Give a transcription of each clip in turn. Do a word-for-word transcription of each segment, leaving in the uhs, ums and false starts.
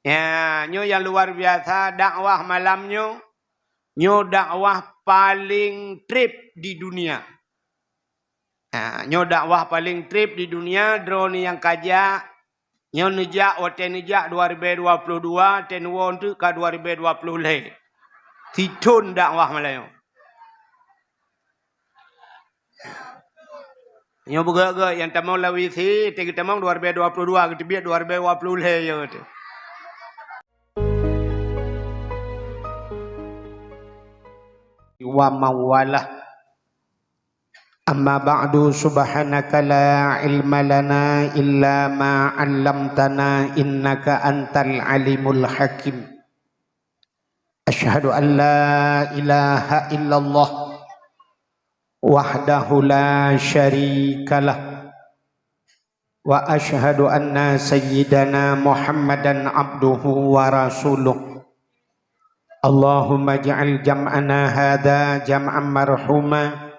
Ya, nyoe nyang luar biasa dakwah malam nyoe. Nyoe dakwah paling treb di dunia. Ha, nyoe dakwah paling treb di dunia, droeneuh nyang ka jak, nyoe neujak, watée neujak dua ribée dua ploh dua, watée neuwoe teuk ka dua ribée dua ploh lhée. Sithon dakwah malam nyoe. Nyoe beugét-gét nyang tamong lam WC, watée geutamong dua ribée dua ploh dua, geuteubiet dua ribée dua ploh lhée nyoe teuh. Wa mawalah. Amma ba'du, subhanaka la ilma lana illa ma 'allamtana, innaka antal alimul hakim. Asyhadu an la ilaha illallah wahdahu la syarikalah. Wa asyhadu anna sayyidana Muhammadan abduhu wa rasuluh. Allahumma ij'al jam'ana hadza jam'an marhuma,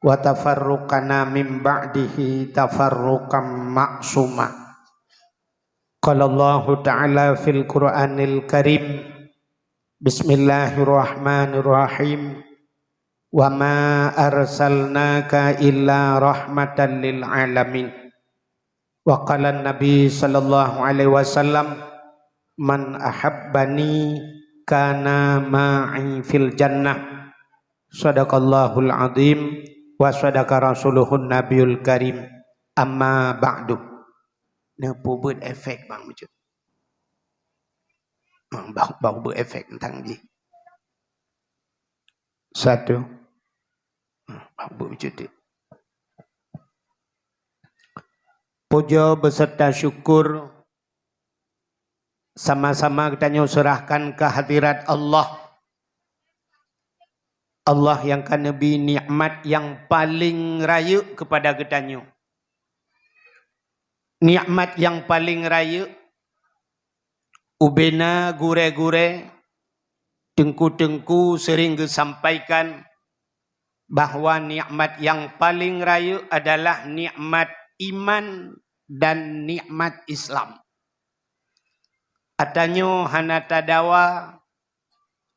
wa tafarruqana min ba'dihi tafarruqan ma'suma. Qala Allahu ta'ala fil Qur'anil Karim, Bismillahirrahmanirrahim. Wa ma arsalnaka illa rahmatan lil alamin. Wa qala Nabi sallallahu alaihi wasallam, "Man ahabbani kana ma'i fil jannah." Sadaqallahul azim wa sadaqa rasuluhun nabiyul karim. Amma ba'du. Neupeubeuet efek bang bacut. Bang, bang, bang beuet efek teuntang jih. Satu. Bang beuet bacut. Puja beserta syukur sama-sama geutanyoe serahkan keu hadirat Allah. Allah nyang ka neubri nikmat nyang paleng rayeuk keupada geutanyoe. Nikmat nyang paleng rayeuk, ubena gurée-gurée, teungku-teungku sering geusampaikan bahwa nikmat nyang paleng rayeuk adalah nikmat iman dan nikmat Islam. Atanyoe hana tadawa,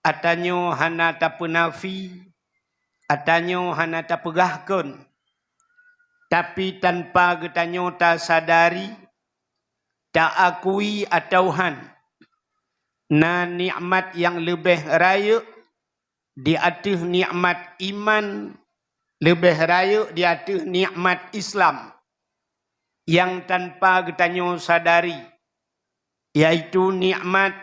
atanyoe hana tapeunafi, atanyoe hana tapeugah kon. Tapi tanpa geutanyoe tasadari, taakui atawa han, na nikmat nyang leubeh rayeuk di ateueh nikmat iman, leubeh rayeuk di ateueh nikmat Islam nyang tanpa geutanyoe sadari, yaitu nikmat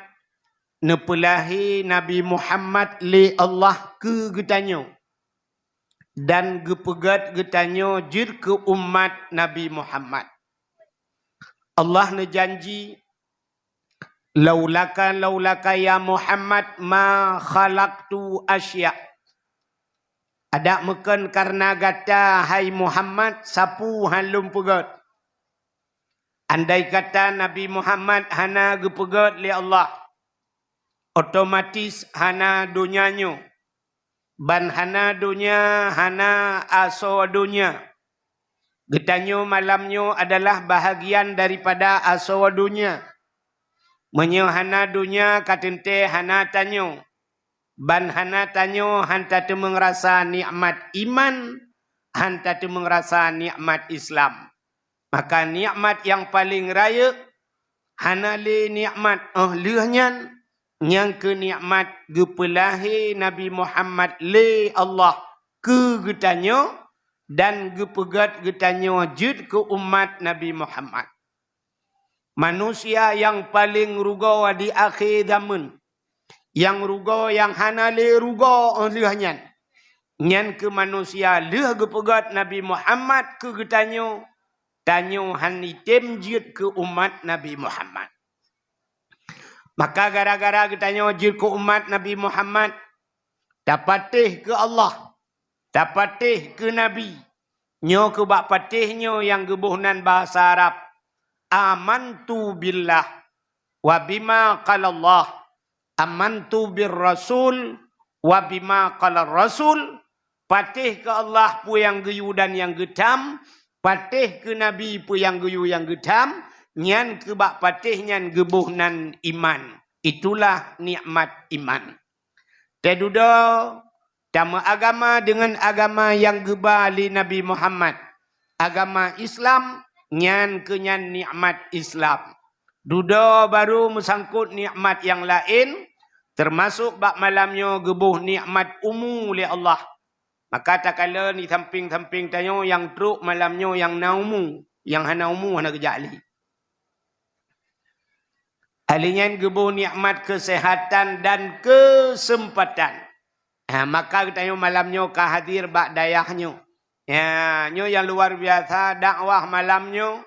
neupeulahé Nabi Muhammad lé Allah keu geutanyoe dan geupeugét geutanyoe jeuet keu umat Nabi Muhammad. Allah neujanji, "Laulaka, laulaka ya Muhammad ma khalaqtu asya." Adak meukon kareuna gata, hai Muhammad, sapeue han lôn peugét. Andai kata Nabi Muhammad hana geupeugét lé Allah, otomatis hana donya nyoe, ban hana donya, hana asoe donya. Geutanyoe malam nyoe adalah bahagian daripada asoe donya. Meunyoe hana donya, ka teuntée hana tanyoe. Ban hana tanyoe han tateumeung rasa nikmat iman, han tateumeung rasa nikmat Islam. Maka nikmat nyang paleng rayeuk hana lé nikmat óh lheueh nyan, nyang keu nikmat geupeulahé Nabi Muhammad lé Allah keu geutanyoe dan geupeugét geutanyoe jeuet keu umat Nabi Muhammad. Manusia nyang paleng rugoe di akhé zameun, nyang rugoe nyang hana lé rugoe óh lheueh nyan, nyan keu manusia lheueh geupeugét Nabi Muhammad keu geutanyoe, tanyoe han item jeuet keu umat Nabi Muhammad. Maka gara-gara geutanyoe jeuet keu umat Nabi Muhammad, tapatéh keu Allah, tapatéh keu Nabi. Nyoe keu bak patéh nyoe nyang geuboh nan bahasa Arab, "Amantu billah wa bima qalallah, amantu bir rasul wa bima qalar rasul." Patéh keu Allah peue nyang geuyue dan nyang geutham, patéh keu Nabi peue nyang geuyue nyang geutham, nyan keu bak patéh nyan geuboh nan iman. Itulah nikmat iman. Teududoe tameuagama deungon agama nyang geuba lé Nabi Muhammad, agama Islam, nyan keu nyan nikmat Islam. Dudoe barô meusangkot nikmat nyang laén, teumasok bak malam nyoe geuboh nikmat umu lé Allah. Maka takalon di sampéng-sampéng tanyoe nyang trok malam nyoe nyang na umu, nyang hana umu hana geujak lé. Ahli nyan geuboh nikmat keuseuhatan dan keuseumpatan. Ha, maka geutanyoe malam nyoe ka hadir bak dayah nyoe. Ya, nyoe nyang luar biasa dakwah malam nyoe.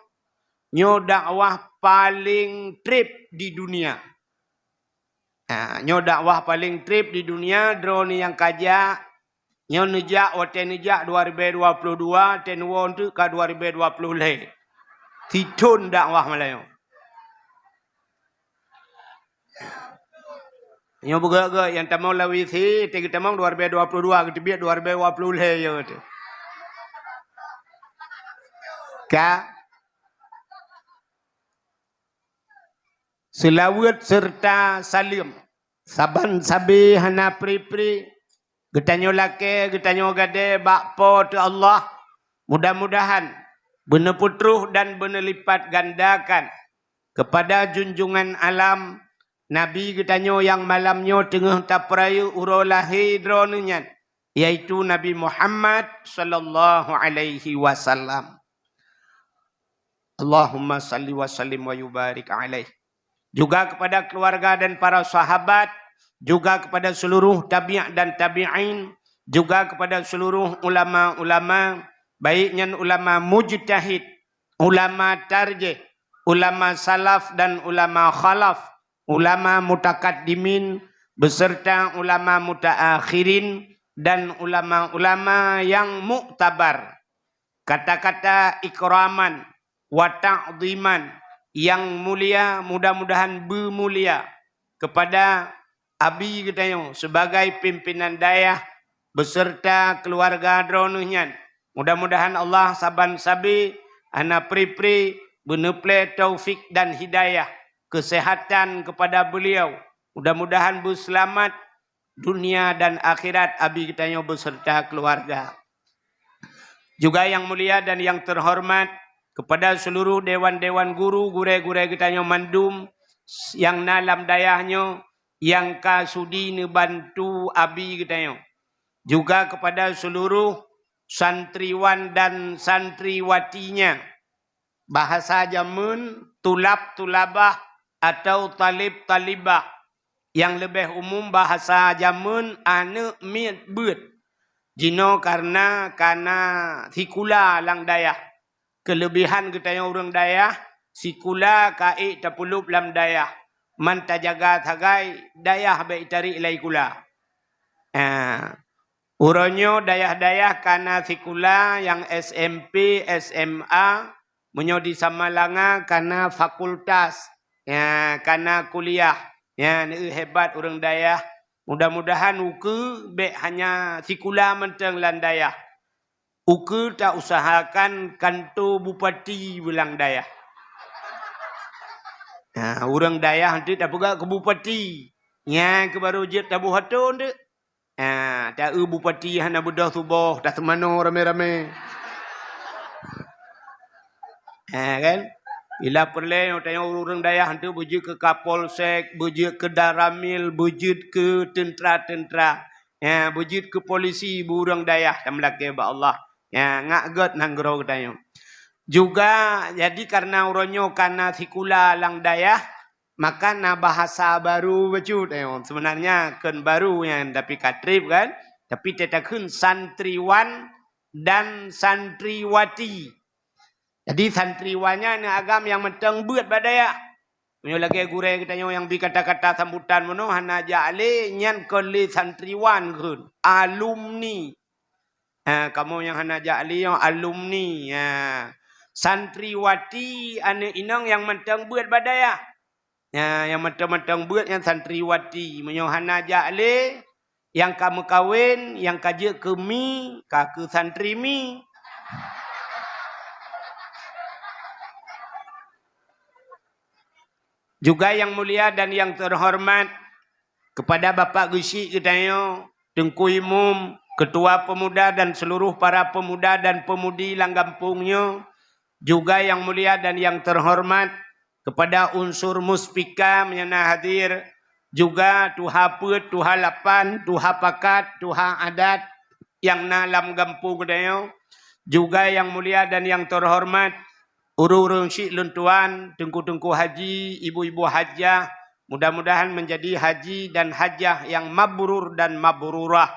Nyoe dakwah paléng trép di dunia. Ha, nyoe dakwah paléng trép di dunia, droeneuh nyang ka jak, nyoe neujak, watée neujak dua ribée dua ploh dua, teuwoe teuk ka dua ribée dua ploh lhée. Sithon dakwah malam nyoe. Nyoe beugét-gét nyang tamong lam WC, teuh geutamong dua ribée dua ploh dua, geuteubiet dua ribée dua ploh lhée nyoe teuh. Ka? Seulaweuet seureuta saleuem. Saban sabe hana pri-pri, geutanyoe lakée, geutanyoe gadée bak Po teu Allah. Mudah-mudahan beuneupeutroh dan beuneulipat gandakan keupada junjungan alam, Nabi geutanyoe nyang malam nyoe teungoh tapeurayeuk uroe lahé droeneuh nyan, yaitu Nabi Muhammad sallallahu alaihi wasallam. Allahumma salli wa sallim wa yubarik alaih. Juga kepada keluarga dan para sahabat, juga kepada seluruh tabi' dan tabi'in, juga kepada seluruh ulama-ulama, baik nyan ulama mujtahid, ulama tarjih, ulama salaf dan ulama khalaf, ulama mutakaddimin, beserta ulama mutaakhirin dan ulama-ulama yang muktabar. Kata-kata ikraman wa ta'dhiman nyang mulia, mudah-mudahan beumulia kepada Abi geutanyoe sebagai pimpinan dayah beserta keluarga droeneuh nyan. Mudah-mudahan Allah saban sabe hana pri-pri beuneuplée taufik dan hidayah, keuseuhatan kepada beuliau. Mudah-mudahan beuseulamat dunia dan akhirat Abi geutanyoe beserta keluarga. Juga yang mulia dan yang terhormat kepada seluruh dewan-dewan guru, gurée-gurée geutanyoe mandum nyang na lam dayah nyoe, nyang ka sudi neubantu Abi geutanyoe. Juga kepada seluruh santriwan dan santriwatinya. Bahasa jameun tulab-tulabah atau talib-talibah. Nyang leubeh umum bahasa jameun aneuëk miet beuet. Jinoe karna kana sikula lam dayah. Keuleubehan geutanyoe ureuëng dayah, sikula ka ék tapeulop lam dayah. Man tajaga sagai, dayah bék tarék lam sikula. Ah, uroe nyoe dayah-dayah kana sikula nyang S M P, S M A, meunyoe di Samalanga kana fakultas, ya, kana kuliah. Ya, neu hebat ureuëng dayah. Mudah-mudahan ukeue bék hanya sikula mantong lam dayah. Ukeue tausahakan kanto bupati beulang dayah. Ha, ureuëng dayah eunteuk tapeugah keu bupati. Nyan keuh barô jeuet taboh atô eunteuk. Ha, ta-eu bupati hana beudôh tuboh, taseumanoe ramé-ramé. Ha, kan? Bila peureulée nyoe tanyoe ureuëng dayah eunteuk beujeuet keu kapolsek, beujeuet keu danramil, beujeuet keu teuntra-teuntra. Ya, beujeuet keu polisi beu ureuëng dayah tameulakée bak Allah. Ya, ngak gét nanggroe geutanyoe. Juga, jadi karna uroe nyoe kana sikula lam dayah, maka na bahasa baru bacut, eh, sebenarnya kon baru nyan, tapi ka treb kan, tapi teutakheun santriwan dan santriwati. Jadi santriwan nyan na agam nyang mantong beuet bak dayah. Meunyoe lagée gurée geutanyoe nyang bi kata-kata sambutan meunoe hana jak lé, nyan kon lé santriwan kheun, alumni. Ha, kamoe nyang hana jak lé nyoe alumni. Ha. Santriwati aneuëk inong nyang mantong beuet bak dayah. Ha, nyang mantong-mantong beuet nyan santriwati. Meunyoe hana jak lé, nyang ka meukawen, nyang ka jeuet keu mi, ka keu santri mi. Juga yang mulia dan yang terhormat kepada Bapak Geuchik geutanyoe, Teungku Imum, Ketua Pemuda dan seluruh para pemuda dan pemudi lam gampông nyoe, juga yang mulia dan yang terhormat kepada unsur muspika meunyoe na hadir, juga tuha peuet, tuha lapan, tuha pakat, tuha adat nyang na lam gampông geutanyoe, juga yang mulia dan yang terhormat ureuëng-ureuëng syik lôn tuan, teungku-teungku haji, ibu-ibu hajah, mudah-mudahan menjadi haji dan hajah yang mabrur dan mabrurah.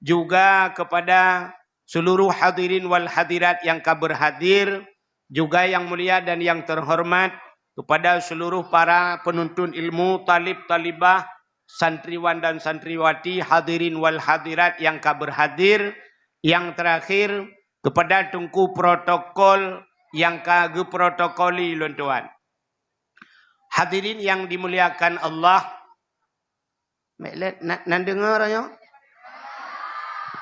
Juga kepada seluruh hadirin wal hadirat yang ka berhadir, juga yang mulia dan yang terhormat kepada seluruh para penuntut ilmu, talib-talibah, santriwan dan santriwati, hadirin wal hadirat yang ka berhadir, yang terakhir kepada teungku protokol yang ka geuprotokoli lôn tuan. Hadirin yang dimuliakan Allah, mek lét na-, nan deungoe nyoe?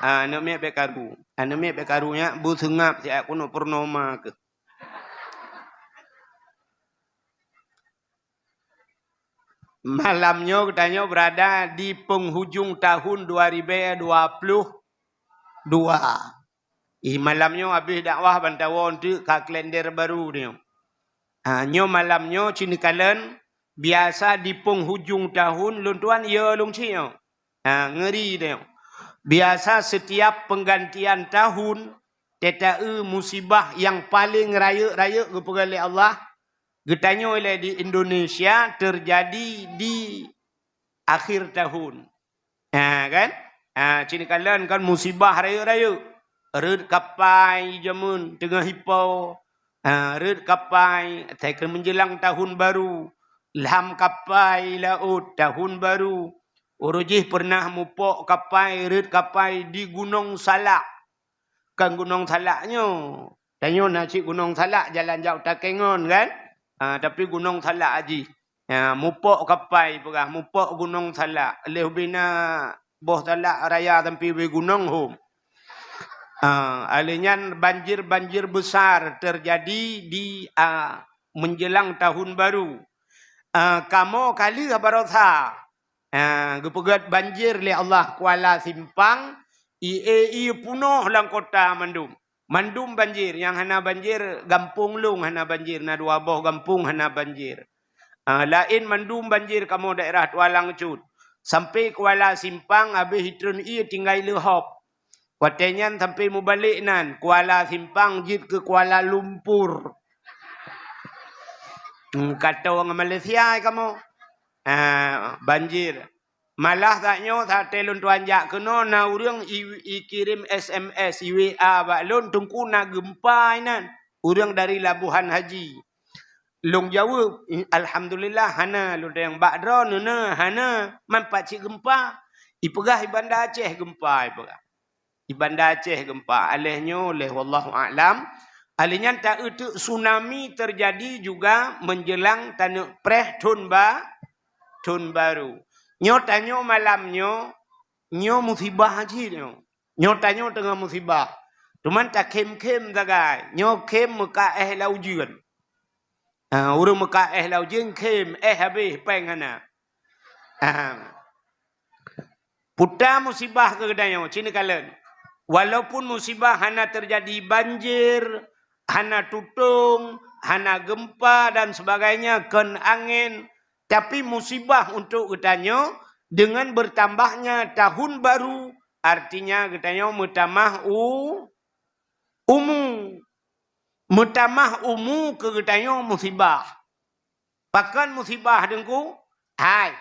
Ah, aneuk miet bék karu. Aneuk miet bék karu nyak bu seungab siat keuneuk purnoma keuh. Malam nyoe geutanyoe berada di penghujung tahun dua ribu dua puluh dua. Ih, malam nyoe habéh dakwah bantawoe teuk ka kalender baru nyoe. Ha, nyoe malam nyoe cineukalen biasa di penghujung tahun lôn tuan yo lôn cit nyoe. Ha, ngeri deh. Biasa setiap penggantian tahun, tetapi musibah yang paling rayeuk-rayeuk geupeugah lé Allah, geutanyoe lé di Indonesia terjadi di akhir tahun. Ha, kan? Ha, cineukalen kan musibah rayeuk-rayeuk. Rhot kapai jameun teungoh ipo. Ha, rhot kapai, asai keu menjelang tahun baru. Lam kapai laôt tahun baru. Uroe jih pernah mupok kapai, rhot kapai di Gunong Salak. Kan Gunong Salak nyoe. Tanyoe na cit Gunong Salak jalan jak Takengon kan? Ha, tapi Gunong Salak aji. Ha, mupok kapai peugah, mupok Gunong Salak. Lheuh bina boh salak raya sampai wé gunong hom. Ha, alèh nyan banjir-banjir besar terjadi di, a, menjelang tahun baru. A, kamoe ka lheueh barosa. Ha, geupeugét banjir lé Allah Kuala Simpang, ie-ie punoh lam kota mandum. Mandum banjir, nyang hana banjir gampông lôn hana banjir, na dua boh gampông hana banjir. Ha, laén mandum banjir kamoe daerah Tualang Cut. Sampai Kuala Simpang habéh itreun ie tinggai leuhop. Watée nyan sampai mubalek nan, Kuala Simpang jeuet keu Kuala Lumpur. Hmm, ka tô ngon Malaysia kamoe. Ah, banjir. Malah saat nyoe, saat lôn tuan jak keunoe, na ureuëng i, ikirém S M S, i W A bak lôn, "Teungku, na geumpa inan." Ureuëng dari Labuhan Haji. Lôn jaweueb, "Alhamdulillah, hana." Lôn tanyong, "Bak droeneuh na?" "Hana." "Man pat cit geumpa?" "Ipeugah i Banda Aceh geumpa," ipeugah. Di Banda Aceh geumpa. Alèh nyoe, lheueh wallahu a'lam. Alèh nyan taeu teuk tsunami terjadi juga menjelang taneuk preh thon ba-, thon baru. Nyoe tanyoe malam nyoe, nyoe musibah cit nyoe. Nyoe tanyoe teungoh musibah. Cuman takhém-khém sagai. Nyoe khém meuka éh lam ujeuen. Ha, ureuëng meuka éh lam ujeuen khém, éh habéh, péng hana. Ha. Puta musibah keu geutanyoe, cit neukalon. Walaupun musibah hana terjadi banjir, hana tutong, hana gempa dan sebagainya, kon angén, tapi musibah untuk geutanyoe dengan bertambahnya tahun baru, artinya geutanyoe meutamah u-, umu. Meutamah umu keu geutanyoe musibah. Pakon musibah, Teungku? Hai,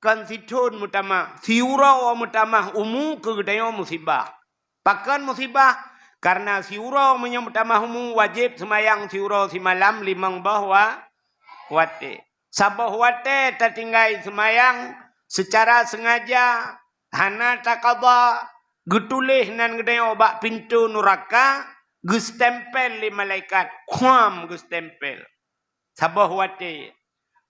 kon sithon meutamah, siuroe meutamah umu keu geutanyoe musibah. Pakon musibah? Karena siuroe meunyoe meutamah umu wajéb seumayang siuroe simalam limong boh wa-, watée. Saboh watée tatinggai seumayang seucara seungaja, hana takaba, geutuléh nan geutanyoe bak pintoe nuraka, geustempel lé malaikat, khuam geustempel. Saboh watée.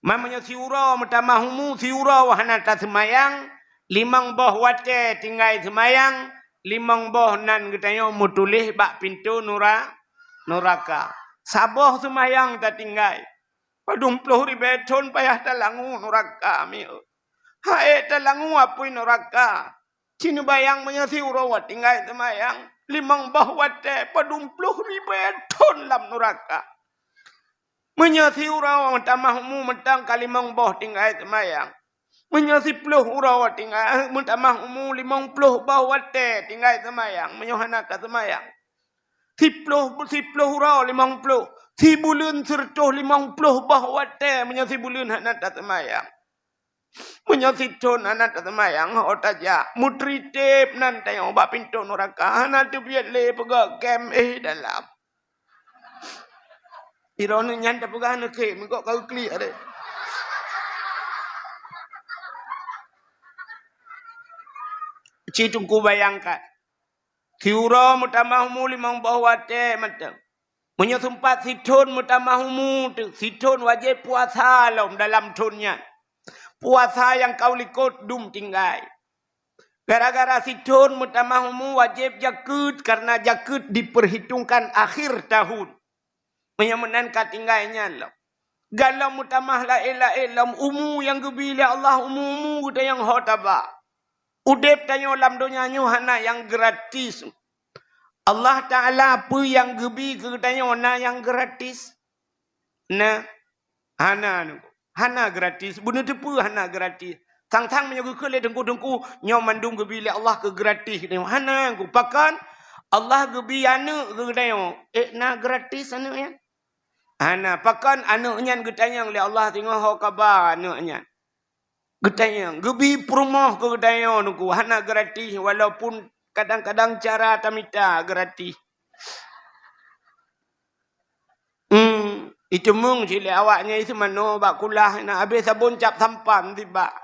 Man meunyoe siuroe meutamah umu, siuroe hana taseumayang, limong boh watée tinggai seumayang, limong boh nan geutanyoe meutuléh bak pintoe nura-, nuraka. Saboh seumayang tatinggai. Padum ploh ribée thon payah talangue nuraka, mieu. Hai talangue apui nuraka. Ci neubayang meunyoe siuroe tinggai seumayang, limong boh watée padum ploh ribée thon lam nuraka. Meunyoe siuroe meutamah umu mantong ka limong boh tinggai seumayang. Meunyoe siploh uroe tinggai, meutamah umu limong ploh boh watée tinggai seumayang, meunyoe hana taseumayang. Siploh, siploh uroe limong ploh, sibuleuen sireutôh limong ploh boh watée meunyoe sibuleuen hana taseumayang. Meunyoe sithon hana taseumayang, ho tajak, meutriteb nan tanyoe bak pintoe nuraka, hana teubiet lé peugah kem, eh, dalam. Droeneuh nyan tapeugah neukhém, meugot ka geuklik deh. Ci Teungku bayangkan. Siuroe meutamah umu limong boh watée mantong. Meunyoe seumpat sithon meutamah umu teuh, sithon wajéb puasa lom dalam thon nyan. Puasa nyang ka u likot dum tinggai. Gara-gara sithon meutamah umu wajéb jakeuet, karena jakeuet diperhitungkan akhir tahun. Meunyoe meunan ka tinggai nyan lom. Galom meutamah laén-laén lom umu nyang geubi lé Allah, umu-umu geutanyoe ho taba. Udeb tanyoe lam donya nyoe hana nyang gratis. Allah Taala peue nyang geubi keu geutanyoe na nyang gratis? Na. Hana nyoe. Hana gratis. Beuneuteupeu hana gratis. Sang-sang meunyoe geukheun lé teungku-teungku, nyoe mandum geubi lé Allah keu gratis. Hana nyoe. Pakon? Allah geubi aneuëk keu geutanyoe. Eh, na gratis aneuëk nyan? Hana. Pakon aneuëk nyan geutanyong lé Allah singoh ho kaba aneuëk nyan? Geutanyong. Geubi peurumoh keu geutanyoe teungku. Hana gratis, walaupun kadang-kadang cara tamita gratis. Hmm, iteumeung cit lé awaknyan isi manoe bak kulah na habéh sabon cap sampan tibak.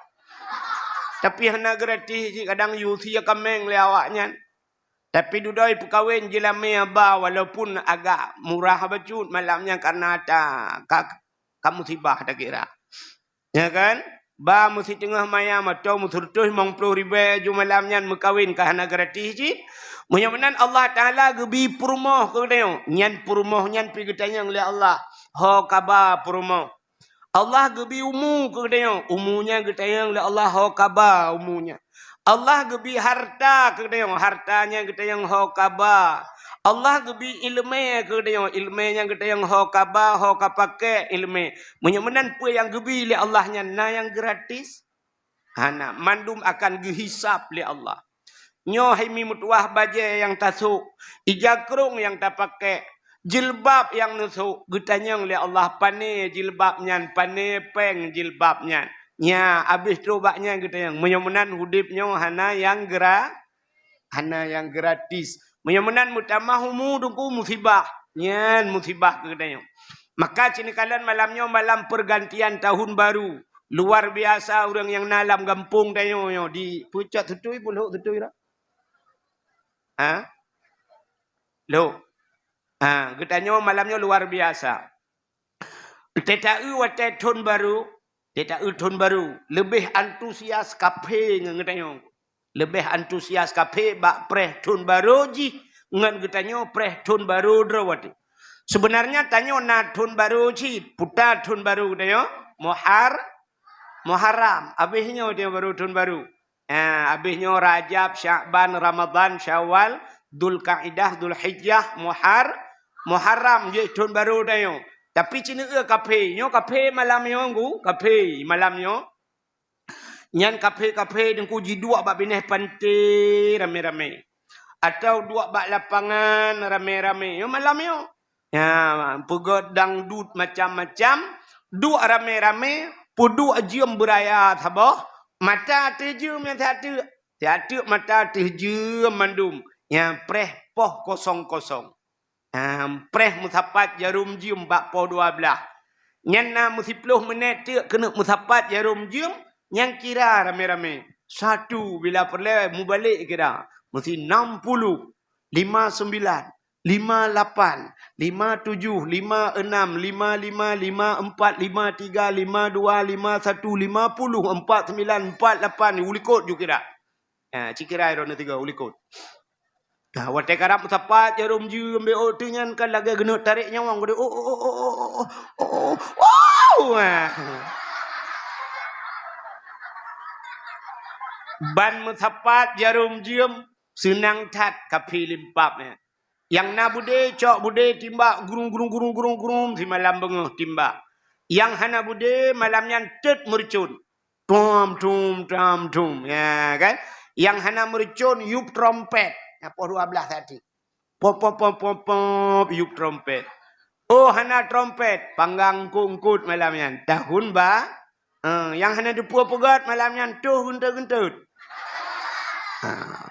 Tapi hana gratis cit kadang yue sie kaméng lé awaknyan. Tapi dudoe peukawen jilamé ba walaupun agak murah bacut malam nyan karena ata ka, ka musibah takira. Ya kan? Ba meusiteungoh maya mantong meuseureutoh limong ploh ribée ju malam nyan meukawen ka hana gratis cit. Meunyoe meunan Allah Taala geubi peurumoh keu geutanyoe, nyan peurumoh nyan pi geutanyong lé Allah. Ho kaba peurumoh. Allah geubi umu keu geutanyoe, umu nyan geutanyong lé Allah ho kaba umu nyan. Allah geubi harta keu geutanyoe, harta nyan geutanyong ho kaba. Allah geubi ileumé keu geutanyoe, ileumé nyan geutanyong ho kaba, ho kapaké ileumé. Meunyoe meunan peue nyang geubi lé Allah nyan na nyang gratis? Hana, mandum akan geuhisab lé Allah. Nyoe hai mi meutuwah bajée nyang tasok, ija krong nyang tapaké, jilbab nyang neusok, geutanyong lé Allah, pané jilbab nyan, pané péng jilbab nyan. Nya, abéh trok bak nyan geutanyong. Meunyoe meunan udeb nyoe hana nyang gra-, hana nyang gratis. Meunyoe meunan meutamah umu teungku musibah. Nyan musibah keu geutanyoe. Maka ci neukalon malam nyoe malam pergantian tahun baru. Luar biasa ureuëng nyang na lam gampông tanyoe nyoe di pucok tutui, bulhok tutui dah. Ha? Lhok. Ha, geutanyoe malam nyoe luar biasa. Teuta-eu watée thon baru, teuta-eu thon baru, leubeh antusias kaphé ngon geutanyoe. Leubeh antusias kaphé bak preh thon baru jih ngon geutanyoe preh thon baru droe watée. Seubeunarnya tanyoe na thon baru cit, puta thon baru geutanyoe, Muhar-, Muharram. Abéh nyoe tanyoe baru thon baru. Ha, abéh nyoe Rajab, Syakban, Ramadhan, Syawal, Dzulkaidah, Dzulhijjah, Muhar-, Muharram jeuet thon baru tanyoe. Tapi ci neueu kaphé, nyoe kaphé malam nyoe nggu, kaphé malam nyoe. Nyan kaphé-kaphé teungku jiduek bak binéh panté ramé-ramé. Atau duek bak lapangan ramé-ramé. Nyoe malam nyoe. Ya, peugét dangdut macam-macam, duek ramé-ramé, peuduek jeuem beuraya saboh, mata ateueh jeuem nyang siat teuk, siat teuk mata ateueh jeuem mandum, nyang preh poh kosong-kosong. Ha, preh meusapat jarom jeuem bak poh dua blaih. Nyan na meusiploh meunét teuk keuneuk meusapat jarom jeuem, nyang kira ramé-ramé. Satu, bila peureulée mubalek kira, meusi nam puluh, lima sembilan, lima lapan, lima tujuh, lima enam, lima lima, lima empat, lima tiga, lima dua, lima satu, lima puluh, empat sembilan, empat lapan, u likot ju kira. Ha, ci kira droeneuh tiga u likot. Nah, watée karab meusapat jarum jeuem B O T nyan kan lagée geuneuk tarek nyawöng geude. Oh, oh, oh, oh, oh, oh, oh, oh, oh. Ban meusapat jarum jeuem, seunang that kaphé limpab nyan. Nyang na beudé, cok beudé, timbak gurung, gurung, gurung, gurung, gurung, simalam beungoh timbak. Nyang hana beudé, malam nyan teut meureucon. Tum, tum, tum, tum. Ya, kan? Nyang hana meureucon, yup trompet. Nyan poh dua blaih tadi. Pop, pop, pop, pop, pop, yup trompet. Oh, hana trompet, panggang eungkôt-eungkôt malam nyan. Tahun ba-, eh, nyang hana teupeue peugöt malam nyan, toh geunteut-geunteut. Ha,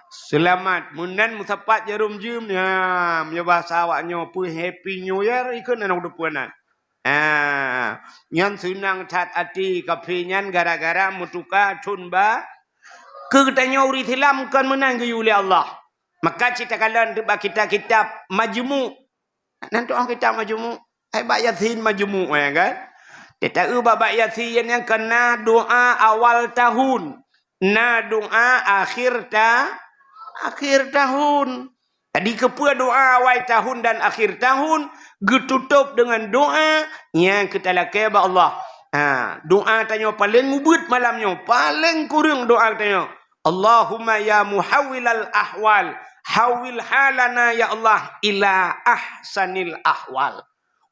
seulamat. Meunan meusapat jarum jeuem, ya, meunyoe bahasa awak nyoe, peue Happy New Year, ikheun aneuk teupeue nan. Ah, nyan seunang that até kaphé nyan gara-gara meutuka thon ba-, keu geutanyoe ureuëng Islam kon meunan geuyue lé Allah. Maka cit takalon bak kitab-kitab Majmu'. Nan tu'oh kitab Majmu'. Hai bak Yasin Majmu', ya kan? Teuta bak, bak Yasin nyan kan na doa awal tahun. Na doa akhir ta-, akhir tahun. Jadi, keupeue doa awai tahun dan akhir tahun geututôb deungon doa nyang keu talakée bak Allah. Ha, doa tanyoe paleng ubit malam nyoe, paleng kureueng doa tanyoe. Allahumma ya muhawwilal ahwal, hawwil halana ya Allah ila ahsanil ahwal.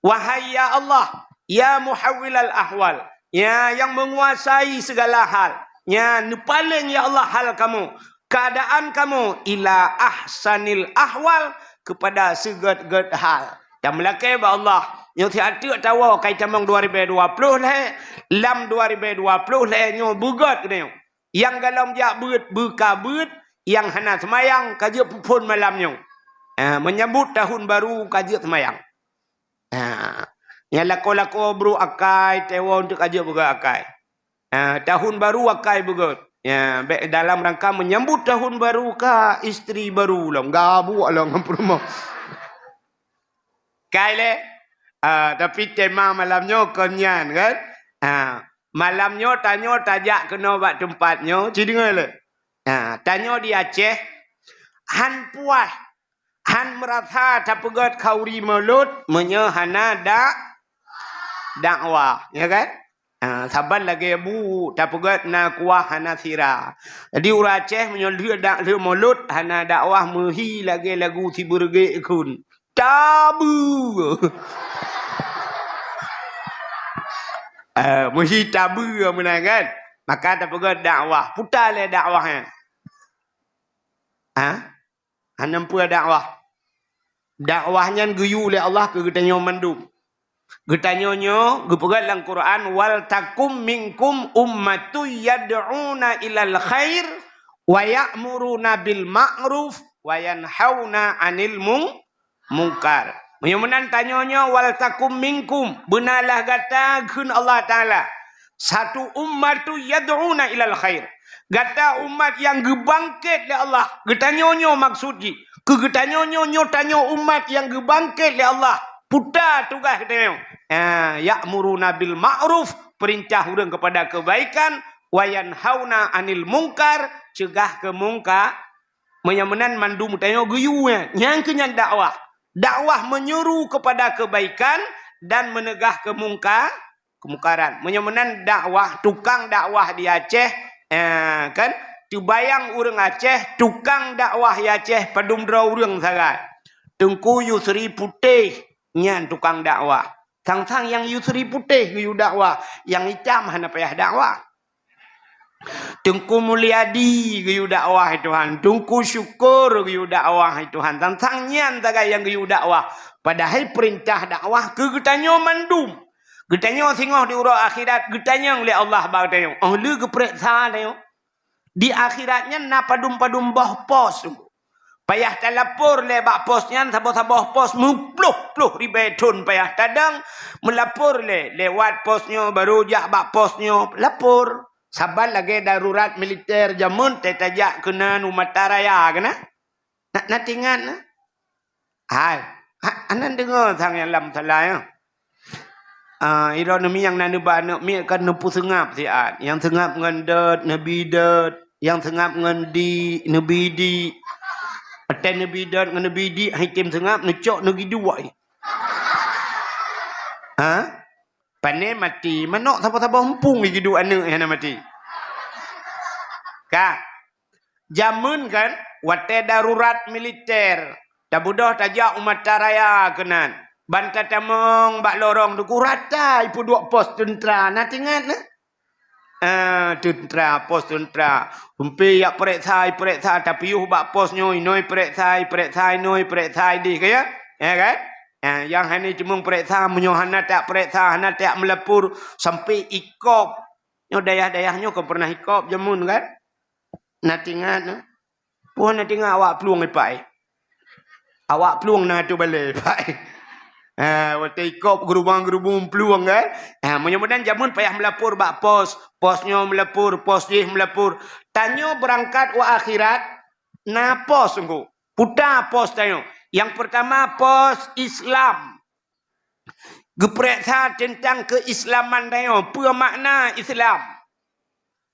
Wahai ya Allah, ya muhawwilal ahwal, ya nyang menguasai segala hal, ya neupaleng ya Allah hal kamoe, keadaan kamoe ila ahsanil ahwal, kepada seugét-gét hal. Dan meulakée bak Allah, nyoe siat teuk tawoe kai tamong dua ribée dua ploh lhée, lam dua ribée dua ploh lhée nyoe beugét keunoe. Nyang galom jak beuet, beuka beuet, nyang hana seumayang ka jeuet peuphon malam nyoe. Ah, menyambut tahun baru ka jeuet seumayang. Ah, nyang lakoe-lakoe brôk akai, teuwoe untuk ka jeuet beugét akai. Ah, tahun baru akai beugét. Ya, bék dalam rangka menyambut tahun baru ka istri baru lom, gabuek lom ngon peurumoh. Kai lé. Ah, tapi tema malam nyoe kon nyan kan. Ah, malam nyoe tanyoe tajak keunoe bak teumpat nyoe, ci deungoe lé. Ah, tanyoe di Aceh han puas, han meurasa tapeugét khauri mulod meunyoe hana dak-, dakwah, ya kan? Ah, saban lagée bu tapeugét na kuah hana sira. Jadi ureuëng Aceh meunyoe lheueh dak-, lheueh mulod hana dakwah meuhi lagée lagu sibeureuge kheun. Tabeue. Eh, meusi tabeue meunan kan? Maka tapeugét dakwah. Puta lé dakwah nyan. Ha? Hana peue dakwah. Dakwah nyan geuyue lé Allah keu geutanyoe mandum. Geutanyoe nyoe geupeugét lam Quran, "Wal takum minkum ummatun yad'una ilal khair wa ya'muruna bil ma'ruf wa yanhauna 'anil mung-, mungkar." Meunyoe meunan tanyoe nyoe, "Wal takum minkum," beunalah gata kheun Allah Taala, "satu ummatu yad'una ilal khair." Gata umat nyang geubangket lé Allah. Geutanyoe nyoe maksud jih. Keu geutanyoe nyoe, nyoe tanyoe umat nyang geubangket lé Allah. Puta tugaih geutanyoe. Ha, ya'muruna bil ma'ruf, peurintah ureuëng keupada keubaikan, wa yanhauna 'anil mungkar, ceugah keu mungka-, Meunyoe meunan mandum tanyoe geuyue nyan, nyang keu nyan dakwah. Dakwah meunyeuru keupada keubaikan dan meuneugah keumungka-, keumungkaran. Meunyoe meunan dakwah, tukang dakwah di Aceh, eh, kan? Teubayang ureuëng Aceh, tukang dakwah di Aceh, padum droe ureuëng sagai. Teungku Yusri Putéh nyan tukang dakwah. Sang-sang nyang Yusri Putéh geuyue dakwah, nyang itam hana payah dakwah. Teungku Mulyadi geuyue dakwah, hai Tuhan. Teungku Syukur geuyue dakwah, hai Tuhan. Sang-sang nyan sagai nyang geuyue dakwah. Padahai peurintah dakwah keu geutanyoe mandum. Geutanyoe singoh di uroe akhirat geutanyong lé Allah bak geutanyoe. Oh lheueh geupareksa tanyoe. Di akhirat nyan na padum-padum boh pos. Payah talapor lé bak pos nyan, saboh-saboh pos meuploh-ploh ribée thon payah tadong meulapor lé. Lewat pos nyoe, baru jak bak pos nyoe, lapor. Saban lagée darurat militer jameun, teuh tajak keunan u Mataraya keunan. Na, na teuingat na? Hai, ha, anan deungoe sang nyang lam salah nyoe. Ah, droeneuh mieng na neuba aneuk miet kan neupeuseungab siat. Nyang seungab ngon dot, neubi dot. Nyang seungab ngon di, neubi di. Watèe neubi dot ngon neubi diek hai tem seungab, neucok neugiduek. Ha? Pané maté, manok saboh-saboh eumpung giduek aneuk hana maté. Ka. Jameun kan, watèe darurat militer, tabeudôh tajak u Mataraya keunan. Ban tatamong bak lorong Teungku, rata ipeuduek pos teuntra, na teuingat na? Ah, teuntra, pos teuntra. Umpé jak peuriksa, ipeuriksa, tapiôh bak pos nyoe, inoe ipeuriksa, ipeuriksa, inoe ipeuriksa, idéh ka ya? Ya kan? Ah, nyang hana teumeung peuriksa, meunyoe hana tak peuriksa, hana tak meulapor, sampai ikop. Nyoe dayah-dayah nyoe kon pernah ikop jameun kan? Na teuingat na? Peue na teuingat awak plueng ipai? Awak plueng na tu balé ipai. Ha, watèe ikop geurubong-geurubong plueng kan? Ha, meunyoe meunan jameun payah meulapor bak pos. Pos nyoe meulapor, pos jéh meulapor. Tanyoe beurangkat u akhirat, na pos Teungku. Peue pos tanyoe? Nyang peurtama pos Islam. Geupeuriksa teuntang keuislaman tanyoe, peue makna Islam.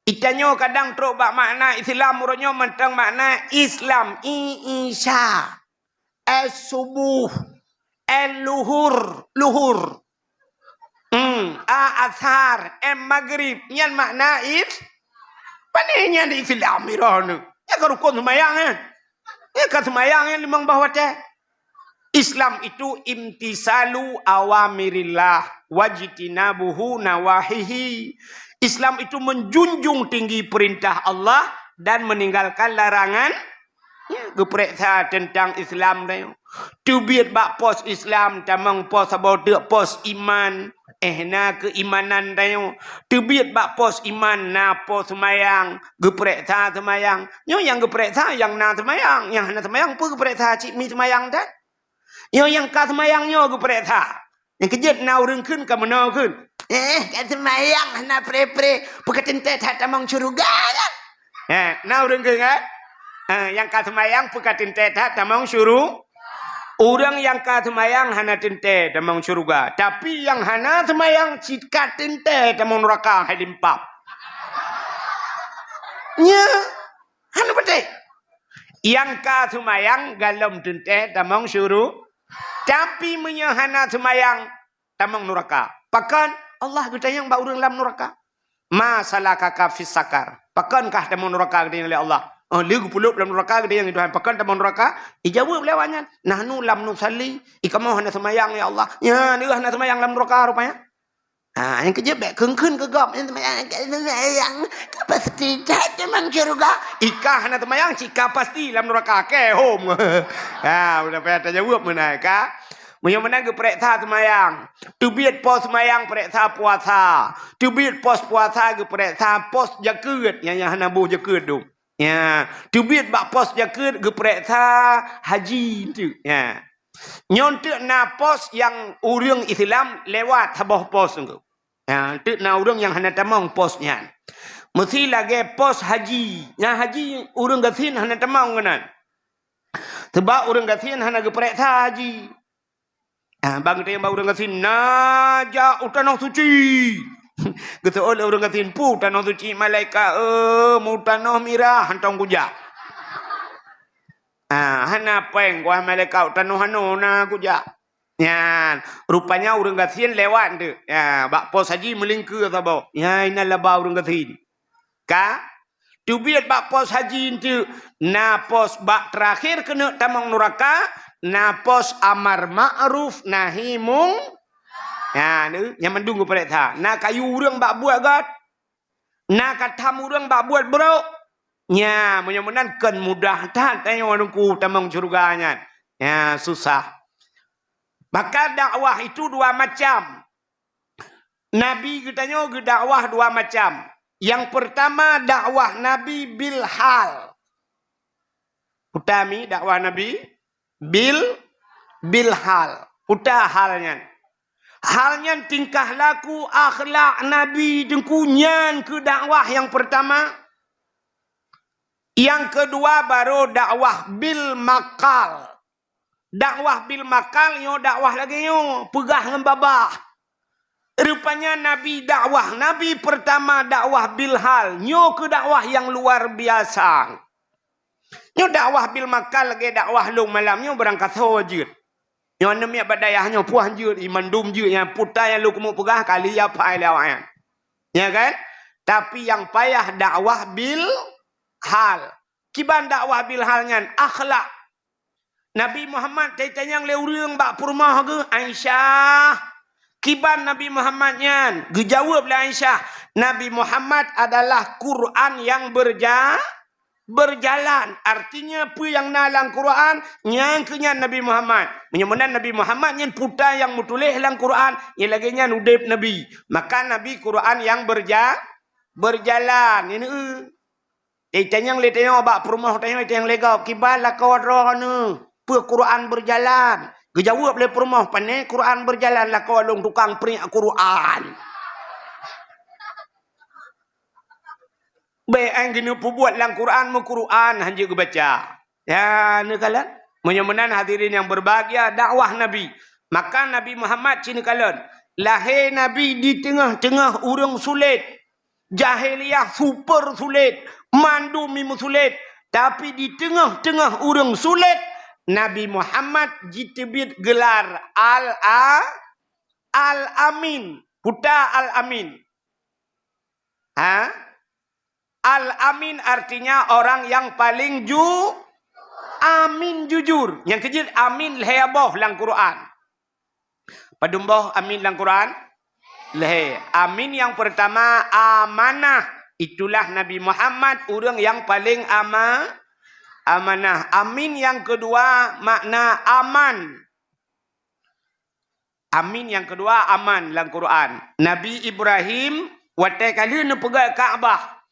Itanyoe kadang trok bak makna Islam, uroe nyoe mantong makna Islam, i Isya, es subuh, el luhur, luhur. Hmm, a asar, em magrib, nyan makna is-, pane nyan Islam iroh nyoe. Nyan ka rukon seumayang, eh. Nyan ka seumayang nyan limong boh watèe. Islam itu imtisalu awamirillah wajtinabuhu nawahihi. Islam itu menjunjung tinggi perintah Allah dan meninggalkan larangan. Ya, geupeuriksa teuntang Islam tanyoe. Teubiet bak pos Islam, tamong pos saboh teuk pos iman. Eh, na keuimanan tanyoe. Teubiet bak pos iman, na pos seumayang, geupeuriksa seumayang. Nyoe nyang geupeuriksa nyang na seumayang, nyang hana seumayang peue geupeuriksa, cit mi seumayang that. Nyoe nyang ka seumayang nyoe geupeuriksa. Nyang keujeuet na ureueng kheun ka meunoe kheun. Eh, ka seumayang hana pre-pre, peue ka teuntèe that tamong syeuruga kan? Eh, na ureueng kheun kan? Eh, nyang ka seumayang peue ka teuntèe that tamong syuru-, Ureueng nyang ka seumayang hana teuntèe tamong syeuruga, tapi nyang hana seumayang cit ka teuntèe tamong nuraka hai limpam. Nya, hana beutôi. Nyang ka seumayang galom teuntèe tamong syuru-, tapi meunyoe hana seumayang, tamong nuraka. Pakon? Allah geutanyong bak ureueng lam nuraka. "Ma salakaka fis sakar?" Pakon kah tamong nuraka geutanyong lé Allah? Oh, lé geupeuleub lam nuraka geutanyong lé Tuhan, "Pakon tamong nuraka?" Ijaweueb lé awaknyan, "Nahnu lam nusalli." Ikamoe hana seumayang, ya Allah. Ya, lé hana seumayang lam nuraka rupanya. Ha, nyang keujeuet bèk kheun-kheun keu gob, nyang seumayang, seumayang, ka pasti that tamong syeuruga. Ikah hana seumayang, cit ka pasti lam nuraka, kèe hom. Ha, udah payah tajaweueb meunan ka. Meunyoe meunan geupeuriksa seumayang. Teubiet pos seumayang peuriksa puasa. Teubiet pos puasa geupeuriksa pos jakeuet. Nyang, nyang hana boh jakeuet dum. Ya, teubiet bak pos jakeuet geupeuriksa haji teuk. Ya. Nyoe teuk na pos nyang ureueng Islam lewat saboh pos teuk. Ya, teuk na ureueng nyang hana tamong pos nyan. Meusi lagèe pos haji. Nyang haji ureueng gasien hana tamong keunan. Sabab ureueng gasien hana geupeuriksa haji. Ah, ban geutanyong bak ureueng gasien, "Na jak u Tanoh Suci?" Geuseuôt lé ureueng gasien, "Peue Tanoh Suci, malaikat, eh, mu Tanoh Mirah hantom kujak." Ah, hana péng kuah malaikat, u tanoh anoe na kujak. Nyan, rupanya ureueng gasien lewat teuk. Ya, bak pos haji meulingkeue saboh. Ya, inan laba ureueng gasien. Ka? Teubiet bak pos haji teuk, na pos bak teurakhir keuneuk tamong nuraka, na pos amar ma'ruf nahi mung-, na, nyang mandum geupeuriksa. Na kayue ureueng bak buet gét, na katham ureueng bak buet brok. Nya, meunyoe meunan kon mudah that tanyoe Teungku tamong syeuruga nyan. Nya, susah. Maka dakwah itu dua macam. Nabi geutanyoe geudakwah dua macam. Nyang peurtama dakwah Nabi bil hal. Peue tami dakwah Nabi? Bil, bil hal. Peue hal nyan? Hal nyan tingkah laku akhlak Nabi Teungku nyan keu dakwah nyang peurtama. Nyang keudua baru dakwah bil makal. Dakwah bil makal nyoe dakwah lagèe nyoe, peugah ngon babah. Rupanya Nabi dakwah, Nabi peurtama dakwah bil hal, nyoe keuh dakwah nyang luar biasa. Nyoe dakwah bil makal lagée dakwah lôn malam nyoe barangkasoe jeuet. Nyoe aneuk miet bak dayah nyoe puih jeuet, i mandum jeuet nyang puta nyang lôn keumeung peugah kali ya pai lé awaknyan. Ya kan? Tapi nyang payah dakwah bil hal. Kiban dakwah bil hal nyan akhlak. Nabi Muhammad tanyong lé ureuëng bak peurumoh geuh, "Aisyah, kiban Nabi Muhammad nyan?" Geujaweueb lé Aisyah, "Nabi Muhammad adalah Quran yang berja-, berjalan." Artinya, peue nyang na lam Quran, nyang keu nyan Nabi Muhammad. Meunyoe meunan Nabi Muhammad nyan puta nyang meutuléh lam Quran, nyang lagée nyan udeb Nabi. Maka Nabi Quran yang berja-, berjalan. Ini, eh. Eh, tanyong lé tanyong bak peurumoh tanyong, tanyong lé gob, "Kiban lakoe droeneuh? Peue Quran berjalan?" Geujaweueb lé peurumoh, "Pane Quran berjalan, lakoe lôn tukang priek Quran." Bék ai geuneuk peubuet lam Quran, meu Quran hanjeuet geubaca. Ya, neukalon. Meunyoe meunan hadirin yang berbahagia, dakwah Nabi. Maka Nabi Muhammad ci neukalon. Lahé Nabi di teungoh-teungoh ureuëng sulet. Jahiliyah super sulet, mandum meusulet. Tapi di teungoh-teungoh ureuëng sulet, Nabi Muhammad jiteubiet geular Al-A-, Al-Amin. Puta Al-Amin. Ha? Al-Amin artinya orang yang paling ju-, amin, jujur. Nyang keujeuet amin lhée boh lam Quran. Padum boh amin lam Quran? Lhée. Amin yang pertama amanah. Itulah Nabi Muhammad ureuëng yang paling ama-, amanah. Amin yang kedua makna aman. Amin nyang keudua aman lam Quran. Nabi Ibrahim watée ka lheueh neupeugét Ka'bah,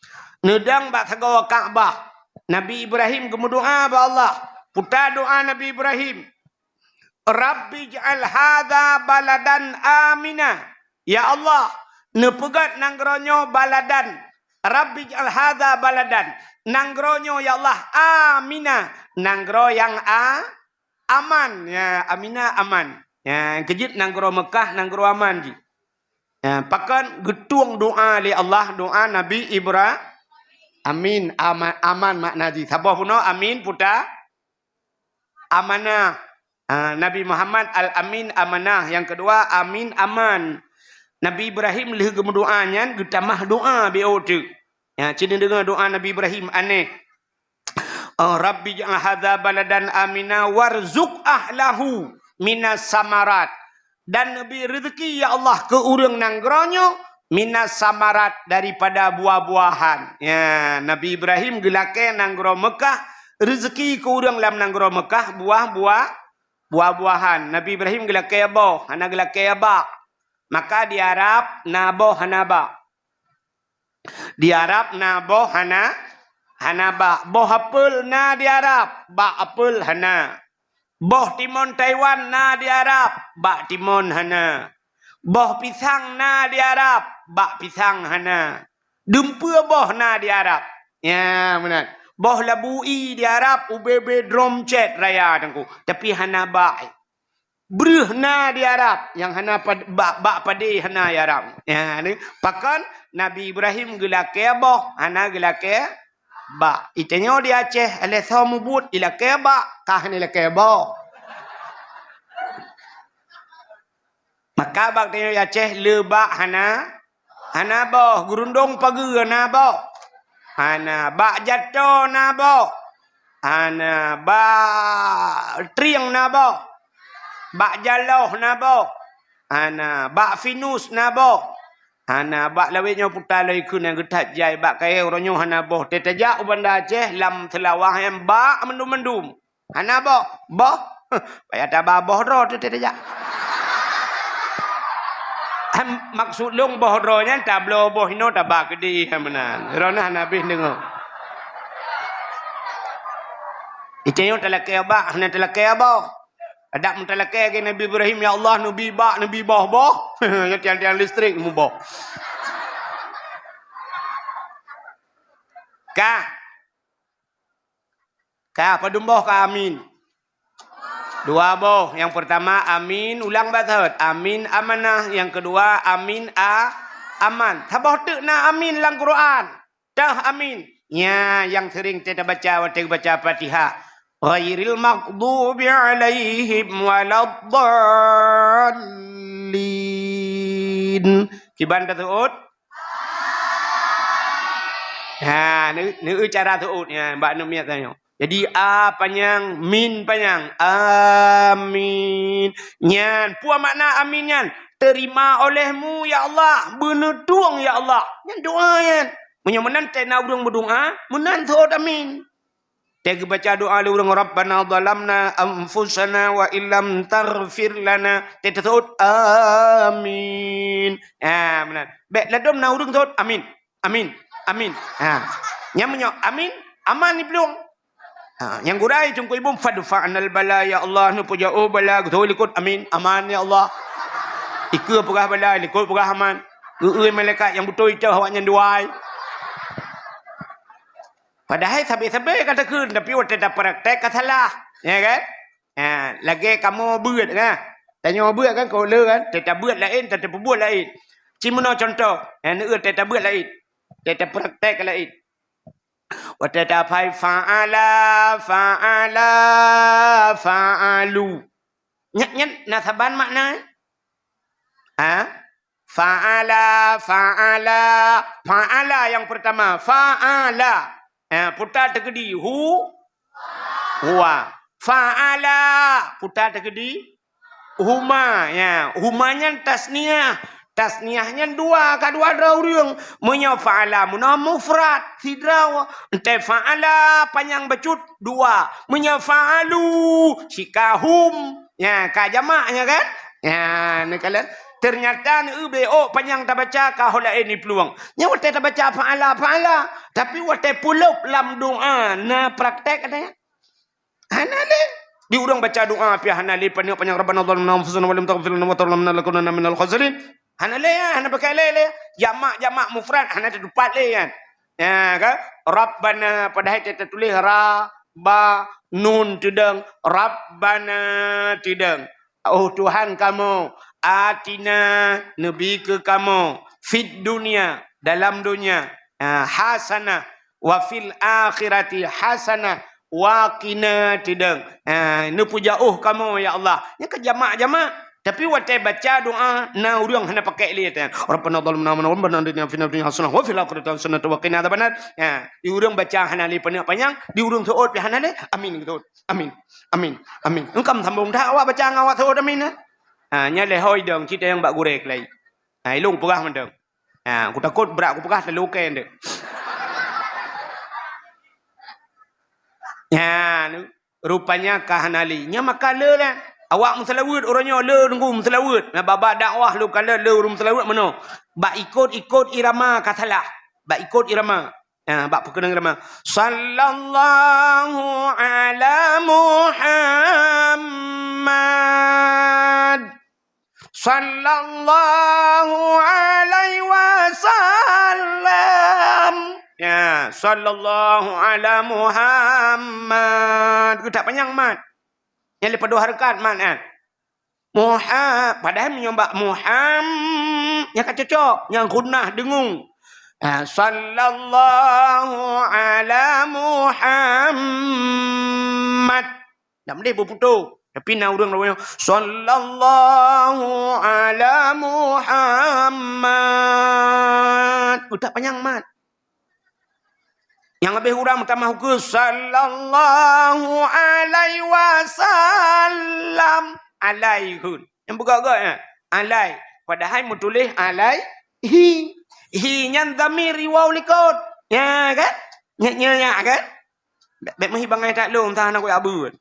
neudong bak sagoe Ka'bah. Nabi Ibrahim geumeudoá bak Allah. Peue doá Nabi Ibrahim, "Rabbi ij'al hadza baladan amina." Ya Allah, neupeugét nanggroe nyoe baladan. Rabbi ij'al hadza baladan. Nanggroe nyoe ya Allah amina, nanggroe nyang a-, aman. Ya, amina aman. Ya, keujeuet nanggroe Meukah, nanggroe aman jih. Ya, pakon geutueng doá lé Allah, doá Nabi Ibra-, amin, ama-, aman makna jih. Saboh bunoe amin puta amanah. Ha, Nabi Muhammad al-amin amanah. Nyang keudua amin aman. Nabi Ibrahim lheueh geumeudoá nyan geutamah doá beu teuk. Ya, ci neudeungoe doá Nabi Ibrahim aneh. Oh, "Rabbi ij'al hadza baladan amina warzuq ahlahu minas samarat." Dan neubri rezeki, ya Allah, keu ureuëng nanggroe nyoe minas samarat, daripada buah-buahan. Ya, Nabi Ibrahim geulakée nanggroe Meukah rezeki keu ureuëng lam nanggroe Meukah buah-buah, buah-buahan. Nabi Ibrahim geulakée boh, hana geulakée bak. Maka di Arab na boh hana bak. Di Arab na boh hana, hana bak. Boh apel na di Arab, bak apel hana. Boh timon Taiwan na di Arab, bak timon hana. Boh pisang na di Arab, bak pisang hana. Dumpeue boh na di Arab. Ya, meunan. Boh labu ie di Arab, ubé-bé drom cét raya teungku. Tapi hana bak. Breueh na di Arab, nyang hana pad-, bak, bak padé hana di Arab. Ya, ni. Pakon Nabi Ibrahim geulakée boh, hana geulakée bak. Itanyoe di Aceh, alah soe mubuet ilakée bak, ka hana ilakée boh. Maka bak tanyoe di Aceh le bak hana, hana boh, geurundong pageue na boh. Hana, bak jato na boh. Hana, bak trieng na boh. Bak jaloh na boh. Hana, bak finus na boh. Hana, bak lawét nyoe puta lom ikheun nyang geutat jai bak kayée uroe nyoe hana boh. Teutajak u Banda Aceh lam seulawah nyan bak mandum-mandum. Hana boh, boh. Payah taba boh droe teuh teuh jak. Hem, maksud lôn boh droe nyan tabloe boh inoe taba keudeh meunan. Droeneuh hana habéh deungoe. Itanyoe talakée bak, hana talakée boh. Adak meutalakée lagée Nabi Ibrahim, "Ya Allah, neubi bak, neubi boh-boh." Nyan tiang-tiang listrik muboh. Ka. Ka, padum boh ka amin? Dua boh. Nyang pertama amin, ulang bak sahet. Amin amanah. Nyang keudua amin a-, aman. Saboh teuk na amin lam Quran. Tah amin. Nya nyang sering teubaca watée baca Fatihah. Ghairil maghdubi 'alaihim waladdallin. Kiban taseuôt? Ha, neu-, neu cara seuôt nyan bak aneuk miet tanyoe. Jadi a panyang, min panyang. Amin. Nyan, peue makna amin nyan? Terima olehmu ya Allah, beuneutueng ya Allah. Nyan doa nyan. Meunyoe meunan teuh na ureuëng meudoa, meunan seuôt amin. Teuh geubaca doa lé ureuëng, "Rabbana zalamna anfusana wa illam taghfir lana." Teuh taseuôt, "Amin." Ha, meunan. Bék ladôm na ureuëng seuôt, "Amin. Amin. Amin." Ha. Nyang meunyoe amin, aman di plueng. Ha, nyang gurée teungku ibu, "Fadfa'nal bala ya Allah, neupeujôh bala." Geutôi likot, "Amin. Aman ya Allah." Ikeue peugah bala, likot peugah aman. Geu-eu malaikat nyang beutôi teuh awaknyan duai. Padahai sabe-sabe ka takheun, tapi watée tapraktek ka salah. Ya kan? Ha, lagée kamoe beuet kan? Tanyoe beuet kan, kok le kan? Teutabeuet laén, teutabeuet laén. Ci meunoe cuntoh, ha, neueu teutabeuet laén. Teutabeuet praktek laén. Watée taphai fa'ala, fa'ala, fa'alu. Nyan, nyan na saban makna? Ha? Fa'ala, fa'ala, fa'ala yang pertama, fa'ala. Ha, puta teukeudi, hu, huwa. Fa'ala, puta teukeudi, huma. Ya, huma nyan tasniah. Tasniah nyan dua, ka dua droe ureuëng. Meunyoe fa'ala, meunoe mufrad, sidroe. Entée fa'ala, panyang bacut, dua. Meunyoe fa'alu, sika hum. Ya, ka jamak nya kan? Ya, neukalon. Ternyata neueu bék panyang tabaca ka ho laén di plueng. Nya watée tabaca fa'ala, fa'ala. Tapi watée pulop lam doa, na praktek ada ya? Hana lé. Di ureuëng baca doa pih hana lé, panyang-panyang, "Rabbana zalamna anfusana wa lam taghfir lana wa tarhamna lanakunanna minal khasirin." Hana lé, hana pakai lé, lé. Jamak-jamak mufrad hana teutupat lé kan. Ya kan? Rabbana, padahai teutuléh ra, ba, nun teudong, Rabbana teudong. Oh Tuhan kamoe, atina, neubi keu kamoe, fid dunya, dalam donya, ha, hasanah, wa fil akhirati hasanah, wa qina teudong. Ha, neupeujôh kamoe ya Allah. Nyan ka jamak-jamak. Tapi watée baca doa, na ureuëng hana pakai lé tan. "Rabbana zalamna anfusana wa lam taghfir lana wa tarhamna lanakunanna minal khasirin wa fil akhirati hasanatan wa qina adzabannar." Ha, di ureuëng baca hana lé panyang-panyang, di ureuëng seuôt pih hana lé, amin geuseuôt. Amin. Amin. Amin. Engkam sambung dah awak baca ngon awak seuôt amin, eh? Ha, nya lé hôi dong, cit nyang bak gurée keulai. Ha, ilong peugah mantong. Ha, aku takot brat aku peugah teuh lukée ndeuek. Ha, nu, rupanya ka hana lé. Nya maka le lah. Awak meuseulaweuet uroe nyoe le nunggu meuseulaweuet. Na babah dakwah lôn kalon le ureuëng meuseulaweuet meunoe. Bak ikot-ikot irama ka salah. Bak ikot irama. Ha, bak peukeunong ramah. Sallallahu ala Muhammad. Sallallahu alaihi wasallam. Ya, sallallahu ala Muhammad. Geutak panyang mat. Nyang leupah dua hareukat mat, eh. Muha-, padahai meunyoe bak Muham-, nyang ka cocok, nyang gunnah deungoe. Ah, sallallahu ala Muhammad. Ndak meudeh beuputôh. Tapi na ureuëng lawan nyoe, sallallahu ala Muhammad. Utak panyang mat. Nyang leubeh urang meutamah ukeue, sallallahu alaihi wasallam. Alai kheueh. Nyang beugöt-göt nyan. Alai. Padahai meutuléh alaihi. Hi nyan dhamir iwoe likot. Nya kan? Nya, nya, nya kan? Bèk, bèk meuhi bangai that lôn, entah hana kuyak beuet.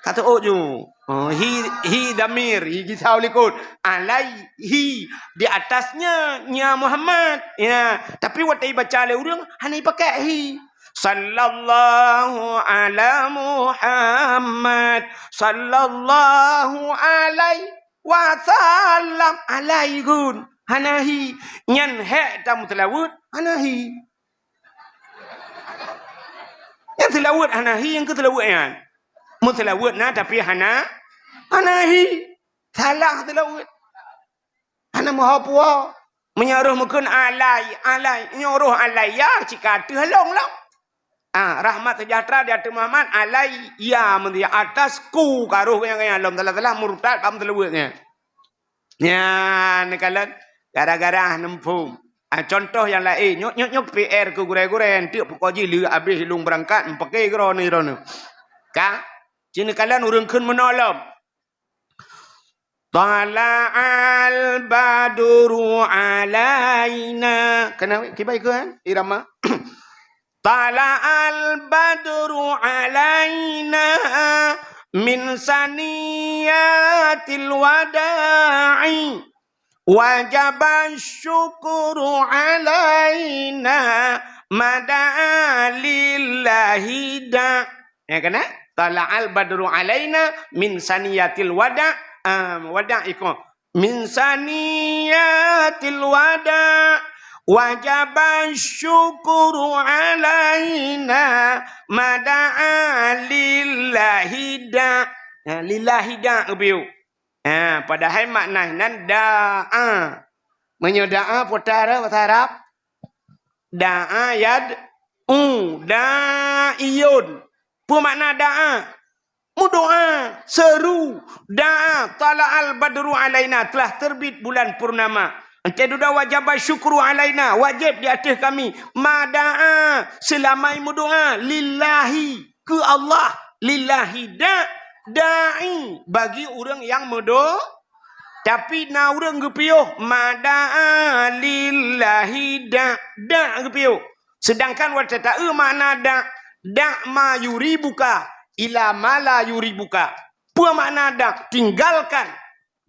Ka teuôt ju. Oh, hi, hi dhamir, hi gisau likot. Alaihi, di atasnya, nya Muhammad. Ya, tapi watèe ibaca lé ureueng, hana ipakai hi. Sallallahu ala Muhammad, sallallahu alaihi wasallam. Alaihi gun. Hana hi. Nyan hèk tameuseulaweuet, hana hi. Nyang seulaweuet hana hi, nyang keu seulaweuet nyan. Meuseulaweuet na, tapi hana, hana hi. Salah seulaweuet. Hana meuho puwoe. Meunyoe roh meukheun alai, alai. Nyoe roh alai, ya, cit ka ateueh lôn lom. Ah, rahmat sejahtera di ateueh Muhammad, alaiya, meunteuga atasku, ka roh geuh nyan lom, salah-salah murtad, bak meuteuleuweuk nyan. Nyan, neukalon, gara-gara neuphom. Ah, contoh nyang laén, nyoe, nyoe, nyoe P R keu gurée-gurée, enteuk peukoh jih lheueh abéh lôn beurangkat, meupaké keudroe nyoe, droeneuh. Ka? Ci neukalon ureuëng kheun meunoe lom. Tala'al badru alaina. Keuneuk kiban ikheun, eh? Irama. Tala'al badru alaina min saniyatil wada'i. Wajaba syukru alaina mada'a lillahi da. Ya kan, eh? Tala'al badru alaina min saniyatil wada. Ah, wada iko. Min saniyatil wada. Wajaba syukru alaina mada'a lillahi da. Ya, lillahi da geubiyeu. Ha, padahai makna nan da'a. Meunyoe da'a peue tara bahasa Arab? Da'a yad'u, da'iyun. Peue makna da'a? Meudoa, seuru. Da'a, tala'al badru alaina, telah terbit bulan purnama. Entée dudoe wajaba syukru alaina, wajéb di ateueh kami. Mada'a, seulamai meudoa, lillahi, keu Allah, lillahi da, da'i, bagi ureuëng nyang meudo-, tapi na ureuëng geupiôh, mada'a lillahi da, da geupiôh. Seudangkan watée taeu makna da, da' ma yuribuka ila ma la yuribuka. Peue makna da? Tinggalkan.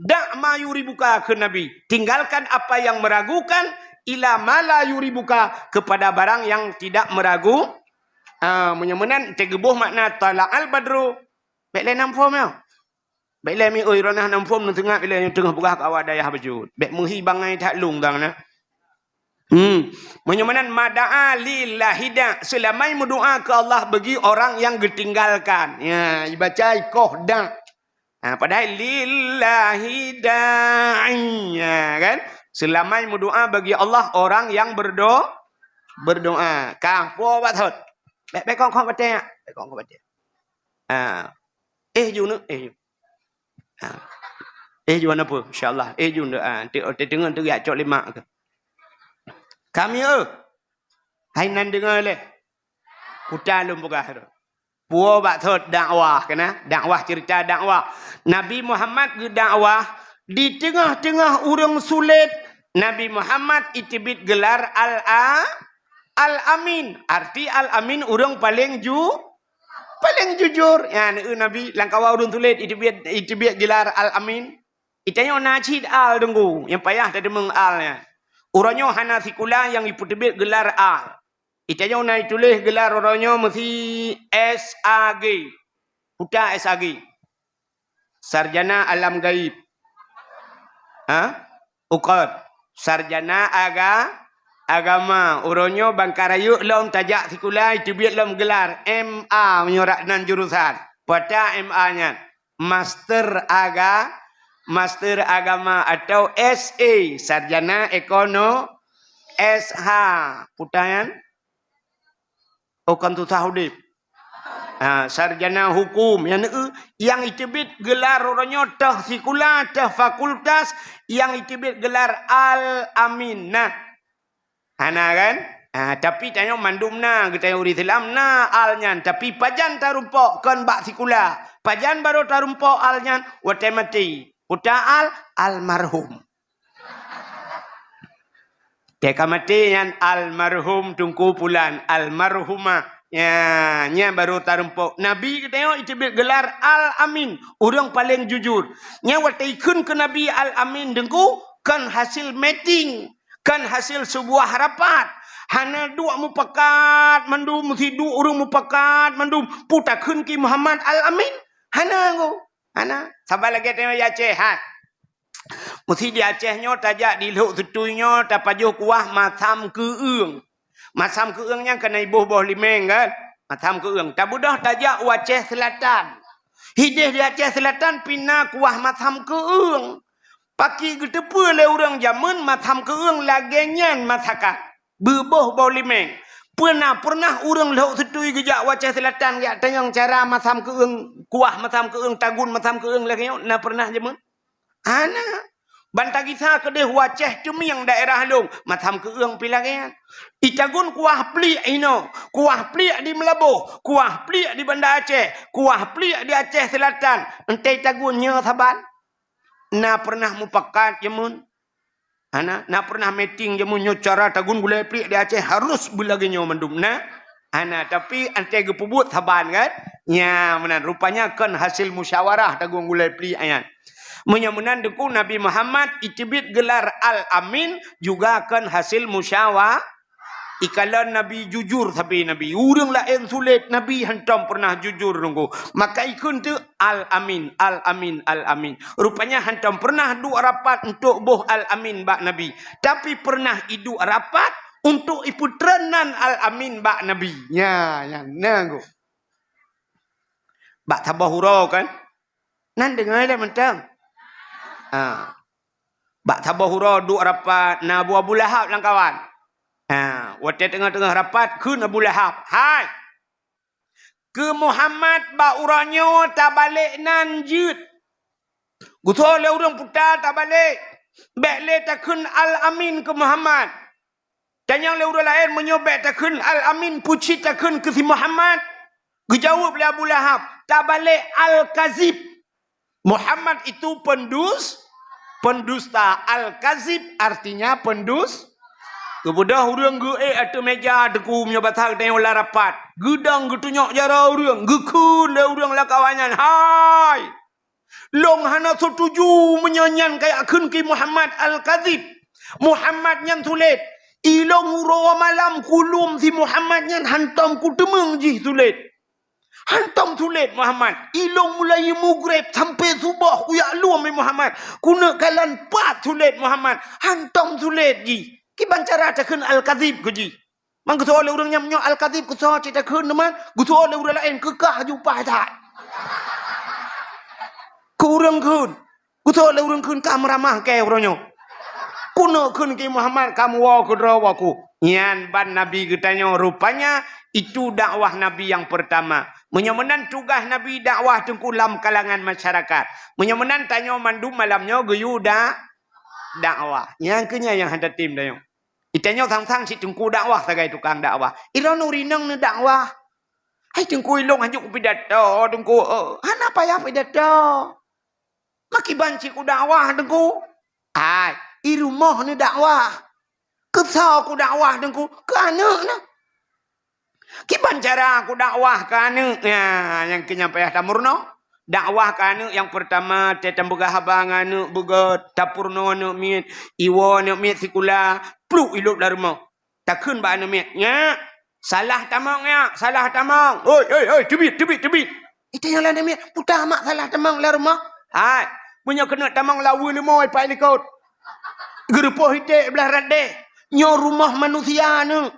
Da' ma yuribuka kheun Nabi. Tinggalkan apa yang meragukan, ila ma la yuribuka, kepada barang yang tidak meragu. Ah, meunyoe meunan, teugeubôh makna tala'al badru. Bék lé nam phom nyoe. Bék lé mi oi, roh na nam phom, neuteungat ilée nyoe teungoh peugah keu awak dayah bacut. Bék meuhi bangai that lung dang na. Hmm. Meunyoe meunan mada'a lillahi da, seulamai meudoa keu Allah bagi orang yang geutinggalkan. Ya, ibaca ikoh da. Ha, padahai lillahi da'i, ya kan? Seulamai meudoa bagi Allah orang yang berdo-, berdoa. Ka, puo bak thot. Bék, bék kong-kong batée, ya. Bék kong-kong batée. Ha. Eh, ju neuk, eh, ju. Ha. Eh, ju na peue? Insya Allah. Eh, ju neuk, ha. Ti-, ti-, teungoh tu jak cok lemak ke. Kami, eh. Hai nan deungoe lé. Kuta lôn peugah tu. Puo bak thot dakwah kena, dakwah cerita dakwah. Nabi Muhammad geudakwah di teungoh-teungoh ureuëng sulet. Nabi Muhammad iteubiet gelar Al-A-, Al-Amin. Arti Al-Amin ureuëng paleng ju-, paleng jujur. Ya, neu Nabi lam kawa ureuëng sulet iteubiet, iteubiet gelar Al-Amin. Itanyoe na cit al deungku, nyang payah tadeumeung al nyan. Uroe nyoe hana sikula nyang ipeuteubiet gelar al. Itanyoe na ituléh gelar uroe nyoe meusi S A G. Peue ta S A G? Sarjana Alam Gaib. Ha? Ukot. Sarjana aga-, Agama. Uroe nyoe bangka rayeuk lom tajak sikula, iteubiet lom gelar M A meunyoe rak nan jurusan. Peue ta M A nyan? Master aga-, Master Agama atau S A, Sarjana Ekono-, S H. Peue ta nyan? Oh, kon susah udeb. Ha, Sarjana Hukum. Nyang neu-, nyang iteubiet gelar uroe nyoe teuh sikula, teuh fakultas, nyang iteubiet gelar Al-Amin. Nah, hana kan? Ha, tapi tanyoe mandum na, geutanyoe ureuëng Islam na al nyan, tapi pajan tarumpok kon bak sikula. Pajan barô tarumpok al nyan? Watée maté. Peue ta al? Almarhum. Teuka maté nyan almarhum Teungku Pulan, almarhumah. Ya, nyan barô tarumpok. Nabi geutanyoe iteubiet gelar Al-Amin, ureuëng paleng jujur. Nyan watée ikheun keu Nabi Al-Amin deungku, kon hasil meeting. Kan hasil seubuah rapat. Hana duek mupakat mandum, meusi duek ureuëng mupakat mandum. Peue takheun keu Muhammad Al-Amin? Hana ngô. Hana. Saban lagée tanyoe di Aceh, hai. Meusi di Aceh nyoe tajak di Lhok Seutui nyoe tapajoh kuah masam keueung. Masam keueung nyan kana iboh boh limeng kan? Masam keueung. Tabeudôh tajak u Aceh Selatan. Hideh di Aceh Selatan pih na kuah masam keueung. Pakri geuteupeue lé ureuëng jamén masam keueung lagée nyan masakan. Beuboh boh limeng. Peue na pernah ureuëng lhok seutui geujak u Aceh Selatan geujak tanyong cara masam keueung, kuah masam keueung, tagun masam keueung lagée nyoe? Na pernah jameun? Hana. Ban tagisa keudeh u Aceh teumieng daerah lôn, masam keueung pih lagée nyan. Itagun kuah pliek inoe, kuah pliek di Meulaboh, kuah pliek di Banda Aceh, kuah pliek di Aceh Selatan. Entée tagun nyoe saban? Na pernah mupakat jameun? Hana, na pernah meeting jameun nyoe cara tagun gulai pliek di Aceh harus beulagée nyoe mandum? Na? Hana, tapi entée geupeubuet saban kan? Nya, meunan. Rupanya kon hasil musyawarah tagun gulai pliek nyan. Meunyoe meunan Teungku, Nabi Muhammad iteubiet gelar Al-Amin juga kon hasil musyawa-, Ikalon Nabi jujur sabe Nabi. Ureuëng laén sulet, Nabi hantom pernah jujur Teungku. Maka ikheun teuk Al-Amin, Al-Amin, Al-Amin. Rupanya hantom pernah duek rapat untuk boh Al-Amin bak Nabi. Tapi pernah iduek rapat untuk ipeutreun nan Al-Amin bak Nabi. Nya, nya, na Teungku. Bak saboh uroe kan? Nan deungoe lé mantong. Ha. Bak saboh uroe duek rapat, na Abu, Abu Lahab lam kawan. Ha, watée teungoh-teungoh rapat, kheun Abu Lahab, "Hai! Keu Muhammad bak uroe nyoe tabalek nan jeuet. Geusoe lé ureuëng puta tabalek. Bék lé takheun Al-Amin keu Muhammad." Tanyong lé ureuëng laén, "Meunyoe bék takheun Al-Amin, peue cit takheun keu si Muhammad?" Geujaweueb lé Abu Lahab, "Tabalek Al-Kazib." Muhammad itu pendus-, pendusta. Al-Kazib artinya pendus-, Geubeudôh ureuëng geuék ateueh méja Teungku, meunyoe basa geutanyoe lam rapat. Geudong geutunyok jaroe ureuëng, geukheun lé ureuëng lam kawan nyan, "Hai! Lôn hana seutuju meunyoe nyan kajak kheun keu Muhammad Al-Kazib. Muhammad nyan sulet. Ilôn uroe malam kulom si Muhammad nyan hantom kuteumeung jih sulet. Hantom sulet Muhammad. Ilôn mulai mugreb sampoe suboh kujak lom Muhammad. Keuneuk kalon pat sulet Muhammad. Hantom sulet jih." Kiban cara takheun Al-Kazib keu jih. Man geusoe lé ureuëng nyan, "Meunyoe Al-Kazib keu soe cit takheun teuma, geusoe lé ureuëng laén keu kah jupah that." Keu ureuëng kheun, geusoe lé ureuëng kheun ka meuramah keu uroe nyoe. Keuneuk kheun keu Muhammad ka meuwoe keudroe woku. Nyan ban Nabi geutanyoe, rupanya itu dakwah Nabi nyang peurtama. Meunyoe meunan tugaih Nabi dakwah Teungku lam kalangan masyarakat. Meunyoe meunan tanyoe mandum malam nyoe geuyue da-, dakwah. Nyang keu nyan nyang hana tem tanyoe. Itanyoe sang-sang cit Teungku dakwah sagai tukang dakwah. Iroe nuri nong neudakwah. Hai Teungku, ilong hanjeuet kupidato Teungku, eh, hana payah pidato. Makiban cit kudakwah Teungku. Hai, i rumoh neudakwah. Keu soe kudakwah Teungku? Keu aneuk na. Kiban cara kudakwah keu aneuk? Nya, nyang keu nyan payah tameurunoe. Dakwah keu aneuk nyang peurtama, teutampeugah haba ngon aneuk beugét, tapeurunoe aneuk miet, iwoe aneuk miet sikula, pluek ilop lam rumoh. Takheun bak aneuk miet, "Nyak, salah tamong nyak, salah tamong. Oi, oi, oi, teubiet, teubiet, teubiet." Itanyoe lé aneuk miet, "Peue teuma mak salah tamong lam rumoh?" "Hai, meunyoe keuneuk tamong laweue leumo ipat likot. Geurupoh iték blah rot deh. Nyoe rumoh manusia aneuk."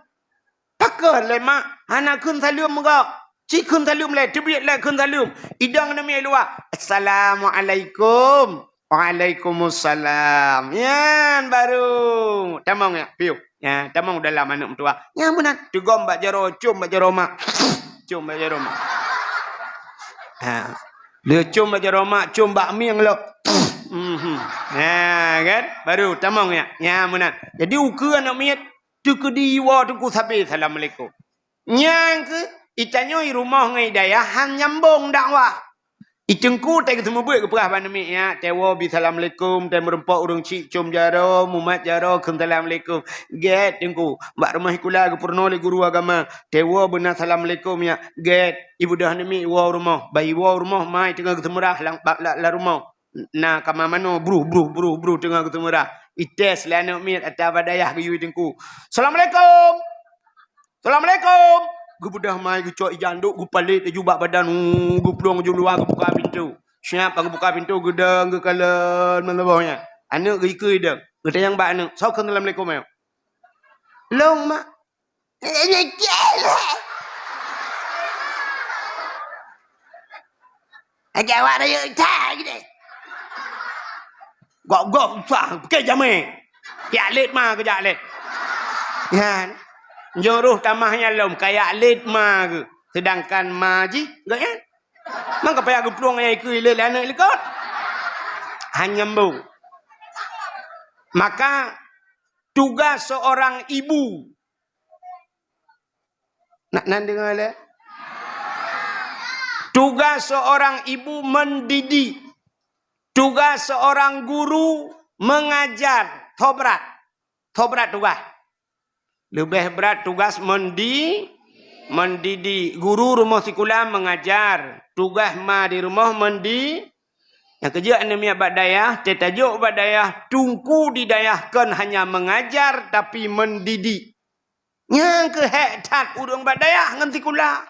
Pakon lé mak, hana kheun saleuem meugoe. Ci kheun saleuem lé, teubiet lé kheun saleuem. Idong aneuk miet luwa, "Assalamualaikum." "Waalaikumsalam." Nyan baru tamong nyak, piôh. Nya, tamong dalam aneuk meutuwah. Nyan meunan, teugom bak jaroe, com bak jaroe mak. Com bak jaroe mak. Ha. Lé com bak jaroe mak, com bak mieng lom. Mhm. Ha, kan? Baru tamong nyak. Nya meunan. Jadi ukeue aneuk miet, teukeudi iwoe Teungku sabe assalamualaikum. Nyang keu itanyoe i rumoh ngon i dayah han nyambong dakwah. I Teungku teuh geuseumeubeuet geupeugah bak aneuk miet nyak, teuwoe bi assalamualaikum, teuh meureumpok ureueng chik com jaroe, mumat jaroe, kheun assalamualaikum. Gét Teungku, bak rumoh sikula geupeurunoe lé guru agama, teuwoe beuna assalamualaikum nyak. Gét, ibeudôh aneuk miet iwoe u rumoh, bah iwoe u rumoh mai teungoh geuseumeurah lam, bak, lam, lam rumoh. Na kama manoe bruh, bruh, bruh, bruh teungoh geuseumeurah. Ites lé aneuk miet ata bak dayah geuyue i Teungku. "Assalamualaikum! Assalamualaikum!" Geubeudôh mai geucok ija andok, geupalét laju bak badan, uh, geuplueng laju luwa geubuka pintoe. Siap geubuka pintoe, geudong geukalon meuleubôh nyan. Aneuk geuikeue idong. Geutanyong bak aneuk, "Soe kheun assalamualaikum nyoe?" "Lôn, mak." Aja awak rayeuk that gitu. Gok-gok usah, pakai jamé. Piak lét ma keujak lé. Nyan. Nyuruh tamah nyan lom, kayak lét ma geuh. Sedangkan ma jih, geuh nyan. Maka payah geuplueng nyang ikeue ilé lé aneuk likot. Hana nyambung. Maka tugas seorang ibu. Nak nan deungoe lé? Tugas seorang ibu mendidik. Tugas seorang guru mengajar. Tho brat. Tho brat tugas. Leubeh brat tugas mendi-, mendidik. Guru rumoh sikula mengajar. Tugas ma di rumoh mendi-, nyang keujeuet aneuk miet bak dayah, teutajok bak dayah, teungku di dayah kon hanya mengajar, tapi mendidik. Nyang keuh hék that ureuëng bak dayah ngon sikula.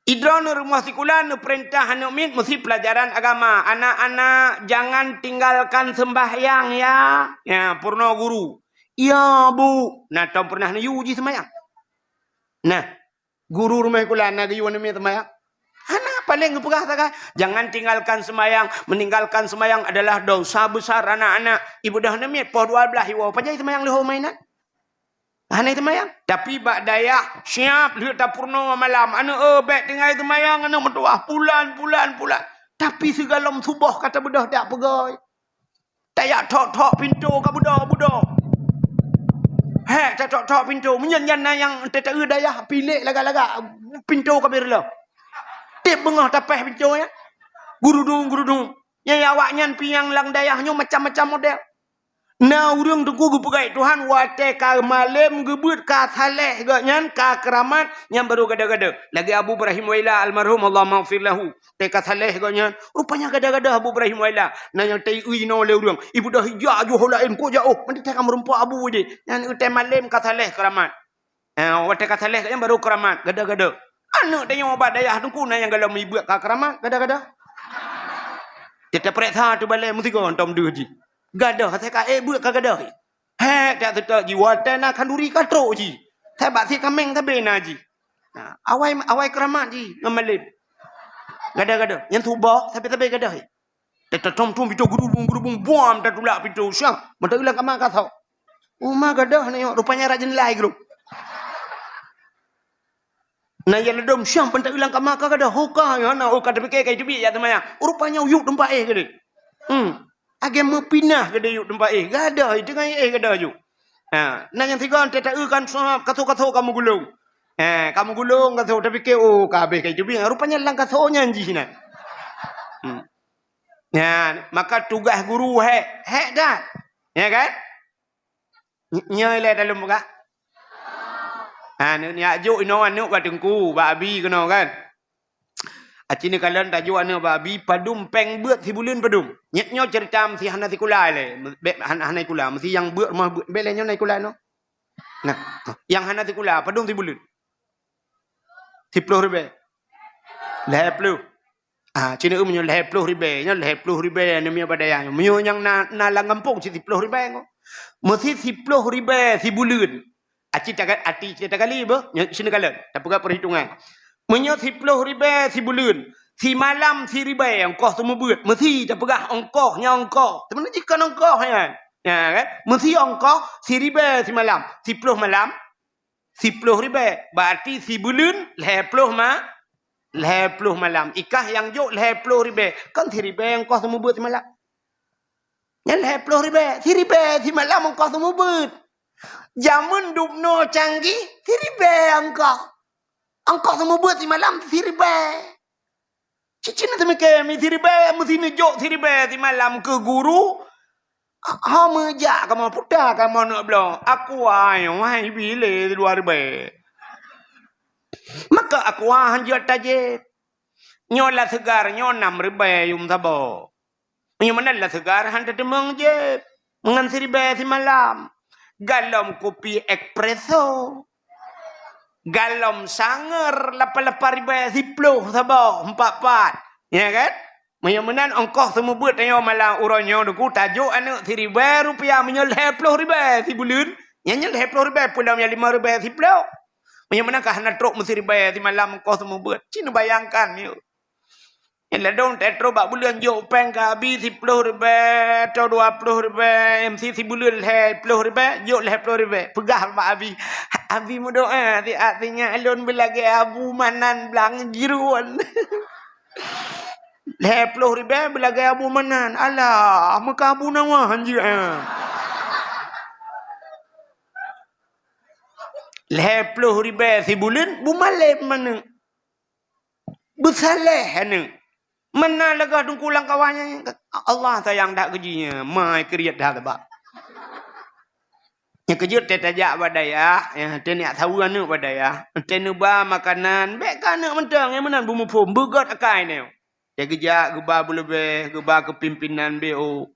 Idroeneuh rumoh sikula neupeurintah aneuk miet meusi pelajaran agama. "Anak-anak, jangan tinggalkan sembahyang, ya." Ya, peurunoe guru. "Ya, Bu." Nah, tom pernah neuyue jih seumayang. Nah, guru rumoh sikula na geuyue aneuk miet seumayang? Hana, paléng geupeugah sagai, "Jangan tinggalkan sembahyang. Meninggalkan sembahyang adalah dosa besar, anak-anak." Ibu dah aneuk miet, poh dua belas iwoe, pajan seumayang leuhô mainan? Hana seumayang. Tapi bak dayah, siap lheueh tapeurunoe malam. Aneuk, eh, bék tinggai seumayang, aneuk meutuwah. Pulan, pulan, pulan. Tapi sigohlom suboh ka tabeudôh dak peugöt. Tajak thok-thok pintoe ka beudôh-beudôh. Hék, tathok-thok pintoe. Meunyan nyan na nyang teuteue dayah, pilék lagak-lagak. Pintoe ka beureuloh. Tieb beungoh tapéh pintoe nyan. Gurudung, gurudung. Nyan awaknyan pih nyang lam dayah nyoe macam-macam model. Na ureuëng teungku geupeugah Tuhan, watée ka malem geubeuet ka saleh gobnyan, ka keuramat, nyan barô gada-gada. Lagée Abu Ibrahim Waila almarhum, Allahumma ighfir lahu. Tée ka saleh gobnyan, rupanya gada-gada Abu Ibrahim Waila. Na nyang teuiui inoe lé ureuëng. Ibu dah ija ju ho laén, kok jak, oh, meuntah ka meurumpok Abu jih. Nyan watée malem ka saleh keuramat. Eh, watée ka saleh gobnyan barô keuramat, gada-gada. Aneuk tanyoe bak dayah teungku na nyang gohlom ibeuet ka keuramat, gada-gada. Teupeuriksa tu balée meusigoe tom deuh jih. Gadoh, asai ka ék beuet ka gadoh. Hék, tak seutôt jih, watée na khanduri ka trok jih. Sabab si kaméng sabe na jih. Nah, awai, awai keuramat jih ngon malem. Gada-gada. Nyang suboh sabe-sabe gadoh. Teutom-tom pintoe gurubung-gurubung, buam tatulak pintoe. Siang, mantong ilang kama ka sok. Uma gadoh ni, rupanya rajin lai grup. Na ya ledom siang, mantong ilang kama ka gadoh. Hoka, ya na, oh, ka teupike kai teubiet ya teumaya. Rupanya uyuek teumpat éh gede. Hmm. Agée meupinah gede uyuek teumpat éh. Gadoh, teungoh éh gadoh ju. Ha, na nyang sigoe teuta-eu kan sahab, kaso-kaso kamu gulong. Ha, kamu gulong kaso, teupike, oh, ka habéh kai teubiet. Rupanya lam kaso nyan jih na. Hmm. Ya, maka tugas guru hék, hék that. Ya kan? Ny-, nyoe lé dalam buka. Ha, ni, ni ajok inoe aneuk bak teungku, bak abi keunoe kan. Aci neukalon tajok aneuk bak abi, padum péng beuet sibuleuen padum. Nyet nyoe cerita meusi hana sikula lé, bék hana, hana sikula, meusi nyang beuet rumoh beuet, bék lé nyoe na sikula nyoe. Nah, nyang hana sikula, padum sibuleuen? Siploh ribée. Lhée ploh. Ah, cina eu meunyoe lhée ploh ribée, nyoe lhée ploh ribée aneuk miet bak dayah nyoe. Meunyoe nyang na, na lam gampông cit siploh ribée nyoe. Meusi siploh ribée sibuleuen. Aci taga-, aci cita kali beuh, nyoe sini kalon. Tapeugah perhitungan. Meunyoe siploh ribée sibuleuen, simalam siribée ongkoh seumeubeuet. Meusi tapeugah ongkoh, nyoe ongkoh. Sebenarnya jih kon ongkoh nyan. Ya kan? Meusi ongkoh siribée simalam. Siploh malam, siploh ribée, berarti sibuleuen lhée ploh ma-, lhée ploh malam. Ikah nyang jok lhée ploh ribée, kon siribée ongkoh seumeubeuet simalam. Nyan lhée ploh ribée, siribée simalam ongkoh seumeubeuet. Jameun dubnoe canggih, siribée ongkoh. Ongkoh seumeubeuet simalam siribée. Cicin teumike mi siribée, meusi neujok siribée simalam keu guru. Ha, meujak kamoe puta kamoe neuk bloe. Aqua nyoe wahai bi lé dua ribée. Maka aqua hanjeuet tajép. Nyoe la seugar nyoe nam ribée yum saboh. Meunyoe meunan la seugar han tateumeung jép. Meungan siribée simalam. Galom kupi espresso. Galom sanger lapan-lapan ribée siploh saboh, empat-empat. Ya kan? Meunyoe meunan ongkoh seumeubeuet tanyoe malam uroe nyoe teungku tajok aneuk siribée rupiah meunyoe lhée ploh ribée sibuleuen. Nyan nyan lhée ploh ribée pulang nyang lima ribée siploh. Meunyoe meunan ka hana trok meusiribée simalam ongkoh seumeubeuet. Ci neubayangkan miyueb. Nyan ladôm teutroh bak buleuen jok péng keu abi siploh ribée atau dua ploh ribée, meusi sibuleuen lhée ploh ribée, jok lhée ploh ribée. Peugah bak abi, Abi meudoa, "Siat sinyak lôn beulagèe Abu Manan blang jeuruen." Lhèe ploh ribèe beulagèe Abu Manan. Alah, meuka Abu Nawas jeuet, eh. Lhèe ploh ribèe sibuleuen, beumalém aneuk. Beusaléh aneuk. Meunan lagèe teungku lam kawan nyan, Allah sayang that keu jih nyan, mai kriet that bak. Nyang keujeuet teuh tajak bak dayah, ya, teuh neujak saweue aneuk bak dayah, teuh neuba makanan, bèk keu aneuk mantong, nyang meunan beumuphom, beugöt akai nyoe. Teuh geujak geuba beuleubèh, geuba keu pimpinan B O.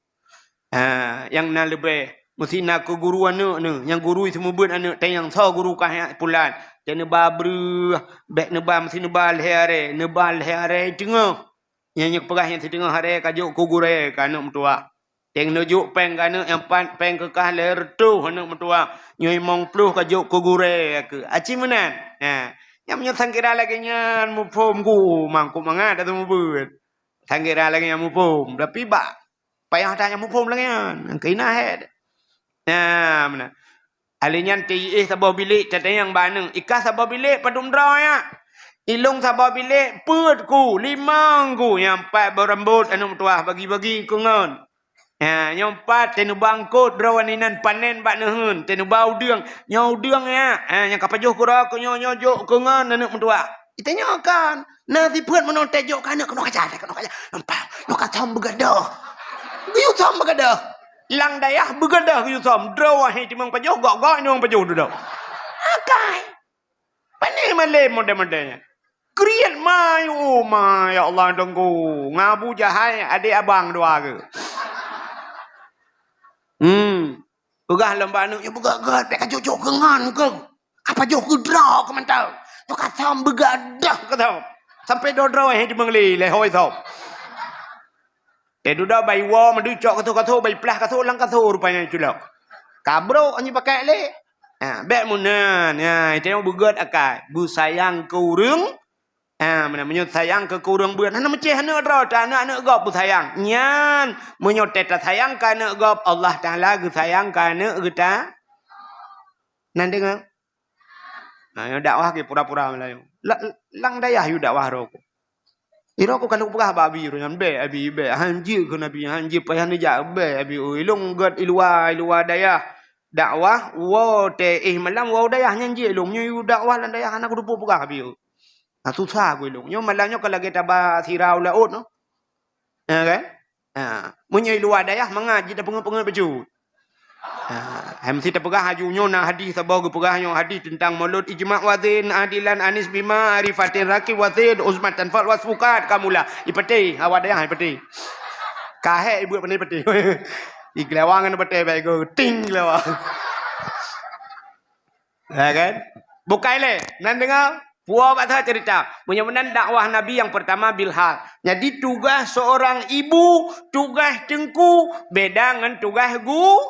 Ha, nyang na leubèh, meusti na keu guru aneuk neuh, nyang guru seumeubeuet aneuk, teuh nyang soe guru kah nyan pulan. Teuh neuba breueh, bèk neuba, meusti neuba lhèe arèe, neuba lhèe arèe teungoh. Nyang, nyang peugah nyang siteungoh arèe ka jok keu gurèe keu aneuk meutuwah. Teuh neujok péng keu aneuk nyang pat péng keu kah lhèe reutôh aneuk meutuwah. Nyoe limong ploh ka jok keu gurèe keu. Aci meunan. Ha. Nyang meunyoe sangkira lagèe nyan muphom ku, mangkuk mangat dah seumeubeuet. Sangkira lagèe nyan muphom. Tapi bak payah that nyang muphom lagèe nyan. Nyang keu ina hèt. Nah, meunan. Alèh nyan teuiéh saboh bilék, tatanyong bak aneuk, "I kah saboh bilék padum droe, ya?" "I lôn saboh bilék peuet ku, limong ku, nyang pat beurambot aneuk meutuwah bagi-bagi keu ngon." Ha, nyang pat teuh neuba eungkôt droe inan panen bak neuheun, teuh neuba udeueng. "Nyoe udeueng, ya. Ha, nyang ka pajoh keu droe keu nyoe, nyoe jok keu ngon aneuk meutuwah." Itanyong kan, na sifeuet meunoe teuh jok keu aneuk, keunoe aja, keunoe aja. Nampak, nyoe ka thom beugadôh. Geuyue thom beugadôh. Lam dayah beugadôh geuyue thom. Droe wahé timang pajoh, gok-gok timang pajoh dudoe. Akai. Pané malém model-model nyan. Kriet mai, oh mai, ya Allah, teungku. Ngabu jahai adék abang dua ke. Hmm. Peugah lom bak aneuk, "Nyoe beugöt-göt, bèk ka jok-jok keu ngon keuh. Ka pajoh keu droe keuh mantong. Nyoe ka thom beugadôh keu thom. Sampoe droe-droe hé jimeung lé, lé hôi thom." Teuh dudoe bai woe meudeuh cok kasô-kasô, bai plah kasô lam kasô rupanya culok. Ka brôk nyoe pakai lé. Ha, bèk meunan. Ha, itu nyang beugöt akai. Beusayang keu ureueng. Ha, meunan meunyoe sayang keu, keu ureueng beuet, hana meucéh aneuk droe, ta aneuk-aneuk gob beusayang. Nyan, meunyoe teuh tasayang keu aneuk gob, Allah Taala geusayang keu aneuk geuta. Nan deungoe? Ha, nyoe dakwah ke pura-pura Meulayu. La-, lam dayah yue dakwah droe ku. Droe ku ka lôn peugah bak abi droe nyan, "Bèk, abi, bèk. Han jeuet keu Nabi, han jeuet payah neujak, bèk, abi, oi. Lôn göt i luwa, i luwa dayah. Dakwah, woe teuh éh malam, woe dayah nyan jeuet lôn. Nyoe yue dakwah lam dayah hana kuteupeu peugah, abi, oi." Ha, susah ku ilôn. Nyoe malam nyoe ka lagèe taba sira u laôt nyoe. Ha, kan? Ha, meunyoe i luwa dayah mangat jeuet tapeungeut-peungeut bacut. Ha, hai meusti tapeugah laju nyoe na hadih saboh geupeugah nyoe hadih teuntang mulod ijma' wazin adilan anis bima arifatin rakib wazin usmatan fal wasfukat kamula. Ipatéh, awak dayah ipatéh. Ka hék ibuet pandai patéh. Igeulawa ngon patéh baik go ting geulawa. Ya kan? Bukai lé, nan deungoe, puwoe bak that cerita. Meunyoe meunan dakwah Nabi yang pertama bilhal. Jadi tugaih seorang ibu, tugaih teungku beda ngon tugaih gu-,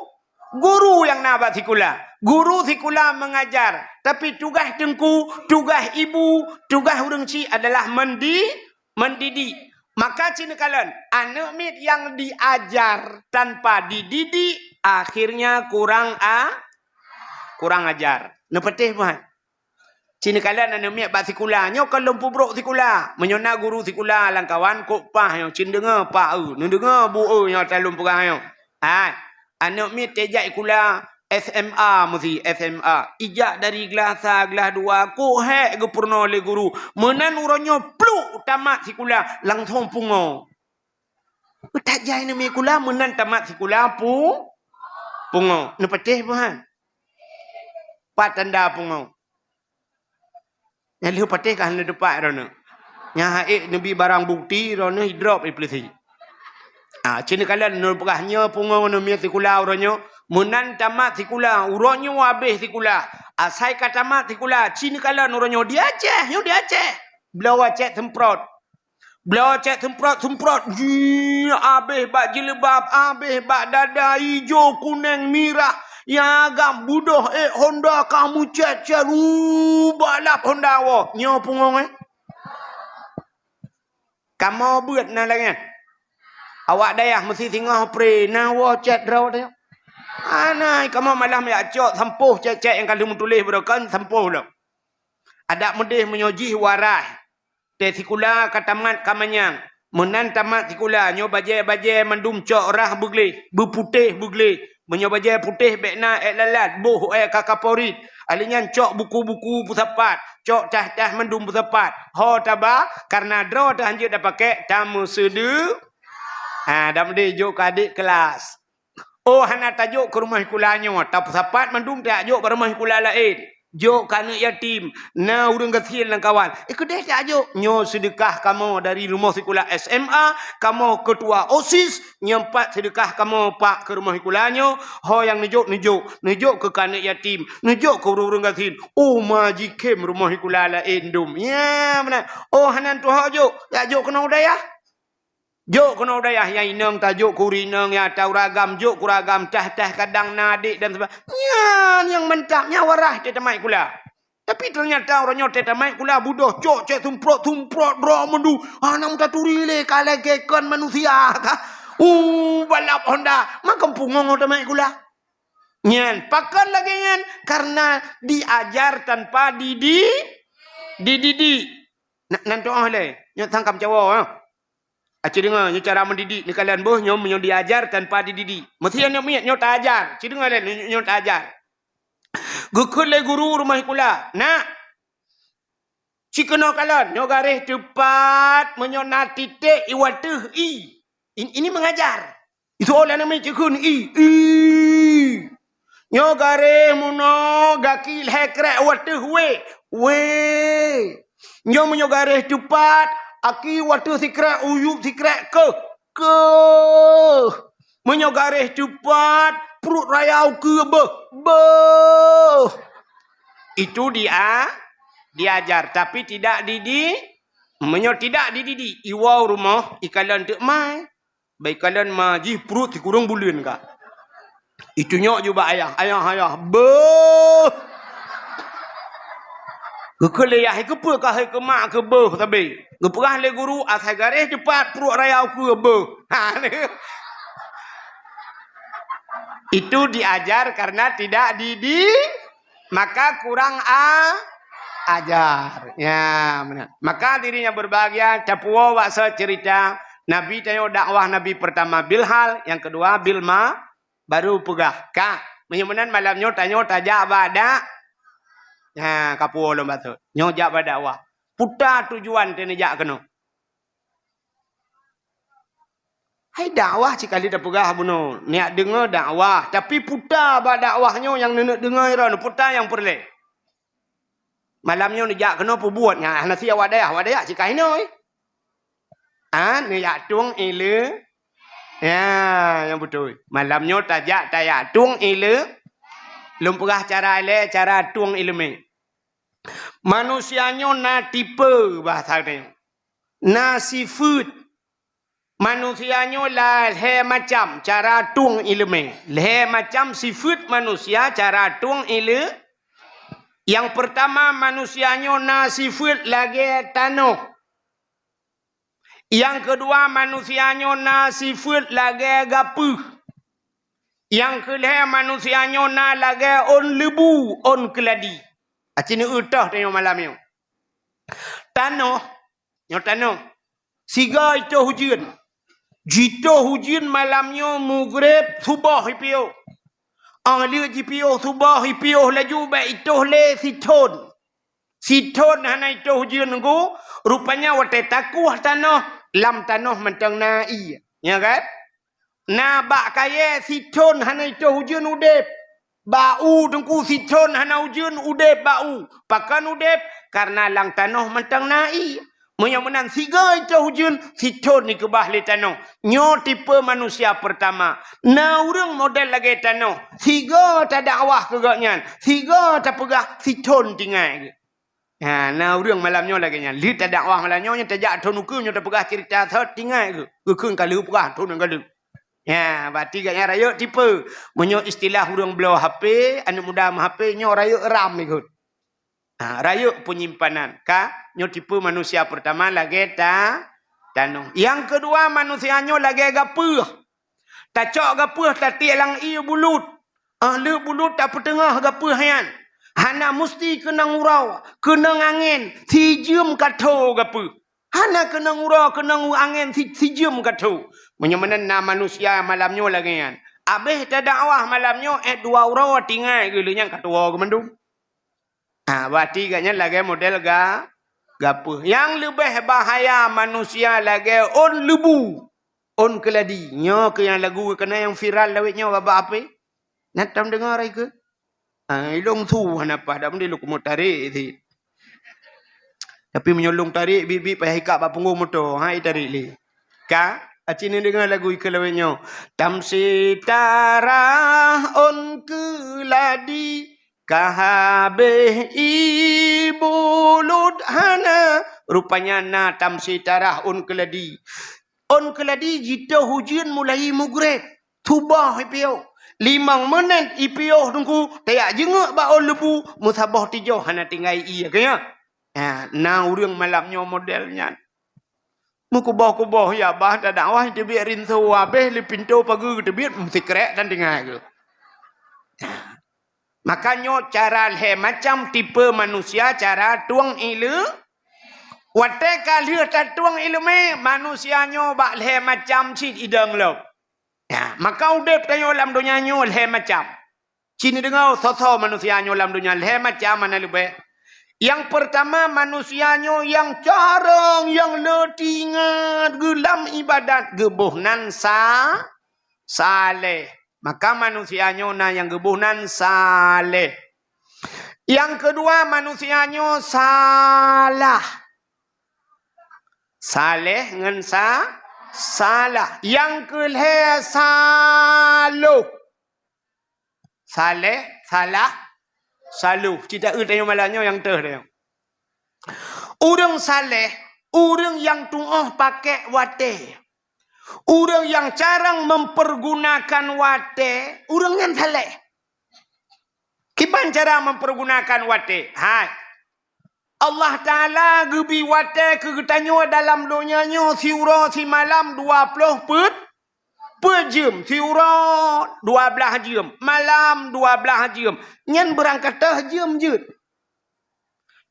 guru nyang na bak sikula. Guru sikula mengajar, tapi tugaih teungku, tugaih ibu, tugaih ureueng chik adalah mendi-, mendidik. Maka ci neukalon, aneuk miet nyang diajar tanpa dididik, akhirnya kurang a-, kurang ajar. Neupatéh buhan. Ci neukalon aneuk miet bak sikula. Nyoe kon lôn peubrôk sikula. Meunyoe na guru sikula lam kawan, kok pah nyoe, ci neudeungoe pah eu, neudeungoe bu eu nyang ata lôn peugah nyoe. Hai, aneuk miet teuh jak sikula S M A meusi, S M A. Ijak dari glah sa, glah dua, kok hék geupeurunoe lé guru. Meunan uroe nyoe pluek tamat sikula, langsong pungo. Tajak aneuk miet sikula, meunan tamat sikula pu-, pungo. Neupatéh buhan. Pat tanda pungo. Nyang lheueh patéh ka hana teupat droeneuh. Nyang ha'ék neubi barang bukti droeneuh idrop ipeuleusi. Ah, ci neukalon neupeugah nyoe pungo aneuk miet sikula uroe nyoe. Meunan tamat sikula, uroe nyoe habéh sikula. Asai ka tamat sikula, ci neukalon uroe nyoe di Aceh, nyoe di Aceh. Bloe cèt seumprot. Bloe cèt seumprot-seumprot, jih, abéh bak jilbab, abéh bak dada, ijo, kunèng, mirah, nyang agam, budôh, ék Honda ka meucèt-cèt, uu, balap Honda woe. Nyoe pungo, eh? Kamoe beuet na lagèe nyan. Awak dayah meusti singoh pre, na woe cèt droe teuh. Anai kamoe malam jak cok sampôh cék-cék nyang ka lheueh meutuléh barokon sampôh lom. Adak meudeh meunyoe jih warai. Teuh sikula ka tamat ka manyang. Meunan tamat sikula nyoe bajée-bajée mandum cok rhah beugleh, beuputéh beugleh. Meunyoe bajée putéh bék na ék lalat, boh ék ka kaporit. Alheuh nyan cok buku-buku peusapat, cok tah-tah mandum peusapat. Ho taba, kareuna droe teuh hanjeuet tapakék, tameuseudeu. Ha, dan meudeh jok keu adék kelas. Oh, hana tajok keu rumoh sikula nyoe, tapeusapat mandum tajok bak rumoh sikula laén. Jok keu aneuk yatim, na ureuëng gasien lam kawan. Eh, keudeh tajok, nyoe seudeukah kamoe dari rumoh sikula S M A, kamoe keutua OSIS, nyoe pat seudeukah kamoe pak keu rumoh sikula nyoe, ho nyang neujok, neujok, neujok keu aneuk yatim, neujok keu ureuëng-ureuëng gasien. Oh, ma jikem rumoh sikula laén dum. Ya, meunan. Oh, hana tuho jok, ya jok keunoe u dayah. Jok keunoe u dayah nyang inong tajok keu ureuëng inong, nyang ata ureuëng agam jok keu ureuëng agam, tah-tah kadang na adék dan sebagainya. Nyan nyang mantap, nyan warai teuh tamat sikula. Tapi teunyata uroe nyoe teuh tamat sikula budoh cok cék sumprot-sumprot droe meundu. Hana meutaturi lé ka lagée kon manusia ka. Uh, balap Honda, makam pungong tamat sikula. Nyan, pakon lagée nyan? Karena diajar tanpa didi-, dididik. Na-, nan tuoh lé, nyoe sangkam cawo, ha. Aci deungoe, nyoe cara mendidik neukalon boh nyoe meunyoe diajar tanpa dididik. Meusti aneuk miet nyoe taajar, ci deungoe lé nyoe, nyoe taajar. Geukheun lé guru rumoh sikula, "Nak, ci keunoe kalon, nyoe garéh teupat meunyoe na titék i wateuh i." In-, ini mengajar. Iseuôt lé aneuk miet jikheun i, i. Nyoe garéh meunoe gaki lhée krek wateuh wé, wé. Nyoe meunyoe garéh teupat, aki wateuh sikrek, uyueb sikrek keuh, keuh. Meunyoe garéh teupat, pruet raya ukeue beuh, beuh. Itu dia, diajar, tapi tidak didi-, meunyoe tidak dididik, iwoe rumoh, ikalon teuk mai. Bak ikalon ma jih pruet sikureueng buleuen ka. Itunyok ju bak ayah, "Ayah, ayah, beuh!" Geukheun lé yah, "Keupeue ka hai keu mak keu beuh sabe?" Geupeugah lé guru, "Asai garéh teupat pruet raya ukeue beuh." Ha, itu diajar karena tidak didi-, maka kurang a-, ajar. Ya, meunan. Maka hadirin yang berbahagia, tapuwoe bak soe cerita Nabi tanyoe dakwah Nabi pertama bilhal, nyang keudua bilma, baru peugah. Ka, meunyoe meunan malam nyoe tanyoe tajak bak dak-, ha, kapuwoe lom bacut. Nyoe jak bak dakwah. Peue tujuan teuneuk jak keunoe? Hai dakwah cit ka lheueh tapeugah bunoe, neujak deungoe dakwah, tapi peue bak dakwah nyoe nyang neuneuk deungoe droeneuh, peue nyang peureulée? Malam nyoe neujak keunoe peubuet nyan, hana si awak dayah, awak dayah cit ka inoe. Ha, neujak tueng ile-, ya, nyang beutôi. Malam nyoe tajak tajak tueng ile-, lôn peugah cara ilée, cara tueng ileumé. Manusia nyoe na tipe bahasa nyoe. Na sifeuet. Manusia nyoe la lhée macam cara tueng ileumé. Lhée macam sifeuet manusia cara tueng ile-, nyang peurtama, manusia nyoe na sifeuet lagée tanoh. Nyang keudua, manusia nyoe na sifeuet lagée gapeuh. Nyang keulhée, manusia nyoe na lagée ôn leubu, ôn keuladi. Aci neueu toh tanyoe malam nyoe. Tanoh, nyoe tanoh. Sigoe itoh ujeuen. Jitoh ujeuen malam nyoe mugreb suboh ipiôh. Óh lheueh jipiôh suboh ipiôh laju bék itoh lé sithon. Sithon hana itoh ujeuen nunggu, rupanya watée takueh tanoh, lam tanoh mantong na ié. Nya kan? Na bak kayée sithon hana itoh ujeuen udeb. Bak u teungku sithon hana ujeuen udeb bak u. Pakon udeb? Karena lam tanoh mantong na ié. Meunyoe meunan sigoe itoh ujeuen, sithon ikeubah lé tanoh. Nyoe tipe manusia peurtama. Na ureuëng model lagée tanoh. Sigoe tadakwah keu gobnyan. Sigoe tapeugah sithon tinggai geuh. Ha, na ureuëng malam nyoe lagée nyan. Lheueh tadakwah malam nyoe, nyoe tajak thon ukeue, nyoe tapeugah ceurita thot, tinggai geuh. Geukheun ka lheueh peugah thon nyang ka lheueh. Ya, berarti gobnyan rayeuk tipe. Meunyoe istilah ureuëng bloe H P, aneuk muda meu H P, nyoe rayeuk RAM ikot. Ha, rayeuk peunyimpanan. Ka, nyoe tipe manusia peurtama lagée ta-, tanoh. Nyang keudua, manusia nyoe lagée gapeuh. Tacok gapeuh tatiek lam ié bulut. Ah, le bulut tapeuteungoh gapeuh nyan. Hana musti keunong uroe, keunong angén, sijeuem ka tho gapeuh. Hana keunong uroe, keunong angén si-, sijeuem ka tho. Meunyoe meunan na manusia malam nyoe lagée nyan. Abéh tadakwah malam nyoe, eh, dua uroe tinggai geuh, lheueh nyan ka tuwoe geuh mandum. Ah, berarti gobnyan lagée model ga-, gapeuh. Nyang leubeh bahaya manusia lagée ôn leubu, ôn keuladi. Nyoe keuh nyang lagu keunan nyang viral lawét nyoe bak-bak H P. Na tom deungoe raya keuh? Ah, ilong su hana paih, dak meundi lôn keumeung tarék sit. Tapi meunyoe lôn tarék, biet-biet payah ikab bak punggong moto, ha, itarék lé. Ka? Aci neudeungoe lagu ikeue lawét nyoe. Tam sitarah ôn keuladi, ka habéh ibulut hana. Rupanya na tam sitarah ôn keuladi. Ôn keuladi jitoh ujeuen mulai mugreb. Suboh ipiôh. Limong meuneut ipiôh teungku, tajak jeungeuk bak ôn leubu, meusaboh tijoh hana tinggai ié, ka nyan? Ha, na ureuëng malam nyoe model nyan. Meukuboh-kuboh ya bah, tadakwah teubiet rinso habéh, lé pintoe pageue teubiet, meusikrek dan tinggai geuh. Maka nyoe cara lhée macam tipe manusia cara tueng ileumé. Watée ka lheueh tatueng ileumé, manusia nyoe bak lhée macam cit idong lom. Ya, maka udeb tanyoe lam donya nyoe lhée macam. Ci neudeungoe soe-soe manusia nyoe lam donya lhée macam hana leubeh. Nyang peurtama, manusia nyoe nyang carông, nyang le tingat geuh lam iébadat, geuboh nan sa-, saleh. Maka manusia nyoe na nyang geuboh nan saleh. Nyang keudua, manusia nyoe salah. Saleh ngon sa-, salah. Nyang keulhée saloh. Saleh, salah, saloh. Cit taeu tanyoe malam nyoe nyang teuh tanyoe. Ureuëng saleh, ureuëng nyang tuoh pakék watée. Ureuëng nyang carông mempergunakan watée, ureuëng nyan saleh. Kiban cara mempergunakan watée? Hai. Allah Taala geubri watée keu geutanyoe dalam donya nyoe siuroe simalam dua ploh peuet, peuet jeuem. Siuroe dua blaih jeuem, malam dua blaih jeuem. Nyan beurangkat teuh jeuem jeuet.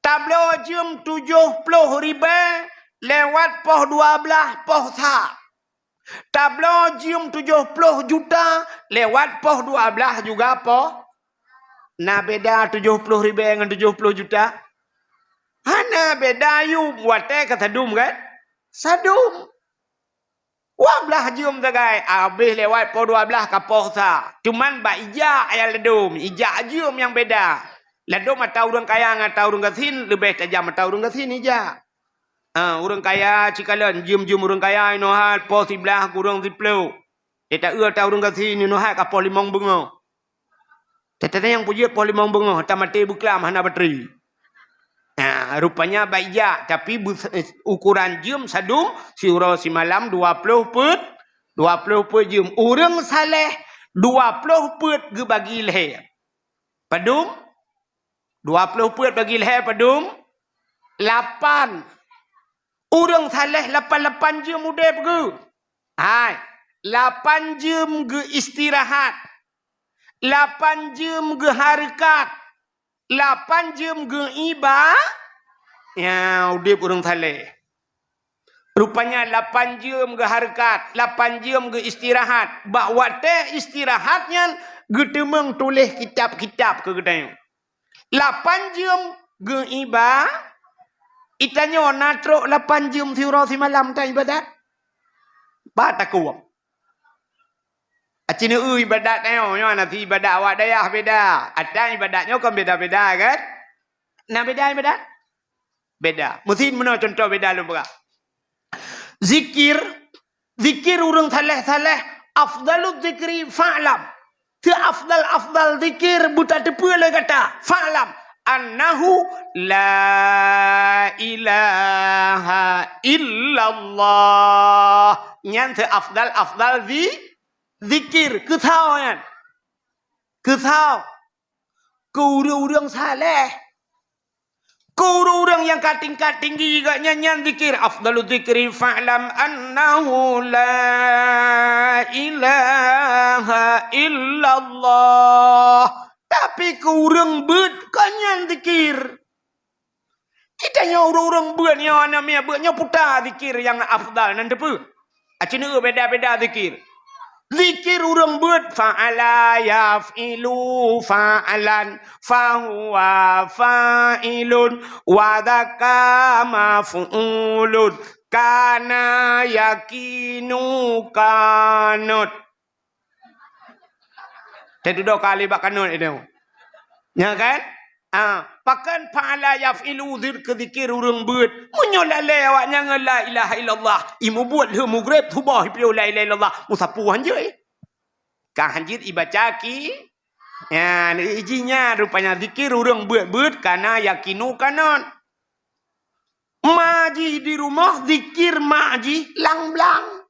Tabloe jeuem tujoh ploh ribée lewat poh dua blaih poh sa. Tabloe jeuem tujoh ploh juta lewat poh dua blaih juga poh. Na beda tujoh ploh ribée ngon tujoh ploh juta? Hana beda, yum watée ka sadum kan? Sadum. Dua blaih jeuem sagai, habéh lewat poh dua blaih ka poh sa. Cuman bak ijak nyang ladum, ijak jeuem nyang beda. Ladum ata ureuëng kaya ngon ata ureuëng gasien leubeh tajam ata ureuëng gasien ijak. Ah, ureuëng kaya cikalon, jeuem-jeuem ureuëng kaya inoe hai poh siblaih kureueng siploh. Teuta eu ata ureuëng gasien inoe hai ka poh limong beungoh. Teuta nyang peujeuet poh limong beungoh, ata maté beuklam hana batri. Nah, rupanya baik jak, tapi beu-, eh, ukuran jeuem sadum siuroe simalam dua ploh peuet, dua ploh peuet jeuem. Ureuëng saleh dua ploh peuet geubagi lhée. Padum? Dua ploh peuet bagi lhée padum? Lapan. Ureuëng saleh lapan-lapan jeuem udeb geuh. Hai, lapan jeuem geuh istirahat. Lapan jeuem geuh hareukat. Lapan jeuem geuh iba-, ya, udeb ureuëng saleh. Rupanya lapan jeuem geuhareukat, lapan jeuem geuistirahat. Bak watée istirahat nyan geuteumeung tuléh kitab-kitab keu geutanyoe. Lapan jeuem geuiba-, itanyoe na trok lapan jeuem siuroe simalam ta ibadat? Ba takue. Aci neu ibadat tanyoe, nyoe na si ibadat awak dayah beda. Ata ibadat nyoe kon beda-beda kan? Na beda ibadat? Beda. Meusin meunoe cuntoh beda lôn peugah. Zikir, zikir ureuëng saleh-saleh, afdalu zikri fa'lam. Seafdal-afdal zikir beutateupeue lé gata. Fa'lam annahu la ilaha illallah. Nyan seafdal-afdal zi-, zikir. Keu soe nyan? Keu soe? Keu ureuëng-ureuëng saleh. Keu ureuëng-ureuëng nyang ka tingkat tinggi geuh nyan, nyan zikir. Afdalu dzikri fa'lam annahu la ilaha illallah. Tapi keu ureuëng beuet kon nyan zikir. Geutanyoe ureuëng-ureuëng beuet nyoe, aneuk miet beuet nyoe, puta zikir nyang afdal nan teupeu. Aci neu beda-beda zikir. Zikir ureuëng beuet, fa'ala yaf'ilu fa'lan, fahuwa fa'ilun, wa dzaka maf'ulun, kana yakinu kanot. Teududoe kali bak kanot itu. Nya kan? Ah, pakon fa'ala yaf'ilu zir keu zikir ureuëng beuet. Meunyoe lalé awaknyan ngon la ilaha illallah, imubuet lheueh mugreb suboh ipiôh la ilaha illallah, musapu hanjeuet. Ka hanjeuet ibaca ki, ya, iji nya rupanya zikir ureuëng beuet-beuet kana yakinu kanot. Ma jih di rumoh zikir mak jih lang-blang.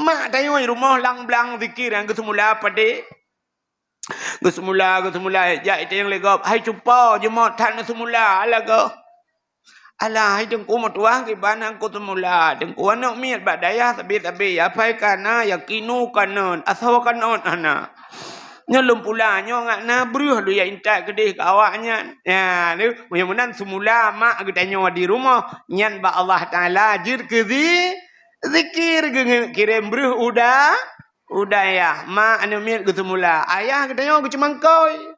Mak tanyoe rumoh lang-blang zikir nyang geuseumula padé. Geuseumula, geuseumula, jak itanyong lé gob, "Hai cupo, jeumot that neuseumula, alah goh?" "Alah, hai Teungku meutuah, kiban nyang kuseumula, Teungku, aneuk miet bak dayah sabe-sabe, apai kana, yakinu kanot, asoe kanot hana. Nyoe lôn pula, nyoe ngat na breuh lôn jak intat keudeh keu awaknyan." Ya, tu, meunyoe meunan seumula mak geutanyoe di rumoh, nyan bak Allah Taala jeuet keu zi-, zikir, geukirém breuh u da-, u dayah. Mak aneuk miet geuseumula, ayah geutanyoe geuceumangkôi.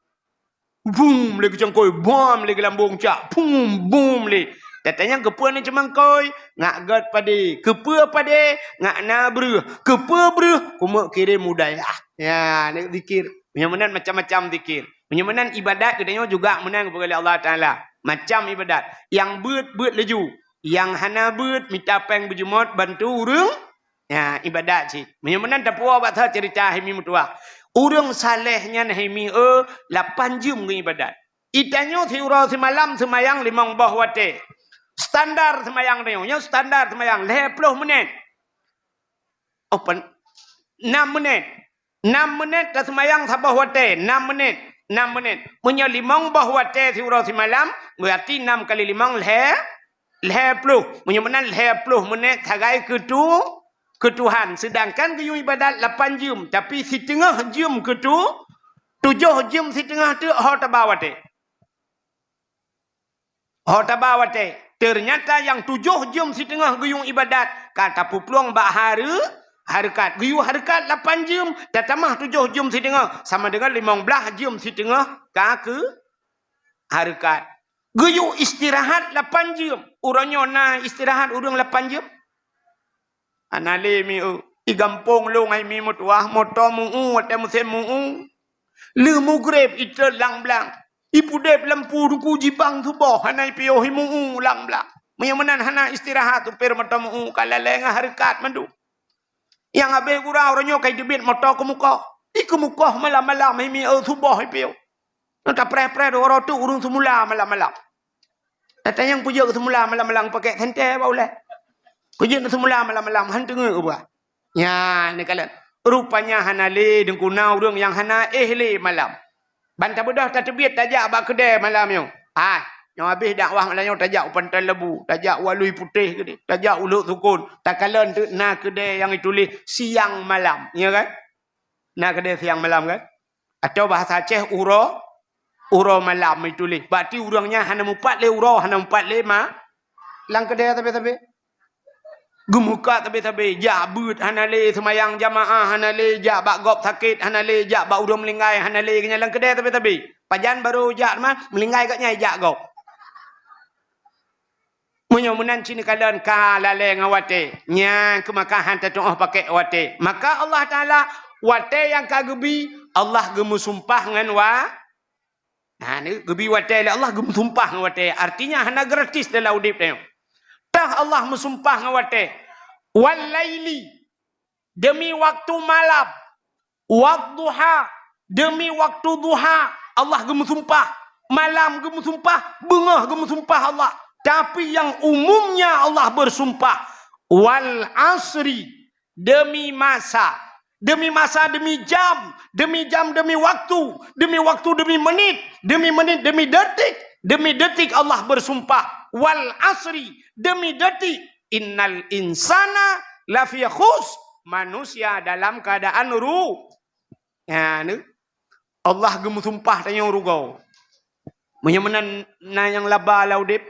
Bum lé geuceumangkôi, bam lé geulambong cak, bum, bum lé. Tatanyong keupeue neuceumangkôi, ngat gét padé. Keupeue padé, ngat na breuh. Keupeue breuh, keumeuk kirém u dayah. Ya, ni zikir. Meunyoe meunan macam-macam zikir. Meunyoe meunan ibadat geutanyoe juga meunan geupeugah lé Allah Taala. Macam ibadat. Nyang beuet, beuet laju. Nyang hana beuet, mita péng beujeumot bantu ureuëng. Ya, ibadat cit. Meunyoe meunan tapuwoe bak that ceurita hai mi meutuah. Ureuëng saleh nyan hai mi, eh, lapan jeuem geuibadat. Itanyoe siuroe simalam seumayang limong boh watée. Standar seumayang tanyoe, nyoe standar seumayang lhée ploh menit. Oh, pen-, enam menit. Enam menit taseumayang saboh watée, enam menit, enam menit. Meunyoe limong boh watée siuroe simalam, berarti enam kali limong lhée, lhée ploh. Meunyoe meunan lhée ploh menit sagai keu tu-, keu Tuhan. Sedangkan geuyue ibadat lapan jeuem, tapi siteungoh jeuem keu tu-, tujoh jeuem siteungoh teuk ho taba watée. Ho taba watée, teunyata nyang tujoh jeuem siteungoh geuyue ibadat ka tapuplueng bak hareu-, hareukat. Geuyue hareukat lapan jeuem, tatamah tujoh jeuem siteungoh, sama deungon limong blaih jeuem siteungoh ka keu hareukat. Geuyue istirahat lapan jeuem. Uroe nyoe na istirahat ureuëng lapan jeuem? Hana lé mi eu. Di gampông lôn hai mi meutuah, moto meu-ueng watée musém meu-ueng. Lheueh mugreb itot lang-blang. Ipudeb lampu duku jibang suboh hana ipiôh, imeu-ueng lang-blang. Meunyoe meunan hana istirahat, supir moto meu-ueng ka lalée ngon hareukat mandum. Nyang habéh gura uroe nyoe ka iteubiet moto keumukoh. Ikeumukoh malam-malam hai mi eu suboh ipiôh. Nyoe tapreh-preh dua uroe teuk ureuëng seumula malam-malam. Tatanyong peue jeuet seumula malam-malam pakek sentée bak ulée. Peue jeuet seumula malam-malam han teungeut ubah. Nyan neukalon. Rupanya hana lé deungkuna ureuëng nyang hana éh lé malam. Ban tabeudôh tateubiet tajak bak keudée malam nyoe. Ah, nyoe habéh dakwah malam nyoe tajak u Pantai Labu, tajak u Alui Putéh keudeh, tajak u Lhok Sukon, takalon teuk na keudée nyang ituléh siang malam, ya kan? Na keudée siang malam kan? Atau bahasa Aceh uroe, uroe malam ituléh. Berarti ureuëng nyan hana mupat lé uroe, hana mupat lé ma-, lam keudée sabe-sabe. Geumukat sabe-sabe, jak beuet hana lé, seumayang jamaah hana lé, jak bak gob sakét hana lé, jak bak ureuëng meuninggai hana lé, keu nyan lam keudée sabe-sabe. Pajan barô jak teuma, meuninggai gobnyan jak gob. Meunyoe meunan cit neukalon ka lalée ngon watée, nyan keuh maka han tatuoh pakek watée. Maka Allah Taala watée nyang ka geubi, Allah geumeusumpah ngon wa-, Nah, ni geubi watée lé Allah geumeusumpah ngon watée. Artinya hana gratis dalam udeb tanyoe. Tah Allah meusumpah ngon watée. Wal laili, demi waktu malam. Wadduha, demi waktu duha. Allah geumeusumpah. Malam geumeusumpah, beungoh geumeusumpah Allah. Tapi yang umumnya Allah bersumpah. Wal asri, demi masa, demi masa, demi jam, demi jam, demi waktu, demi waktu, demi menit, demi menit, demi detik, Demi detik Allah bersumpah, wal asri, demi detik, innal insana lafi khus, manusia dalam keadaan ru-, ya, ni. Allah geumeusumpah tanyoe rugoe. Meunyoe meunan na nyang laba lam udeb,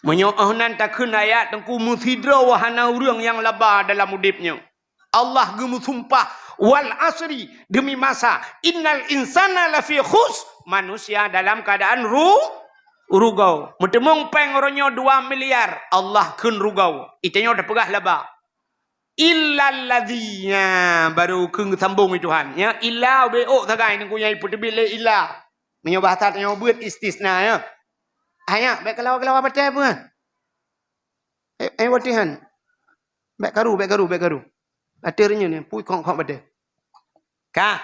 meunyoe 'oh nan takheun ayat Teungku meusidroe hana ureuëng nyang laba dalam udeb nyoe. Allah geumeusumpah, wal asri, demi masa, innal insana lafi khus, manusia dalam keadaan ru-, rugoe. Meuteumong péng uroe nyoe dua miliar, Allah kheun rugoe. Itanyoe tapeugah laba. Illalladzina, baru kheun geusambong lé Tuhan. Ya, illa ubé ôk sagai Teungku nyang ipeuteubiet lé illa. Meunyoe bahasa tanyoe beuet istisna, ya. Hanya, bék kalawa-kalawa batée peue. Eh, eh, watée han. Bék karu, bék karu, bék karu. Batée reunyeun, pui khok-khok batée. Ka.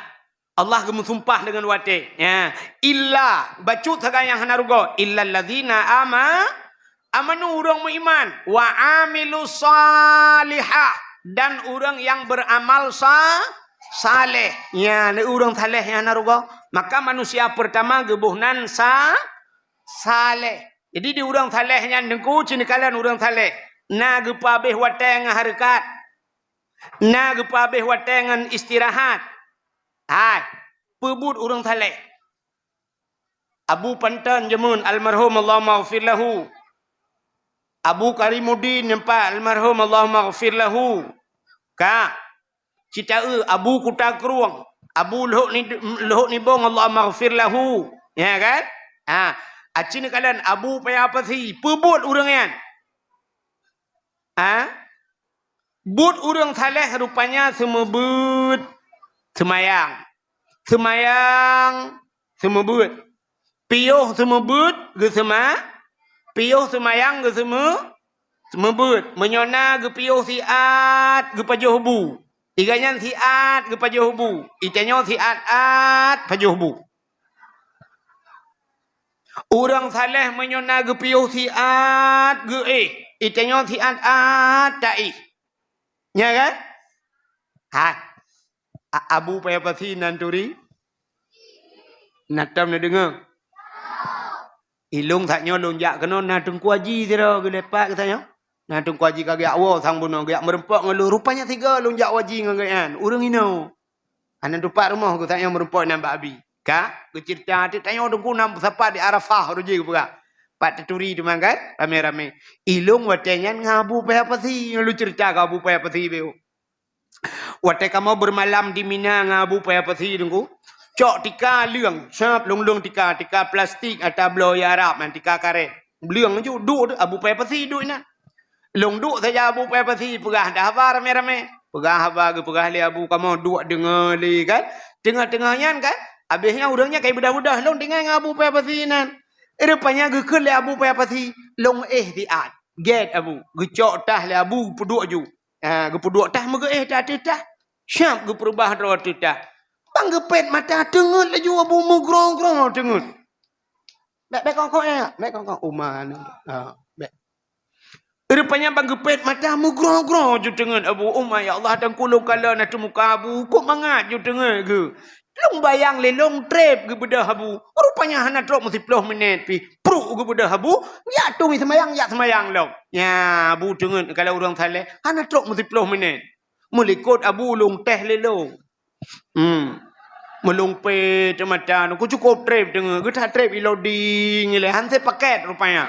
Allah geumeusumpah deungon watée. Ya. Illa, bacut sagai nyang hana rugoe. Illalladzina ama-, amanu, ureuëng meuiman. Wa amilus salihah. Dan ureuëng nyang beuramal sa-, saleh. Ya, ni ureuëng saleh nyang hana rugoe. Maka manusia pertama geuboh nan sa-, saleh. Jadi di ureuëng saleh nyan Teungku, ci neukalon ureuëng saleh. Na geupeuabéh watée ngon hareukat. Na geupeuabéh watée ngon istirahat. Hai, peubuet ureuëng saleh. Abu Panton jameun almarhum Allahumma ghfir lahu. Abu Karimuddin nyoe pat almarhum Allahumma ghfir lahu. Ka. Cit taeu Abu Kuta Krueng, Abu Lhok Ni-, Lhok Nibong, Allahumma ghfir lahu. Ya kan? Ha, aci neukalon Abu Paya Pasi, peubuet ureuëng nyan. Ha? Buet ureuëng saleh rupanya seumeubeuet seumayang. Seumayang seumeubeuet. Piôh seumeubeuet geuseuma-, piôh seumayang geuseumeu-, seumeubeuet. Meunyoe na geupiôh siat geupajoh bu. Iga nyan siat geupajoh bu. Itanyoe siat-at pajoh bu. Ureuëng saleh meunyoe na geupiôh siat geuéh. Itanyoe siat-at taéh. Nya kan? Hai. A-, Abu Paya Pasi nan turi? Na tom neudeungoe? Ilong saat nyoe lôn jak keunoe na Teungku Haji sidroe geulepat geutanyoe. Na Teungku Haji ka geujak woe sang bunoe geujak meurumpok ngon lôn. Rupanya sigoe lôn jak haji ngon gobnyan. Ureuëng inoe. Hana tupat rumoh geutanyoe meurumpok nan bak Abi. Ka geuceurita teuk tanyoe Teungku na sapat di Arafah uroe jih geupeugah. Pat taturi teuma kan ramé-ramé. Ilong watée nyan ngon Abu Paya Pasi, ngon lôn ceurita keu Abu Paya Pasi beu. Watée kamoe beumalam di Mina ngon Abu Paya Pasi Teungku, cok tika leueng, sab leueng-leueng tika, tika plastik ata bloe Arab nyan, tika karét. Leueng ju duek Abu Paya Pasi duek inan. Lôn duek saja Abu Paya Pasi peugah dah haba ramé-ramé. Peugah haba geupeugah lé Abu kamoe duek deungoe lé kan. Teungoh-teungoh nyan kan, habéh nyan ureuëng nyan ka beudah-beudah lôn tinggai ngon Abu Paya Pasi nan. Rupanya geukheun lé Abu Paya Pasi, lôn éh siat. Gét Abu, geucok tah lé Abu peuduek ju. Ha, geupeuduek tah meugeuéh tah ateueh tah. Siap geupeurubah droe ateueh tah. Bang geupét mata teungeut laju Abu meugroe-groe teungeut. Bék, bék kongkong ya, bék kongkong. Uma ni. Ha, bék. Rupanya bang geupét mata meugroe-groe ju teungeut Abu Uma, ya Allah, dan kulung kala na teumuka Abu, kok mangat ju teungeut geu. Lôn bayang lé lôn trép geubeudoh Abu. Rupanya hana trok meusiploh minét pih. Pruk geubeudoh Abu, jak tumi seumayang, jak seumayang lom. Nya, Abu teungeut kala ureuëng saleh, hana trok meusiploh minét. Meulikot Abu lôn teh lé lôn. Hmm. Meulumpe teumata, ku cukop trép teungeut, geuta trép ilodi ngilai, han sé paket rupanya.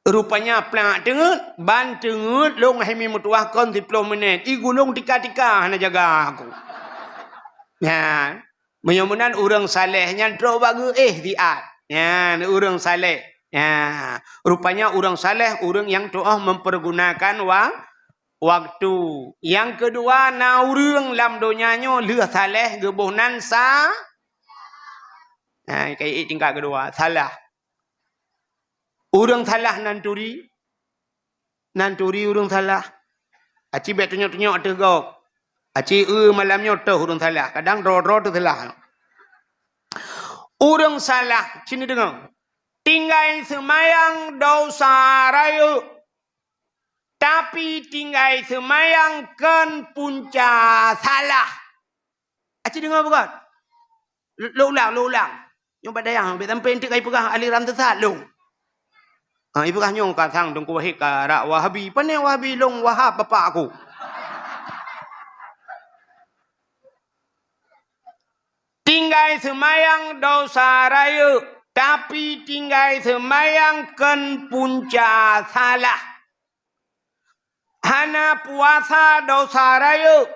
Rupanya plak teungeut, ban teungeut lôn hai mi meutuwah kon siploh minét. I gulong tika-tika hana jaga aku. Nya, meunyoe meunan ureuëng saleh nyan trok bak geuéh siat. Nya, ureuëng saleh. Nya, rupanya ureuëng saleh ureuëng nyang tuoh mempergunakan wa-, waktu. Nyang keudua na ureuëng lam donya nyoe lheueh saleh geuboh nan sa-, nah, kayée tingkat keudua, salah. Ureuëng salah nan turi, nan turi ureuëng salah. Aci bék tunyok-tunyok ateueh gob. Aci eu malam nyoe toh ureuëng salah. Kadang droe-droe teuh salah. Ureuëng salah, sini deungoe. Tinggai seumayang dosa rayeuk. Tapi tinggai seumayang kon punca salah. Aci deungoe bukan? Lôn ulang, lôn ulang. Nyoe bak dayah, bèk sampai eunteuk ka ipeugah aliran sesat lôn. Ha, ipeugah nyoe ka sang Teungku Wahid ka rak Wahabi. Pane Wahabi lôn Wahab bapak aku. Tinggai seumayang dosa rayeuk, tapi tinggai seumayang kon punca salah. Hana puasa dosa rayeuk,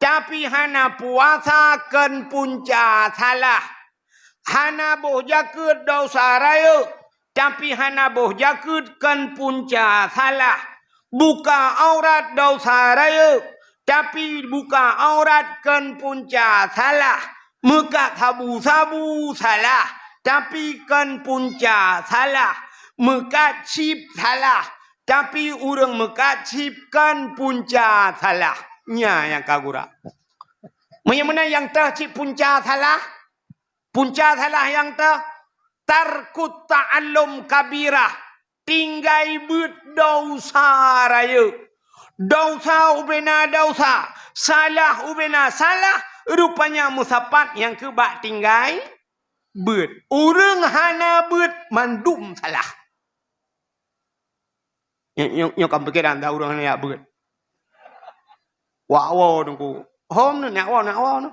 tapi hana puasa kon punca salah. Hana boh jakeuet dosa rayeuk, tapi hana boh jakeuet kon punca salah. Buka aurat dosa rayeuk, tapi buka aurat kon punca salah. Meukat sabu-sabu salah, tapi kon punca salah. Meukat chip salah, tapi ureuëng meukat chip kon punca salah. Nyan nyang ka gura. Meunyoe meunan nyang teuh cit punca salah, punca salah nyang teuh, tarkut ta'allum kabirah, tinggai beuet dosa rayeuk. Dosa ubena dosa, salah ubena salah, rupanya meusapat nyang keu bak tinggai beuet. Ureuëng hana beuet mandum salah. Nyoe, nyoe, nyoe ka pikiran dah ureuëng hana jak beuet. Wak woe Teungku. Hom nyoe, nyak woe, nyak woe nyoe.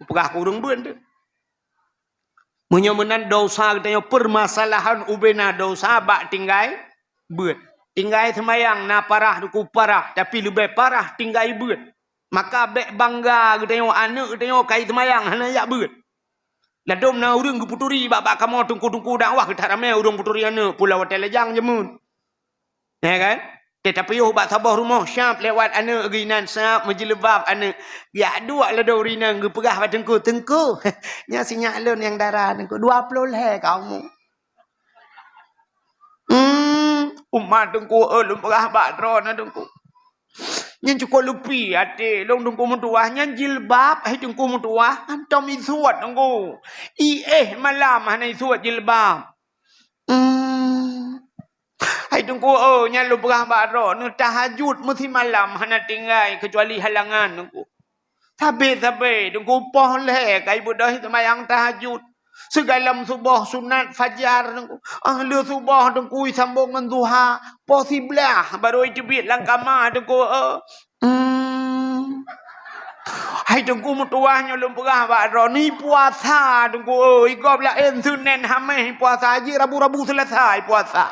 Peugah keu ureuëng beuet tu. Meunyoe meunan dosa geutanyoe, permasalahan ubena dosa bak tinggai beuet. Tinggai seumayang na parah Teungku, parah, tapi leubeh parah tinggai beuet. Maka bék bangga geutanyoe, aneuëk geutanyoe ka seumayang hana jak beuet. Ladôm na ureuëng geupeuturi bak-bak kamoe teungku-teungku dakwah, geutak ramé ureuëng peuturi aneuëk, pula watée lajang jameun. Ya kan? Teuh tapiôh bak saboh rumoh, siab lewat aneuëk geuinan, siab meujileubab aneuëk. Jak duek ladôm ureuëng inong geupeugah bak teungku, "Teungku, nyan si nyak lôn nyang dara teungku, dua ploh lhée ka umu." Hmm, umat teungku, eh, lôn peugah bak droeneuh teungku. Nyan cukôp lupi até lôn teungku meutuwah, nyan jilbab hai teungku meutuwah, hantom isuet teungku. Iéh malam hana isuet jilbab. Hmm. Hai teungku, eh, nyan lôn peugah bak droeneuh, tahajud meusimalam hana tinggai keucuali halangan teungku. Sabe-sabe teungku poh lhée ka ibeudôh seumayang tahajud. Sigohlom suboh sunat fajar teungku. Ah, lheueh suboh teungku isambong ngon duha. Poh siblaih barô iteubiet lam kama teungku. Eh. Hmm. Hai teungku meutuwah nyoe lôn peugah bak droeneuh, puasa teungku. Eh, igob laén Seunén Haméh puasa, jih Rabu-Rabu Seulasa puasa.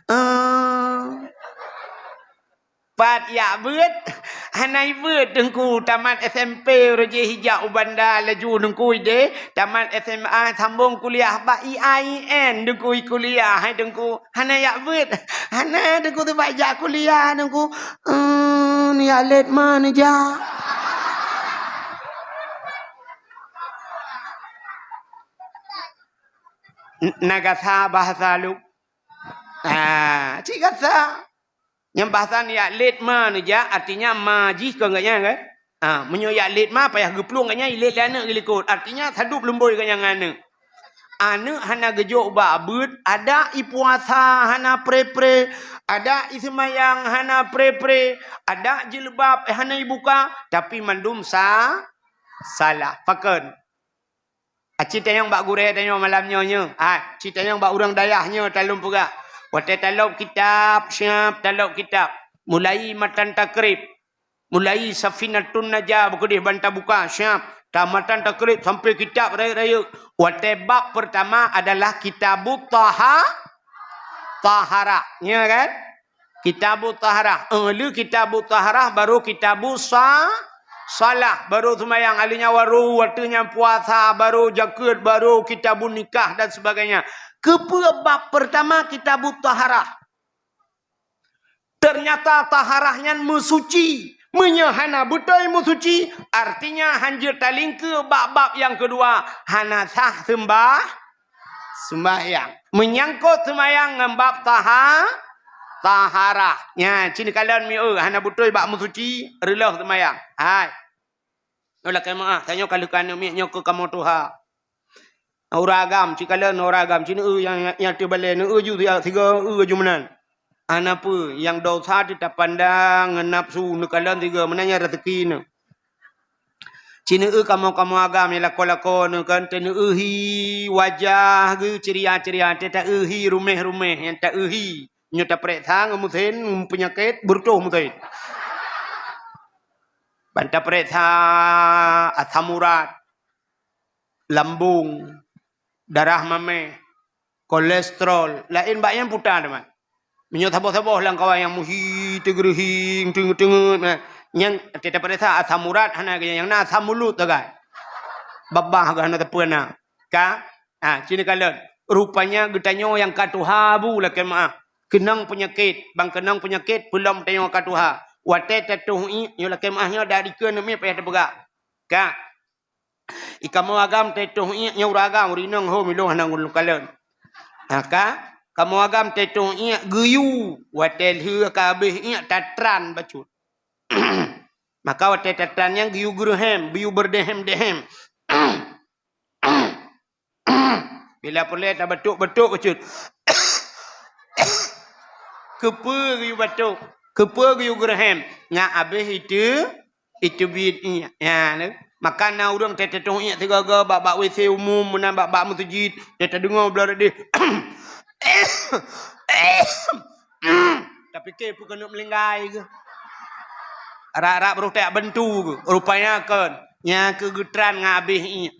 Eh. Pat jak beuet, hana ibeuet teungku, tamat S M P uroe jih ijak u Banda laju teungku ideh, tamat S M A sambong kuliah bak I A I N teungku, i kuliah hai teungku, hana jak beuet, hana teungku teubat jak kuliah teungku, emm, jak lét ma neujak. N-, na gasa bahasa lu. Ah, cit gasa. Nyang bahasa nyan jak lét ma neujak, artinya ma jih kon gobnyan kan? Ha, meunyoe jak lét ma payah geuplueng gobnyan, ilét lé aneuëk geulikot. Artinya sadub lumbôi gobnyan ngon aneuëk. Aneuëk hana geujok bak beuet, adak ipuasa hana pre-pre, adak iseumayang hana pre-pre, adak jilbab hana ibuka, tapi mandum sa-, salah. Pakon? Aci tanyong bak gurée tanyoe malam nyoe nyoe. Ha, ci tanyong bak ureuëng dayah nyoe talom peugah. Watée talom kitab, siab talom kitab. Mulai matan takrib. Mulai Safinatun Najah beukeudeh ban tabuka, siab. Tamatan takrib sampai kitab rayeuk-rayeuk. Watée bab pertama adalah kitabut taha-, taharah. Ya kan? Kitabut Taharah. Eh, le Kitabut Taharah, baru Kitabus sa-, Salah, baru seumayang, aleuh nyan baru, watée nyan puasa, baru jakeuet, baru Kitabun Nikah dan sebagainya. Keupeue bab pertama Kitabut Taharah? Ternyata taharah nyan meusuci. Meunyoe hana beutôi meusuci, artinya hanjeuet talingkeue bab-bab nyang keudua, hana sah seumbah-, Seumayang. Meunyangkot seumayang ngon bab taha-, taharah. Nyan, ci neukalon mieu, hana beutôi bak meusuci, reuloh seumayang. Hai. Nyoe lakée meuáh, tanyoe ka lheueh keu aneuëk miet nyoe keu kamoe tuha. Ureuëng agam, ci kalon ureuëng agam, ci neueu nyang, nyang teubalée, neueu ju siga, eu ju meunan. Hana peue, nyang desya teuh tapandang ngon nafeusu, neukalon siga, meunan nyan raseuki neuh. Ci neueu kamoe-kamoe agam nyang lakoe-lakoe nyoe kan, teuh neueu hi wajah geuh ceria-ceria, teuh taeu hi ruméh-ruméh nyang taeu hi. Nyoe tapareksa ngon meusén, ngon peunyakét, beureutoh meusén. Ban tapareksa asam urat, lambung, darah maméh, kolesterol, laén bak nyan puta teuma. Meunyoe saboh-saboh lam kawan nyang muhi, teugeureuhing, teungeut-teungeut, nah, nyan teuh tapareksa asam urat hana, nyang na asam ulut sagai. Babah geuh hana teupeu na. Ka? Ha, ci neukalon. Rupanya geutanyoe nyang ka tuha bu lakée meuáh. Keunong peunyakét, ban keunong peunyakét peulom tanyoe ka tuha. Watée tatoh iék nyoe lakée meuáh nyoe dak dikeue neumiet payah teupeugah. Ka? I kamoe agam tatoh iék nyoe ureuëng agam, ureuëng inong ho milong hana ulôn kalon. Ha ka? Kamoe agam tatoh iék geuyue, watée lheueh ka habéh iék tatran bacut. Maka watée tatran nyan geuyue geureuhem, geuyue beureudehem-dehem. Bila peureulée tabatuk-batuk bacut. Keupeue geuyue batuk? Keupeue geuyue geureuhem? Nyan habéh itu, itu biet iék. Ya, ne? Maka na ureuëng teuh tatoh iék sigoe-goe bak-bak W C umum, meunan bak-bak meuseujid, teuh tadeungoe bloe deh. Tapiké peue keuneuk meulinggai keuh. Rak-rak beureutek bantu keuh. Rupanya kon. Nyan keuh geutran ngon habéh iék.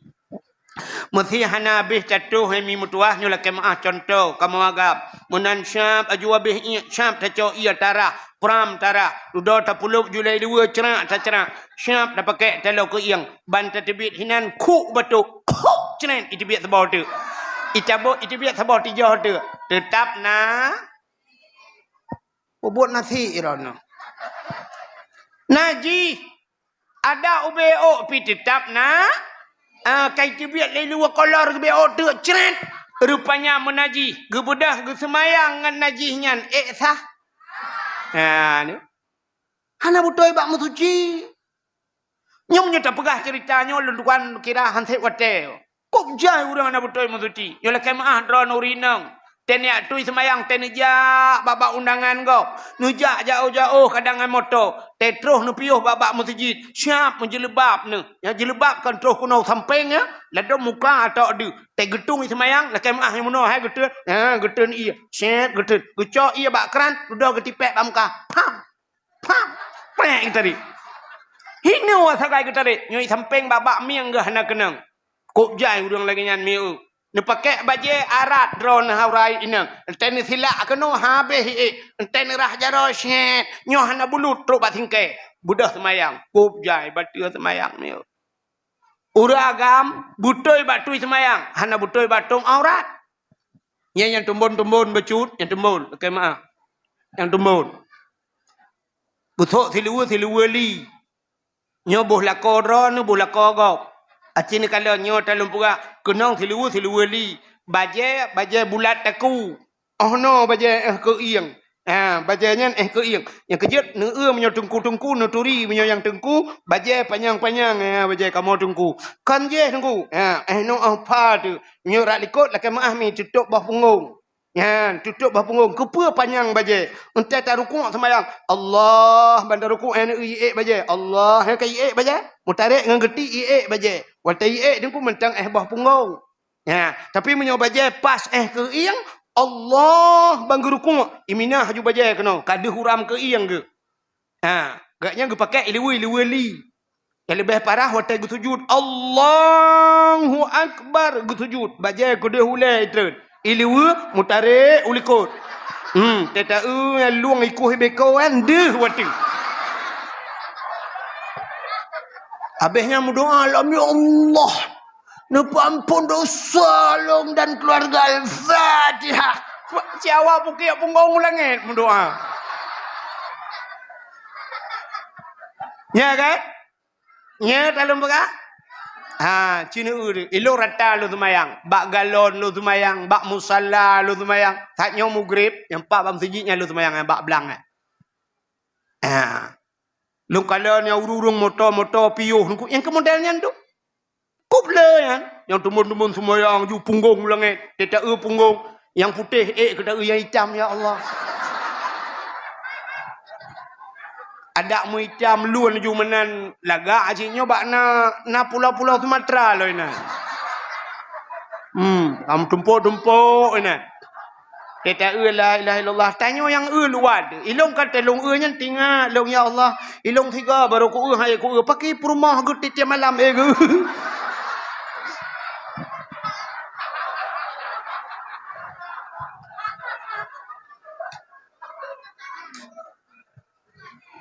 Meusé hana habéh tatoh hai mi meutuwah nyoe lakée meuáh contoh kamoe agam. Meunan syab aju habéh iék syab tacok ié tarah, pram tarah. Dudoe tapulop julai dua crak tacrak. Syab tapakée taloe keuieng. Ban tateubiet hinan khuk batuk. Khuk cret iteubiet saboh teuk. Itabok iteubiet saboh tijoh teuk. Teutap na Peubuet nasi droeneuh. Najih. Ada ubé ôk pih teutap na. Ah, kai teubiet lé luwa kolor geubé ôk teuk cret. Rupanya meunajih. Geubeudôh geuseumayang ngon najih nyan. Ék sah? Ha, ni. Hana beutôi bak meusuci. Nyoe meunyoe tapeugah ceurita nyoe lôn tuan kira han sép watée. Kôb jai ureuëng hana beutôi meusuci. Nyoe lakée meuáh droeneuh ureuëng inong. Teuh neujak tui seumayang, teuh neujak bak-bak undangan gob. Neujak jaôh-jaôh kadang ngon moto. Teuh troh neupiôh bak-bak meuseujid. Siab meujeulibab neuh. Nyang jeulibab kon troh keunoe sampéng ya. Ladôm muka atau deuh. Teuh geutung seumayang, lakée meuáh nyang meunoe hai geuteun. Ha, geuteun ié. Sét geuteun. Geucok ié bak kran, dudoe geutipék bak muka. Pam! Pam! Pék geutarek. Hinoe sagai geutarek. Nyoe sampéng bak-bak mieng geuh hana keunong. Kôb jai ureuëng lagée nyan mieu. Neupakék bajée arat droeneuh hai ureuëng inong. Entée neusilak keunoe habéh iék. Entée neurah jaroe sét. Nyoe hana bulut trok bak singkée. Beudôh seumayang. Kôb jai bateue seumayang mieu. Ureuëng agam beutôi bak tui seumayang, hana beutôi bak tom aurat. Nyan nyang tumbon-tumbon bacut, nyang tumbon, lakée meuáh. Nyang tumbon. Beusok siluweue, siluweue li. Nyoe boh lakoe droeneuh, boh lakoe gob. Aci neukalon nyoe talôn peugah, keunong siluweue, siluweue li. Bajée, bajée bulat takue. Oh noe bajée éh keuieng. Ha, bajée nyan éh keuieng. Nyang keujeuet neueu meunyoe teungku-teungku, neuturi meunyoe nyang teungku, bajée panyang-panyang, ha, bajée kamoe teungku. Kon jih teungku. Ha, éh noe éh pha teuh. Meunyoe rak likot lakée meuáh mi tutôb boh punggong. Nyan, tutôb boh punggong. Keupeue panyang bajée? Entée tarukuk seumayang. Allah, ban tarukuk éh neueu iék bajée. Allah, éh ka iék bajée. Meutarek ngon geuti iék bajée. Watée iék teungku mantong éh boh punggong. Ya, tapi meunyoe bajée pas éh keuieng, Allah ban geurukuk, iminah aju bajée keunoe, ka deuh uram keuieng geuh. Ha, gobnyan geupakék iluweue, iluweue li. Nyang leubeh parah watée geusujut, Allahu Akbar, geusujut, bajée keudeh ulée treun. Iluweue meutarek u likot. Hmm, teuh taeu nyang lueng ikueh beko kan deuh watée. Habéh nyan meudoa lom, "Ya Allah, neupeuamphon dosa lôn dan keuluwarga." Al-Fatihah. Siawa bukét punggong u langét meudoa. Nya kan? Nya talôn peugah? Ha, ci neueu. Ilôn rata lôn seumayang. Bak galon lôn seumayang. Bak musala lôn seumayang. That nyoe mugreb, nyang pat bak meuseujid nyan lôn seumayang, nyang bak blang nyan. Ha. Lôn kalon nyang ureuëng-ureuëng moto-moto piôh nungku nyang keu model nyan tu. Kôb le nyan, nyang teumon-teumon seumayang ju punggong u langét, teuh taeu punggong, nyang putéh ék keu taeu nyang itam, ya Allah. Adak meuitam lôn ju meunan lagak cit nyoe bak na, na pulo-pulo Sumatera lom inan. Hmm, lam tumpôk-tumpôk inan. Teuta eu la ilaha illallah. Tanyoe nyang eu luwat. Ilôn ka teulông eu nyan tingat lôn, ya Allah. Ilôn siga barô ku eu, hai ku eu. Pakri peurumoh geuh tiep-tiep malam, eh, geuh.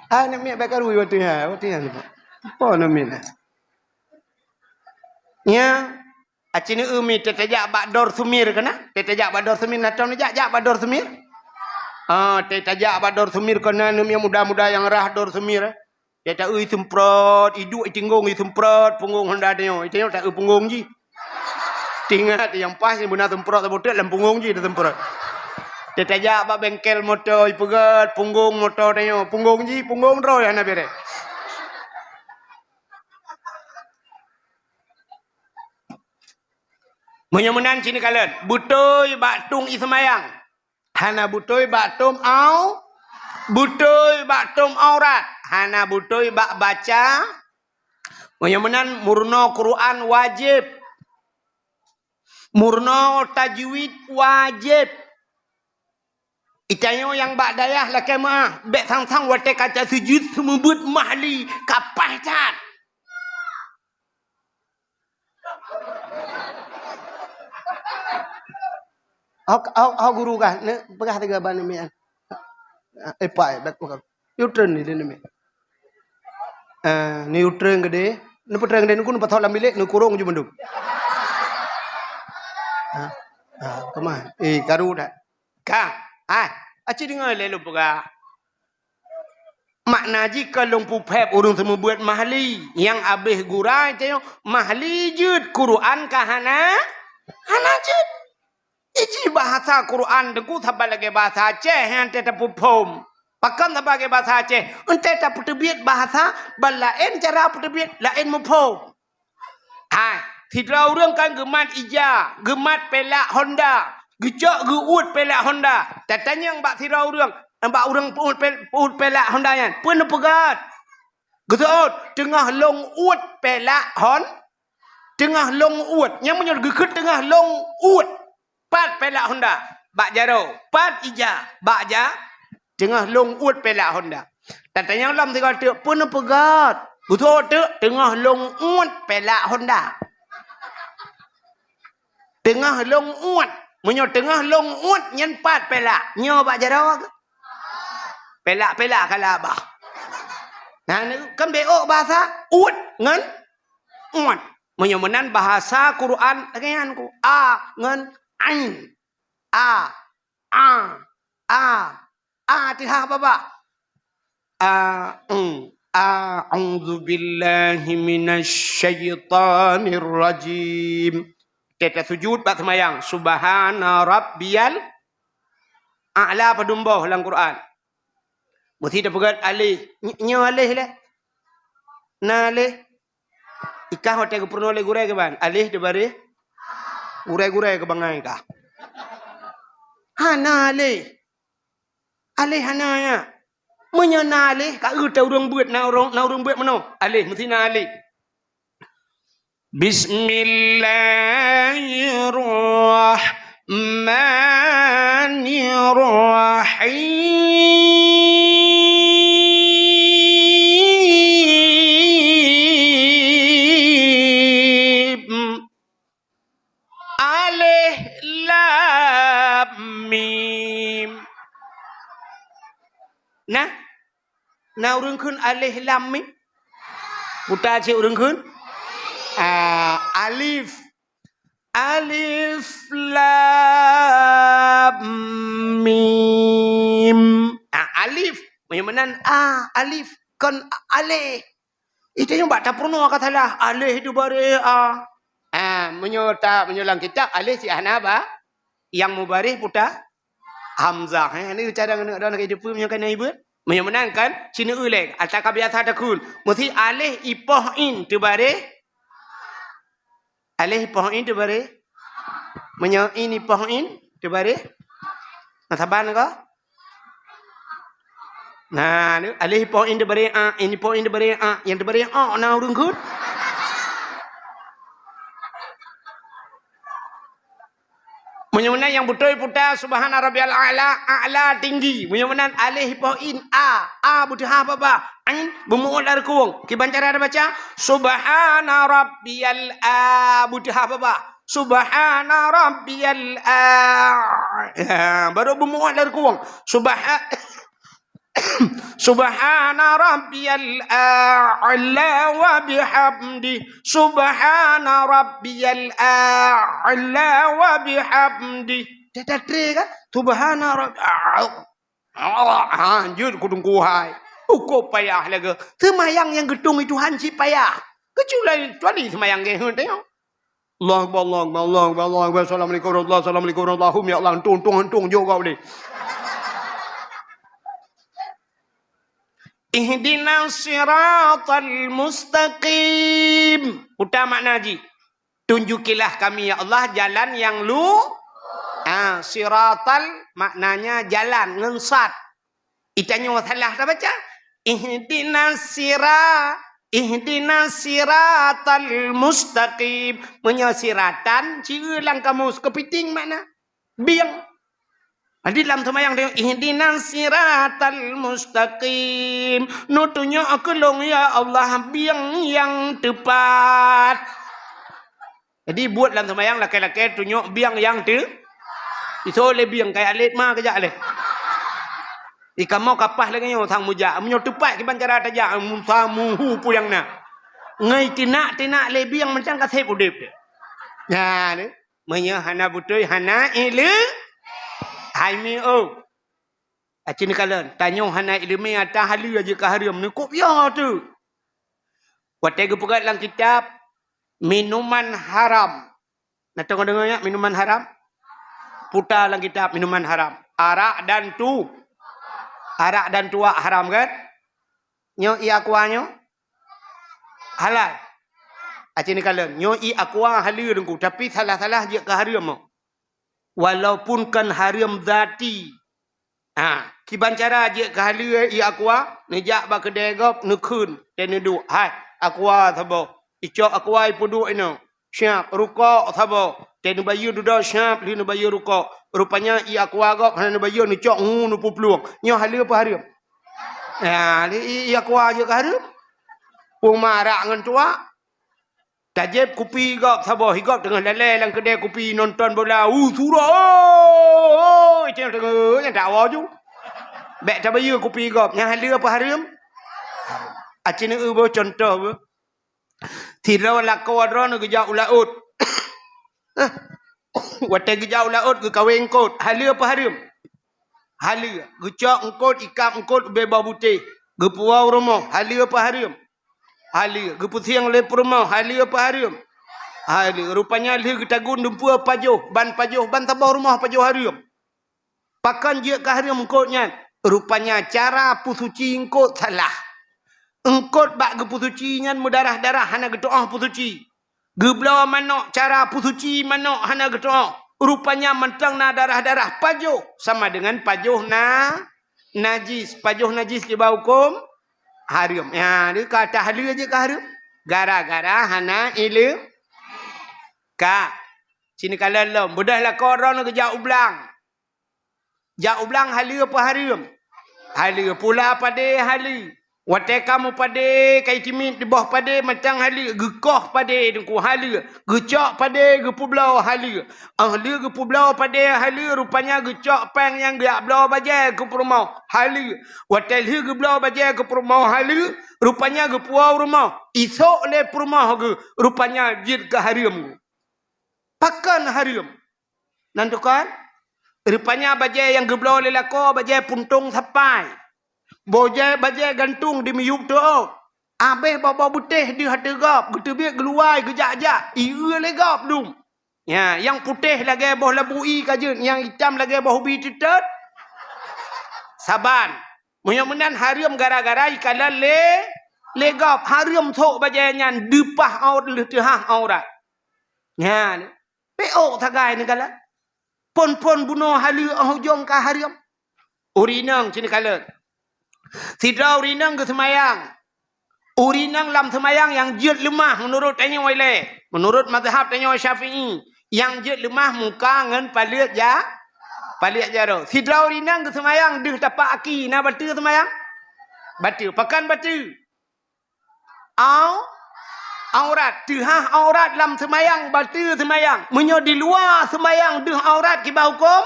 Ah, aneuk miet bak karu watèe nyan, watèe nyan. Apa aneuk miet nyan? Nya, aci neu mi teutajak bak Dor Sumir keunan? Teutajak bak Dor Sumir, na tom neujak, jak bak Dor Sumir? Ah, teutajak bak Dor Sumir keunan aneuk miet muda-muda nyang rhah Dor Sumir, eh. Teuta eu iseumprot, iduek itinggong iseumprot, punggong honda tanyoe. Itanyoe ta eu punggong jih. Tingat nyang paih nyang beuna seumprot saboh teuk lam punggong jih teuseumprot. Teutajak bak bengkel moto ipeugöt, punggong moto tanyoe, punggong jih, punggong droe hana bèrèh. Meunyoe meunan cit neukalon, beutôi bak tueng iseumayang. Hana beutôi bak tom au-, beutôi bak tom aurat. Hana beutôi bak baca. Meunyoe meunan meurunoe Quran wajéb. Meurunoe tajwid wajéb. Itanyoe nyang bak dayah lakèe meu'ah, bèk sang-sang watèe ka tasujud seumeubeuet mahli ka paih that. Hok, hok, hok guru kah, neupeugah tiga ban namian. Eh, pai, bèk peugah. Neutreun ni dia namian. Ah, neutreun geude, neupeutrön geude, neukun pathok lam bilék, neukurong ju mandum. Ha? Ha, kemah? Eh, karu dah. Ka, hai, aci deungö lé lôn peugah. Makna jih ka lôn peuphép ureueng seumeubeuet mahli, nyang abéh gura tanyoe mahli jeuet, Quran ka hana, hana jeuet. Iji bahasa Quran teungku saban lagèe bahasa Aceh nyang teuta peuphom. Pakon saban lagèe bahasa Aceh? Eunteuk tapeuteubiet bahasa ban laén cara peuteubiet, laén muphom. Hai, sidroe ureueng kan geumat ija, geumat pèlak Honda, geucok geuuet pèlak Honda. Tatanyong bak sidroe ureueng, bak ureueng peuuet pè-, peuuet pèlak Honda nyan, "Peue neupeugöt?" Geuseuôt, "Teungoh lôn uet pèlak Hon-, teungoh lôn uet." Nyan meunyoe geukheun teungoh lôn uet. Pat pèlak Honda? Bak jaroe. Pat ija? Bak ja-, teungoh lôn uet pèlak Honda. Tatanyong lom sigoe teuk, "Peue neupeugöt?" Beutôi teuk, "Teungoh lôn uet pèlak Honda." Teungoh lôn uet. Meunyoe teungoh lôn uet nyan pat pèlak. Nyoe bak jaroe keuh? Pèlak-pèlak ka la bah. Nah, kan beuôk bahasa uet ngon uet. Meunyoe meunan bahasa Quran lagèe nyan ku. A ngon ain. A, a, a, a teuhah babah. A, eng. A'udzubillahi minasyaitonirrajim. Teuta sujud bak seumayang. Subhana rabbiyal a'la padum boh lam Quran. Meusti tapeugöt alif. Ny-, nyoe alif lé. Na alif. Ikah watèe geupeurunoe lé gurèe kiban. Alif teubaréh. Gurèe-gurèe keu bangai kah. Hana alif. Alif hana nyan. Meunyoe na alif, ka eu ta ureueng beuet, na ureueng, na ureueng beuet meunoe. Alif, meusti na alif. Bismillahirrahmanirrahim. Alif Lam Mim. Nah, na ureueng kheun Alif Lam Mim? Puta cit ureueng kheun? Ah, alif. Alif Lam Mim. Ah, alif. Meunyoe meunan, ah, alif. Kon alif. Itu nyang bak tapeurunoe ka salah. Alif itu baréh a. Ah, meunyoe ta-, meunyoe lam kitab, alif cit hana ba. Nyang mubaréh puta hamzah, eh. Ni cara ngon droe lagèe jeupeu meunyoe kana ibeut. Meunyoe meunan kan, cit neu lé, ata ka biasa takheun. Meusti alif ipoh in teubaréh. Alif ipoh in teubaréh. Meunyoe in ipoh in teubaréh. Ngon saban ka? Nah, ni, alif ipoh in teubaré a, in ipoh in teubaré a, nyang teubaré a na ureueng kheun. Meunyoe meunan nyang beutôi puta subhana rabbiyal a'la, a'la tinggi. Meunyoe meunan alif ipoh in a, a beuteuhah babah, ain beumu'uet lam reukung. Kiban cara tabaca? Subhana rabbiyal a, beuteuhah babah. Subhana rabbiyal a. Ha, baru beumu'uet lam reukung. Subha-, Subhana rabbiyal a'la wa bihamdi. Subhana rabbiyal a'la wa bihamdi. Dah, dah tré kan? Subhana rabb-, ha, jeuet keu teungku hai. Ukoe payah lagèe. Seumayang nyang geutueng Tuhan cit payah. Kecuali, kecuali seumayang geuh nyoe. Allahu Akbar, Allahu Akbar, Allahu Akbar, Allahu Akbar. Assalamualaikum warahmatullahi, assalamualaikum warahmatullahi. Ya Allah, untung, untung, untung jok kau ni. Ihdinas siratal mustaqim. Puta makna jih. Tunjukilah kami, ya Allah, jalan yang lu-, ah, siratal maknanya jalan, ngon sad. Itanyoe salah tabaca. Ihdinas sira-, ihdinas siratal mustaqim. Meunyoe siratan, ci eu lam kamus, keupiting makna. Bieng. Jadi lam seumayang teuh, ihdinas siratal mustaqim. Neutunyok keu lôn, ya Allah, bieng nyang teupat. Jadi, buet lam seumayang lakèe-lakèe tunyok bieng nyang teu-, isoe lé bieng, kaya lét ma keujak lé. Di kamoe kapah lagèe nyoe sang meujak. Meunyoe teupat kiban cara tajak, musa muhu peue nyang na. Ngai teunak-teunak lé bieng macam ka sép udép deh. Nyan, meunyoe hana beutôi, hana ileu-, hai mi oh. Aci neukalon, tanyoe hana ileumèe ata haleue jeuet keu hareuem, neukôb yo teuh. Watèe geupeugah lam kitab, minuman haram. Na teuka deungö nyan, minuman haram? Puta lam kitab minuman haram. Arak dan tu-, arak dan tuak haram kan? Nyoe ié aqua nyoe? Halal. Aci neukalon, nyoe ié aqua haleue teungku, tapi salah-salah jeuet keu hareuem. Walaupun kon hareuem zati. Ha, kiban cara jeuet keu haleue ié aqua, neujak bak keudè gob, neukheun, dan neuduek. Hai, aqua saboh. Icok aqua ipeuduek inoe. Siap, rukok saboh. Dan neubayeue dudoe siap, lheueh neubayeue rukok. Rupanya ié aqua gob hana neubayeue, neucok ngu neupeuplueng. Nyoe haleue peue hareuem? Ya, ié aqua jeuet keu hareuem. Peue marak ngon tuak. Tajép kupi gob saboh, igob teungoh lalè lam keudè kupi nonton bola. Uh, surah, oh, oh, oh, itu yang teungoh, nyang tak awoe ju. Bèk tabayeue kupi gob, nyan haleue apa hareuem? Aci neueu boh contoh boh. Sidroe lakoe droeneuh geujak u laôt. Watèe geujak u laôt geukawé eungkôt, haleue apa hareuem? Haleue. Geucok eungkôt, ikab eungkôt ubé boh butéh. Geupeuwoe u rumoh, haleue apa hareuem? Haleue. Geupeusieng lé peurumoh, haleue apa hareuem? Haleue. Rupanya lheueh geutagun dumpeue pajoh, ban pajoh, ban saboh rumoh pajoh hareuem. Pakon jeuet keu hareuem eungkôt nyan? Rupanya cara peusuci eungkôt salah. Eungkôt bak geupeusuci nyan meudarah-darah, hana geutu'oh peusuci. Geubloe manok, cara peusuci manok hana geutu'oh. Rupanya mantong na darah-darah, pajoh sama dengan pajoh na najis. Pajoh najis kiban hukôm hareuem. Ya, dia ka ata haleue jeuet keu hareuem. Gara-gara hana ileu-, ka. Sini kalon lom. Beudôh lakoe droeneuh geujak u blang. Jak u blang haleue apa hareuem? Haleue. Pula padé haleue. Watèe ka meupadé, ka itimiet diboh padé mantong haleue. Geukoh padé teungku haleue. Geucok padé geupeubloe haleue. Óh lheueh geupeubloe padé haleue, rupanya geucok péng nyang geujak bloe bajèe keu peurumoh haleue. Watèe lheueh geubloe bajèe keu peurumoh haleue, rupanya geupeuwoe u rumoh. Isok lé peurumoh geuh, rupanya jeuet keu hareuem geuh. Pakon hareuem? Nan tukon, rupanya bajèe nyang geubloe lé lakoe bajèe puntông sapai. Bajèe, bajèe gantung di miyueb teuôt. Abéh boh-boh butéh deuh ateueh gob, geuteubiet geuluwai geujak-jak, ié lé gob dum. Ya, nyang putéh lagèe boh labu ie ka jeuet, nyang itam lagèe boh ubi teutot. Saban. Meunyoe meunan hareuem gara-gara ikalon lé, lé gob. Hareuem sôk bajèe nyan deupah aurat lheueh teuhah aurat. Nyan. Peuôk sagai neukalon. Phôn-phôn bunoe haleue óh ujông ka hareuem. Ureueng inong ci neukalon. Sidroe ureueng inong geuseumayang. Ureueng inong lam seumayang nyang jeuet leumah meunurot tanyoe ilée, meunurot mazhab tanyoe Syafi'i, nyang jeuet leumah muka ngon paleuet ja-, paleuet jaroe. Sidroe ureueng inong geuseumayang deuh tapak aki, na bateue seumayang? Bateue. Pakon bateue? Au-, aurat. Teuhah aurat lam seumayang, bateue seumayang. Meunyoe di luwa seumayang deuh aurat kiban huköm?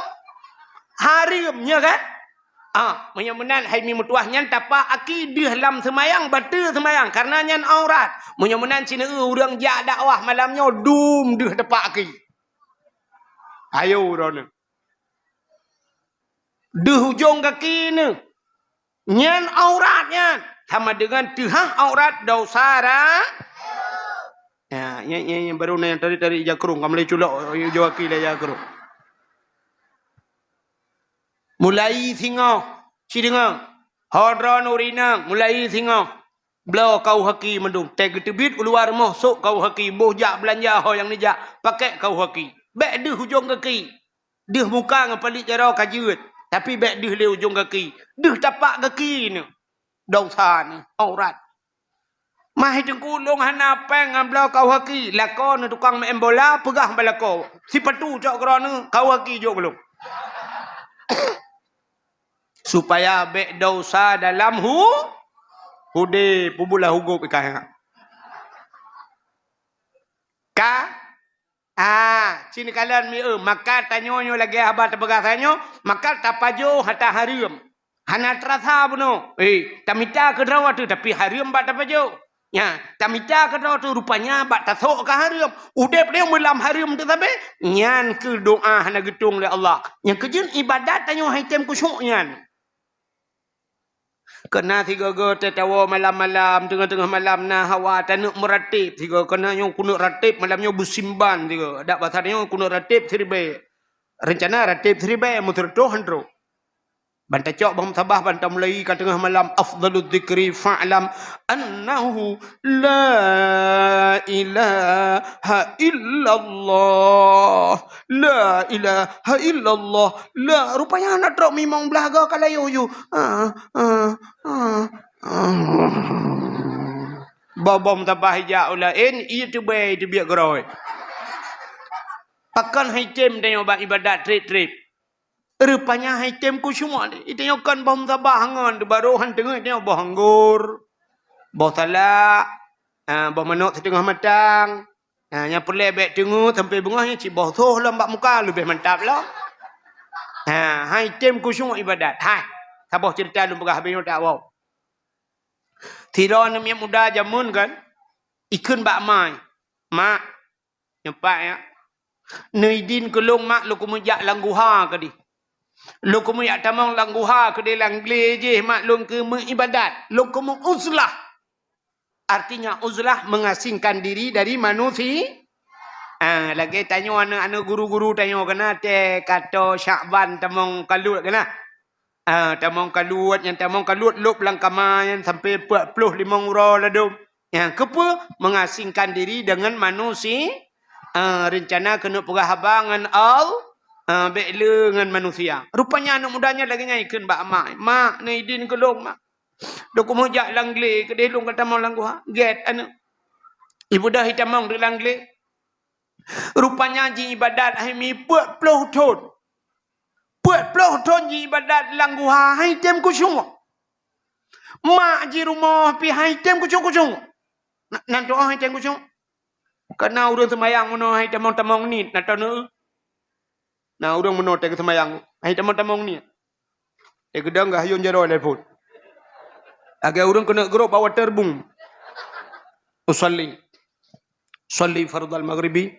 Hareuem, nyo kan? Ah, meunyoe meunan hai mi meutuwah nyan tapak aki deuh lam seumayang, bateue seumayang, kareuna nyan aurat. Meunyoe meunan sineuk ureueng jak dakwah malam nyoe dum deuh tapak aki. Ayo droeneuh. Deuh ujong gaki neuh. Nyan aurat nyan. Sama dengan teuhah aurat dosa ra-, ya, nyan, nyan, nyan baru na nyang tadi-tadi ija krong, ka mulai culok ujong gaki lé ija krong. Mulai singoh, ci deungoe. Ho droeneuh ureueng inong, mulai singoh. Bloe kaus gaki mandum. Teuh geuteubiet u luwa rumoh, sôk kaus gaki. Boh jak beulanja ho nyang neujak, pakèk kaus gaki. Bèk deuh ujong gaki. Deuh muka ngon paleuet jaroe ka jeuet, tapi bèk deuh lé ujong gaki. Deuh tapak gaki neuh. Dosa neuh, aurat. Mah teungku lôn hana péng ngon bloe kaus gaki. Lakoe neuh tukang meu'en bola, peugah bak lakoe. Sipatu cok keudroe neuh, kaus gaki jok keu lôn. Supaya bèk dosa dalam hu-, udép, peubulah u gop ikan. Ka? Ah, ci neukalon mi eu, maka tanyoe nyoe lagèe haba teupeugah tanyoe, maka tapajoh ata hareuem. Hana teurasa bunoe. Eh, tamita keudroe teuh, tapi hareuem bak tapajoh. Nya, tamita keudroe teuh rupanya bak tasok ka hareuem. Udép lé meulam hareuem teuh sabe, nyan keuh doa hana geutueng lé Allah. Nyang keujeuet ibadat tanyoe hai tem khusyuk nyan. Keuna sigoe-goe teuh tawoe malam-malam, teungoh-teungoh malam na hawa taneuk meuratib sigoe. Keuna nyoe kuneuk ratib malam nyoe beusimban sigoe. Adak basa nyoe kuneuk ratib siribèe. Reuncana ratib siribèe, meuseureutôh han trok. Ban tacok bom sabah, ban tamulai ka teungoh malam, afdhalu dzikri fa'lam annahu la ilaha illallah. La ilaha illallah. La, rupanya na trok mimong blaih goe ka layu ju. Ah, ah, ah, ah. Bom-bom sabah ijak u laén, ie teubèe teubiet geurôi. Pakon hai tem tanyoe bak ibadat treb-treb. Rupanya hai tem khusyuk lé. Tanyoe kon boh meusabah ngon, baru han teungoh tanyoe boh anggor, boh salak, ah, boh manok siteungoh matang. Ah, nyang peureulèe bèk teungoh sampoe beungoh nyan cit boh soh lom bak muka leubeh mantap lom. Ha, hai tem khusyuk ibadat. Hai, saboh ceurita lôn peugah habéh nyoe tawoe. Sidroe aneuk miet muda jameun kan, ikheun bak ma, "Mak, nyoe pat ya. Neuidin keu lôn, Mak, lôn keumeujak lam guha keudeh. Lôn keumeujak tamong lam guha keudeh, lam glé jih, Mak, lôn keumeuk ibadat. Lôn keumeuk uzlah." Artinya uzlah mengasingkan diri dari manusia. Ah, lagèe tanyoe aneuk-aneuk guru-guru tanyoe keunan teuh ka toe Syakban tamong kaluet keunan. Ah, tamong kaluet, nyang tamong kaluet lôb lam kama nyan sampoe peuet ploh limong uroe ladôm. Nyang keupeue? Mengasingkan diri dengan manusia. Ah, reuncana keuneuk peugah haba ngon Al-, ah, bèk le ngon manusia. Rupanya aneuk muda nyan lagèe nyan ikheun bak ma, "Mak, neuidin keu lôn, Mak. Lôn keumeujak lam glé keudeh, lôn ka tamong lam guha." Gèt aneuk. Ibeudôh itamong di lam glé. Rupanya jiibadat hai mi peuet ploh thon. Peuet ploh thon jiibadat lam guha, hai tem khusyuk. Mak jih rumoh pih hai tem khusyuk-khusyuk. Na, nan tu'oh hai tem khusyuk. Ka na ureueng seumayang bunoe hai tamong-tamong niet, na taneuk. Na ureueng bunoe teuh geuseumayang, hai tamong-tamong niet. Teuh geudong geuhayôn jaroe lé phon. Lagèe ureueng keuneuk grob bak waterboom. Usalli. Salli fardal maghribi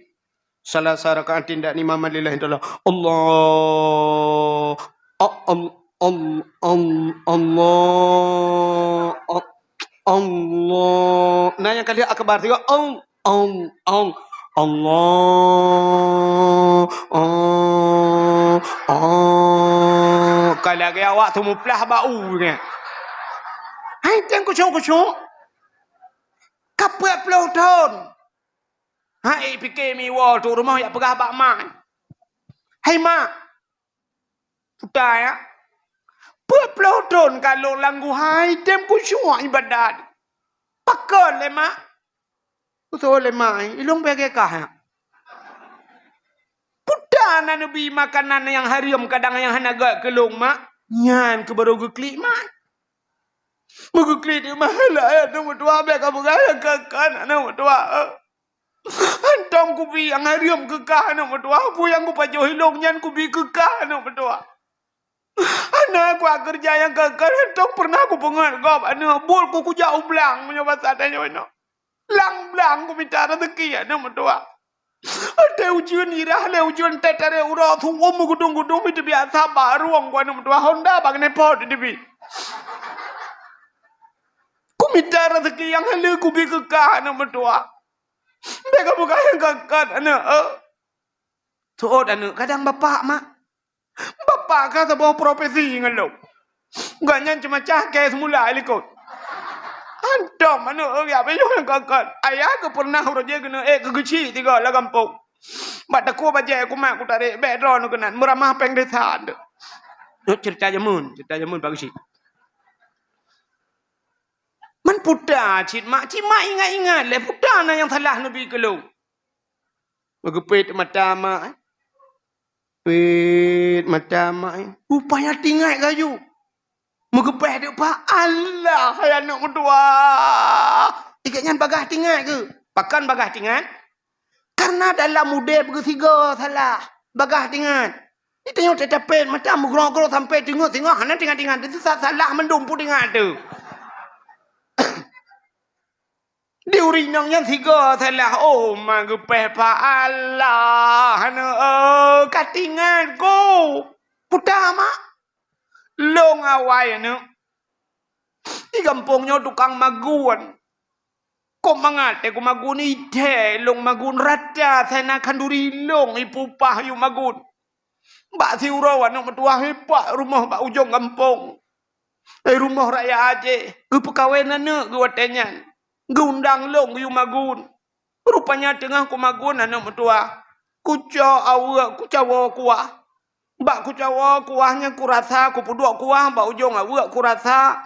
salasa raka'atin dan imaman lillahi ta'ala. Allah. A-, al-, al-, al-, Allah. A-, Allah. Nah, nyang kali akbar tiga. Al-, al-, al-, Allah. Ah, ah. Ka lagèe awak teumuplah bak u nyan. Hai, tem khusyuk-khusyuk. Ka peuet ploh thon. Hai, pike miwoe tu rumoh jak peugah bak mak. "Hai mak, puta ya. Peuet ploh thon ka lôn lam guha, i tem khusyuk ibadat. Pakon lé, Mak? Kutô lé, Mak, ilôn bèe kah, ya? Peue na neubi makanan nyang hareuem kadang nyang hana göt keu lôn, Mak? Nyan keuh barô geuklik, Mak. Meugeuklik di mahla, aneuk meutuah, bèk kapeugah nyang ka-ka, aneuk meutuah. Hantom kubi nyang hareuem keu kah, aneuk meutuah. Peue nyang kupajoh ilôn nyan kubi keu kah, aneuk meutuah. Hana kuat keureuja nyang ka-ka, hantom peureunah kupeungeut gob, aneuk. Buet ku kujak u blang, meunyoe basa tanyoe inoe. Lam blang kumita raseuki, aneuk meutuah. Watèe ujeuen irah lé ujeuen, teutarek uroe, su'um meugudong-gudong, meuteubiyasa barong ku, aneuk meutuah, honda bak keuneuk pot teubi. Kumita raseuki nyang haleue kubi keu kah, aneuk meutuah. Bèk kapeugah nyang ka-ka, aneuk, eh. Seuôt aneuk, kadang bapak, Mak. Bapak ka saboh profesi ngon lôn. Gobnyan ceumacah kèe seumula i likot. Hantom aneuk, eh, ya, beuyôh nyang ka-ka. Ayah geuh peureunah uroe jih keuneuk ék keu geuchik tiga lam gampông. Bak takue bajèe kumat kutarek, bèk droeneuh keunan, meuramah péng desa teuh. Nyoe ceurita jameun, ceurita jameun Pak Geuchik. Man peue ta cit, Mak, cit Mak ingat-ingat lé, peue ta na nyang salah neubi keu lôn. Meugeupét mata mak, eh. Pét mata mak, eh. Rupanya teuingat gayue. Meugeupéh deuk pah, alah, hai aneuk meutuah. Ikét nyan bagaih teuingat keuh. Pakon bagaih teuingat? Karena dalam udép geusigoe salah. Bagaih teuingat. Di tanyoe teutapét mata meugroe-groe sampai teungoh-teungoh hana teuingat-teuingat. Itu sa-, salah mandum peue teuingat teuh. Di ureueng inong nyan sigoe salah, oh, ma geupéh pa Allah, aneuk, eh, ka teuingat ku. Peue ta mak? Lôn awai aneuk. Di gampông nyoe tukang magun. Kok mangat teuh ku magun, idéh lôn magun, rata sana khanduri lôn ipupah yue magun. Bak siuroe aneuk meutuah, bak rumoh bak ujong gampông. Eh, rumoh raya Aceh, geupeukawen aneuk geuh watèe nyan. Geuundang lôn geuyue magun. Rupanya teungoh kumagun aneuk meutuah, kucok aweuek, kucawoe kuah. Bak kucawoe kuah nyan kurasa, kupeuduek kuah bak ujong aweuek kurasa.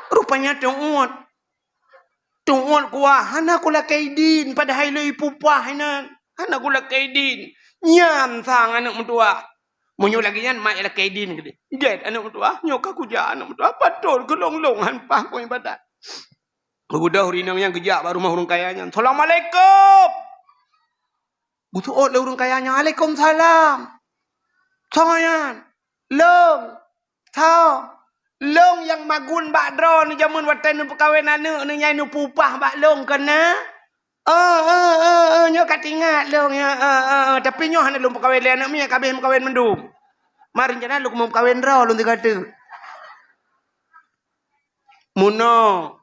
Rupanya teuôt. Teuôt kuah, hana kulakèe idin, padahai lôn ipupah inan. Hana kulakèe idin. Nyan sang aneuk meutuah. Meunyoe lagèe nyan, mak lakèe idin keudéh. Gèt aneuk meutuah, nyoe ka kujak aneuk meutuah. Patôt keu lôn-lôn han paih ku ibadat. Geubeudôh ureueng inong nyan geujak bak rumoh ureueng kaya nyan. "Assalamualaikum!" Geuseuôt lé ureueng kaya nyan, "Waalaikumsalam." "Soe nyan?" "Lôn." "Soe?" "Lôn nyang magun bak droeneuh jameun watèe neupeukawen aneuk neuh nyang neupupah bak lôn keunan." "Oh, oh, oh, oh, nyoe ka teuingat lôn, ya, oh, oh, oh. Tapi nyoe hana lôn peukawen lé aneuk miet, ka abéh meukawen mandum. Ma rencana lôn meukawen droe lôn sigoe teuk." Meunoe.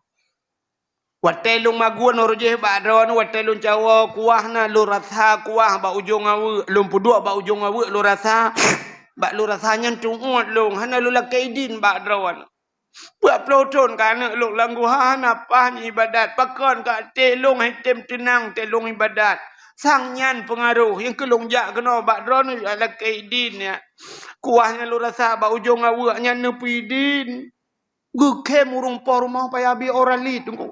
Watèe lôn magun uroe jih bak droeneuh, watèe lôn cawoe kuah na, lôn rasa kuah bak ujong aweuek, lôn peuduek bak ujong aweuek, lôn rasa, bak lôn rasa nyan teuôt lôn, hana lôn lakèe idin bak droeneuh. Peuet ploh thon ka aneuk lôn lam guha, hana paih ibadat, pakon ka até lôn han tem teunang teuh lôn ibadat. Sang nyan peungaroh, nyang keu lôn jak keunoe bak droeneuh jak lakèe idin nyan. Kuah nyang lôn rasa bak ujong aweuek nyan neupeuidin. Geukhem ureueng po rumoh payah bi ora li teungku.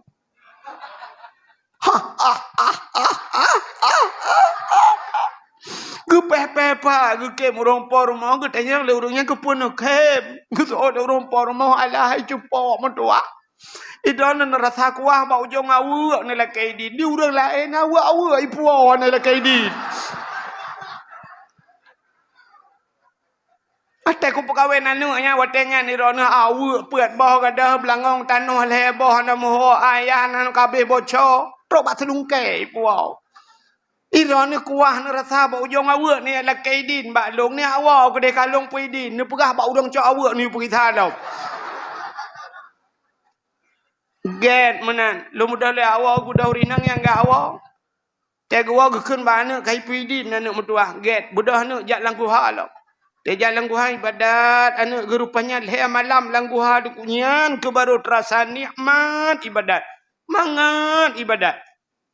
Geupéh-péh pa geukhem ureueng po rumoh, geutanyong lé ureueng nyan keupeue neukhem. Geuseuôt lé ureueng po rumoh, "Alah hai cupo meutuah. Idroeneuh neurasa kuah bak ujong aweuek neulakèe idin. Di ureueng laén aweuek-aweuek ipuwoe neulakèe idin." Watèe kupeukawen aneuk nyan, watèe nyan droeneuh aweuek peuet boh gadôh, beulangong tanoh lhèe boh, na meuho ayah nan ka abéh boco, trok bak seulungkèe ipuwoe. Droeneuh kuah neurasa bak ujong aweuek neulakèe idin bak lôn, neujak woe keudéh ka lôn peuidin, neupeugah bak ureueng cok aweuek neuyue peugisa lom. Gèt meunan, lôn beudôh lé awoe, geudoh rinang nyang gèt awoe. Teuh geuwoe geukheun bak aneuk, ka ipeuidin aneuk meutuah, gèt, beudôh aneuk jak lam guha lom. Teuh jak lam guha ibadat, aneuk geuh rupanya lhèe malam lam guha, nyan keuh barô teurasa nikmat ibadat. Mangat ibadat.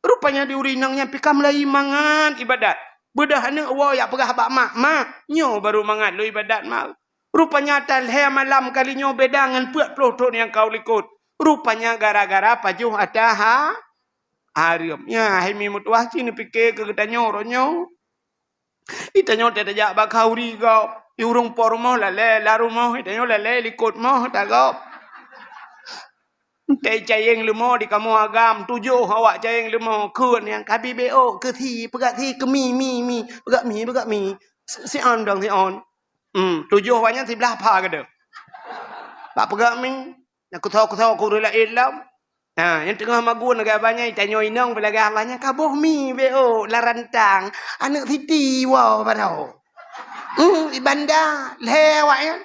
Rupanya di ureueng inong nyan pih ka meulayeue mangat ibadat. Beudôh aneuk woe jak peugah bak mak, "Mak, nyoe barô mangat lôn ibadat mak." Rupanya ata lhèe malam kali nyoe beda ngon peuet ploh thôn nyang ka u likot. Rupanya gara-gara pajoh ata ha-, hareuem. Nyan, hai mi meutuah cit neupike keu geutanyoe uroe nyoe. Geutanyoe teuh tajak bak khauri gob. Di ureueng po rumoh lalè, lam rumoh geutanyoe lalè likot moh ata gob. Teuh cayeng leumo di kamoe agam, tujoh awak cayeng leumo. Kheun nyang ka B O, keu si, peugah si, keu mi, mi, mi. Peugah mi, peugah mi. Si, si on dong, si on. Hmm, tujoh awak nyan siblah pha keudeh. Bak peugah mi, na kuso-kuso keu ureueng laén lom. Ha, nyang teungoh magun lagèe abah nyan, tanyoe inong pih lagèe abah nyan, ka boh mi B O lam rantang. Aneuk siti woe baroe. Hmm, di banda, lhèe awak nyan.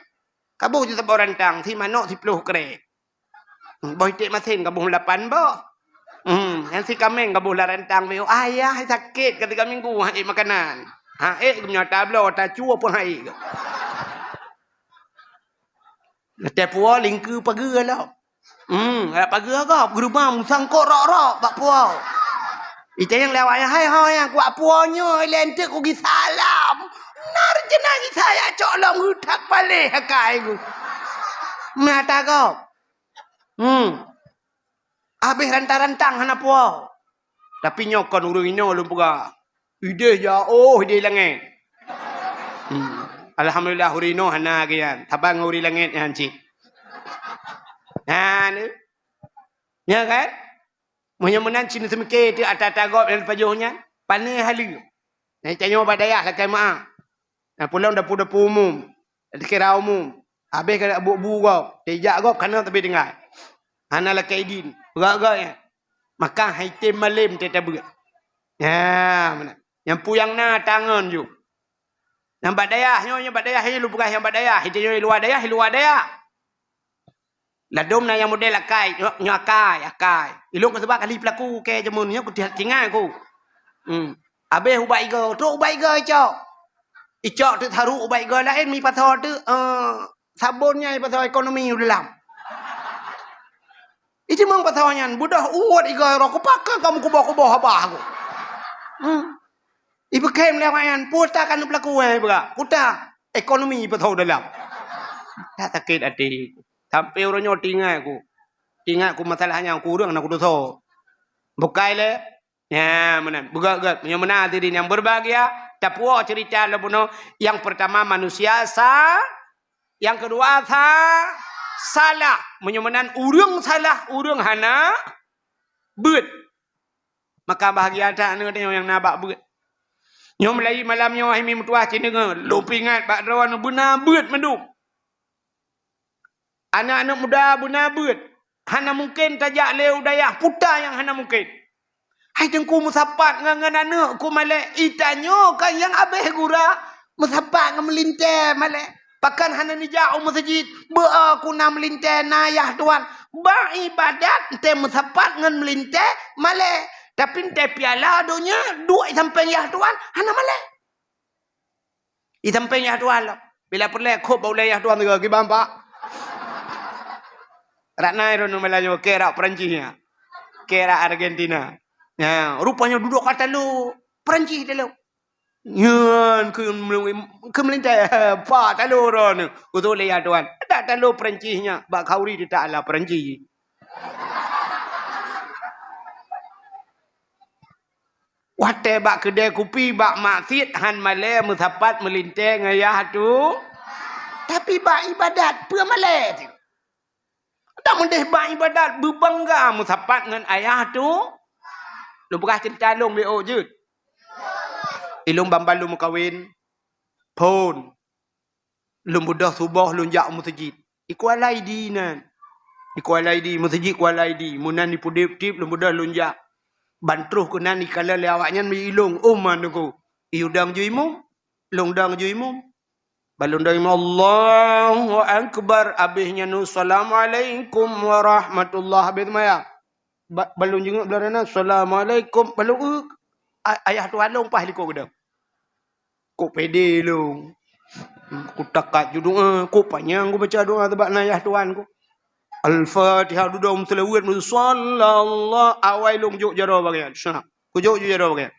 Ka boh ju saboh rantang, si manok siploh krek. Hmm, boh iték masen ka boh lapan boh. Hmm, nyang si kaméng ka boh lam rantang B O. Ayah sakét ka tiga minggu han ék makanan. Han ék geumeunyoe ata bloe, ata cue pun han ék. Watèe puwoe lingkeu pageue lom. Hmm, rab pageue gob, geureuba musangkot rok-rok bak puwoe. Itanyong lé awak nyan, "Hai ho nyang kuat puwoe nyoe, ilèe eunteuk kugisa lom." Na reuncana gisa jak cok lom, geutak paléh akai ku. Meuata gob. Hmm. Habéh rantang-rantang hana puwoe. Tapi nyoe kon ureueng inoe lôn peugah. Idéh jaoh, idéh langèt. Hmm. Alhamdulillah, ureueng inoe hana lagèe nyan. Saban ngon ureueng langèt nyan cit. Nyan, nyan kan? Meunyoe meunan cit neuseumiké teuk ata-ata gob nyang pajoh nyan, pané haleue. Nyan tanyoe bak dayah lakèe meu'ah. Nyan pulang dapu-dapu umum, dikira umum. Habéh ka bu-bu gob, tijak gob kana tapi tinggai. Hana lakèe idin. Peugah-peugah nyan. Maka hai tem malém teutabeuet. Nyan, meunan. Nyang puyang na tangon ju. Nyang bak dayah nyoe, nyang bak dayah nyoe lôn peugah nyang bak dayah. Itu nyoe luwa dayah, luwa dayah. Ladôm na nyang model akai, nyoe, nyoe akai, akai. Ilôn ka seubab kali peulaku kèe jameun nyoe kutihat tinggai ku. Hmm. Habéh ubat igoe, trok ubat igoe icok. Icok teuk saru ubat igoe laén mi pasoe teuk, eh, sabon nyan pasoe ekonomi u dalam. Icimong pasoe nyan, beudôh uwot igoe roh, kupaka kamu kuboh-kuboh abah ku. Hmm. Ipeukém lé awak nyan, puta kan peulaku eh, peugah. Puta ekonomi pasoe u dalam. That sakét até. Sampai uroe nyoe teuingat ku. Teuingat ku masalah nyan ku ureueng na kudosa. Bukai lé. Nyan meunan. Beugöt-göt. Meunyoe meunan hadirin yang berbahagia, tapuwoe cerita lom bunoe. Yang pertama manusia sa-, yang kedua sa-, salah. Meunyoe meunan ureueng salah, ureueng hana beuet. Maka bahagia that aneuk tanyoe nyang na bak beuet. Nyoe meulayeue malam nyoe hai mi meutuah cit deungoe, lôn peuingat bak droeneuh beuna beuet mandum. Aneuk-aneuk muda beuna beuet. Hana mungken tajak lé u dayah, peue nyang hana mungken. Hai teungku meusapat ngon, ngon aneuk ku malèe, itanyoe kan nyang abéh gura, meusapat ngon meulintèe malèe. Pakon hana neujak u meuseujid, beu-o ku na meulintèe na yah tuan. Bak ibadat, eunteuk meusapat ngon meulintèe malèe. Tapi eunteuk piala donya, duek i sampéng yah tuan, hana malèe. I sampéng yah tuan lom. Bila peureulèe khôb bak ulèe yah tuan sigoe, kiban, Pak? Rot na droeneuh malam nyoe, keu rot Perancis nyan. Keu rot Argentina. Nyan, rupanya dudoe ka talo Perancis talo. Nyan, keu, keu meulintèe, Pak, talo droeneuh. Kutulèe yah tuan. Dak talo Perancis nyan, bak khauri teutak ala Perancis. Watèe bak keudè kupi, bak maksiet, han malèe meusapat meulintèe ngon yah tu. Tapi bak ibadat, peue malèe tu? Dak meudeh bak ibadat, beubangga meusapat ngon ayah tu. Lôn peugah ceurita lôn B O jeuet. Ilôn ban-ban lôn meukawen. Phôn. Lôn beudôh suboh lôn jak u meuseujid. I Kuala Idi nan. I Kuala Idi, meuseujid Kuala Idi. Meunan i Pudip-Pudip lôn beudôh lôn jak. Ban troh keunan ikalon lé awaknyan mi ilôn, "Oh, man Teungku." I udang ju imum, lôn dang ju imum. Ban lôn dang imum, "Allahu Akbar." Abéh nyan, "Assalamualaikum warahmatullah." Abéh seumayang. Ba-, ban lôn jingok blah rana, "Assalamualaikum." Ban lôn, eh, a-, ayah tuan lôn paih likot keudang. Kok pede lôn. Kutakat ju doa, kok panyang kubaca doa sabab na yah tuan ku. Al-Fatihah dudoe meuseulaweuet, sallallahu, awai lôn jok jaroe bagian. Sa, kujok ju jaroe bagian.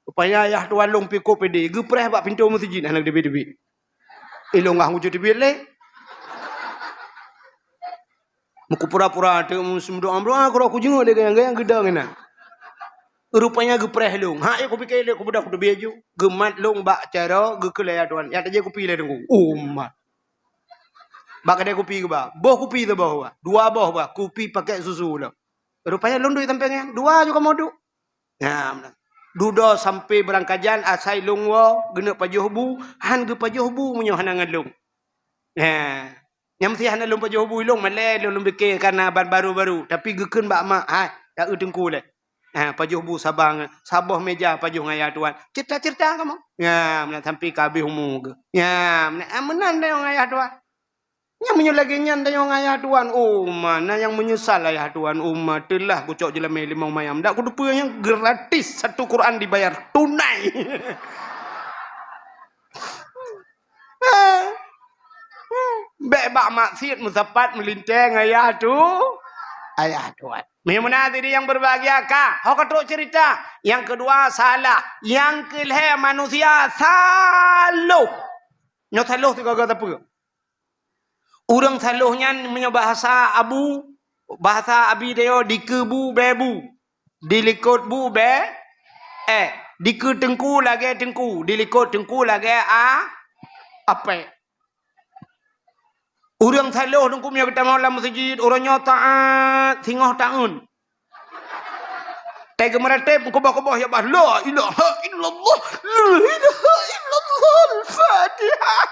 Rupanya ayah tuan lôn pih kôp P D, geupreh bak pintoe meuseujid hana geuteubiet-teubiet. Ilôn gah ngujue teubiet lé. Meukupura-pura teuk meudoa-doa, keudroe kujeuet lé gayang-gayang geudong inan. Rupanya geupreh lôn. Ha, ék kupike lé kubeudôh kuteubiet ju. Geumat lôn bak cara geukheun lé ayah tuan. Ya tajak kupi lé teungku. Oh, mat. Bak keudè kupi geuba. Boh kupi teuboh ba. Dua boh ba. Kupi pakèk susu lom. Rupanya lôn duek sampéng nyan. Dua ju kamoe duek. Nyan, dudoe sampoe beurangkajan asai lôn woe geuneuk pajoh bu, han geupajoh bu meunyoe hana ngon lôn. Nyan, nyang meusti hana lôn pajoh bu lôn, malèe lôn, lôn pike kana ban baru-baru, tapi geukheun bak mak, "Hai, ta eu teungku lé." Ha, pajoh bu saban, saboh meja pajoh ngon ayah tuan. Cerita-cerita kamoe. Nyan, meunan sampoe ka habéh umu geuh. Nyan, meunan, ah, meunan deh ngon ayah tuan. Nyang meunyoe lagèe nyan tanyoe ngon ayah tuan, oh ma, na nyang meunyeusal ayah tuan, oh ma, teulah kucok jeulamèe limong mayam. Dak kuteupeue nyang gratis, satu Quran dibayar tunai. Bèk bak maksiet meusapat meulintèe ngon ayah tu, ayah tuan. Meunyoe meunan hadirin yang berbahagia ka, ho ka trok cerita. Nyang keudua salah, nyang keulhèe manusia saloh. Nyoe saloh sigoe-goe sapeue. Ureueng saloh nyan meunyoe bahasa abu, bahasa abi tanyoe dikeue bu bèe bu, dilikot bu bèe, eh, dikeue teungku lagèe teungku, dilikot teungku lagèe a, apèk. Ureueng saloh teungku meunyoe geutamong lam meuseujid, uroe nyoe taat, singoh taeun. Teuka meuratéb meukeubah-keubah ya bah, "La ilaha illallah, la ilaha illallah, Al-Fatihah."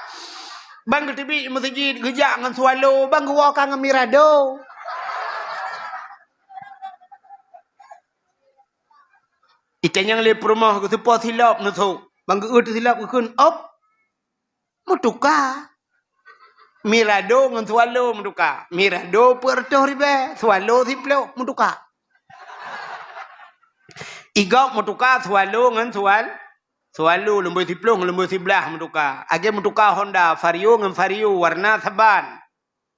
Ban geuteubiet meuseujid geujak ngon swallow, ban geuwoe ka ngon mirado. Itanyong lé peurumoh geuseupôt silop neusok, ban geuôt silop geukheun, "Op." Meutuka. Mirado ngon swallow meutuka. Mirado peuet reutôh ribèe, swallow siplôh meutuka. Igop meutuka swallow ngon swal-, swallow lumbôi siplôh ngon lumbôi siblaih meutuka. Lagèe meutuka Honda Vario ngon Vario warna saban.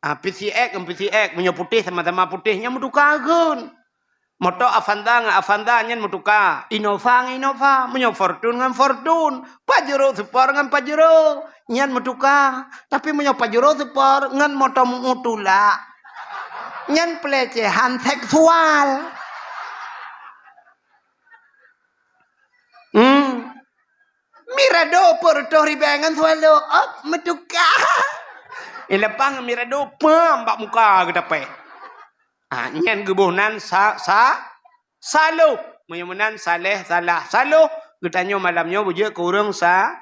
Ah, P C X ngon P C X, meunyoe putéh sama-sama putéh, nyan meutuka kheun. Moto Avanza ngon Avanza, nyan meutuka. Innova ngon Innova, meunyoe Fortuner ngon Fortuner, Pajero Sport ngon Pajero, nyan meutuka. Tapi meunyoe Pajero Sport ngon moto meu-, tulak, nyan pelecehan seksual. Hmm. Mirado peuet reutôh ribèe ngon swallow, op, meutuka. Nyang leupah ngon mirado, pam, bak muka geutapèh. Ah, nyan geuboh nan sa-, sa-, saloh. Meunyoe meunan saléh, salah. Saloh, geutanyoe malam nyoe beujeuet keu ureueng sa-,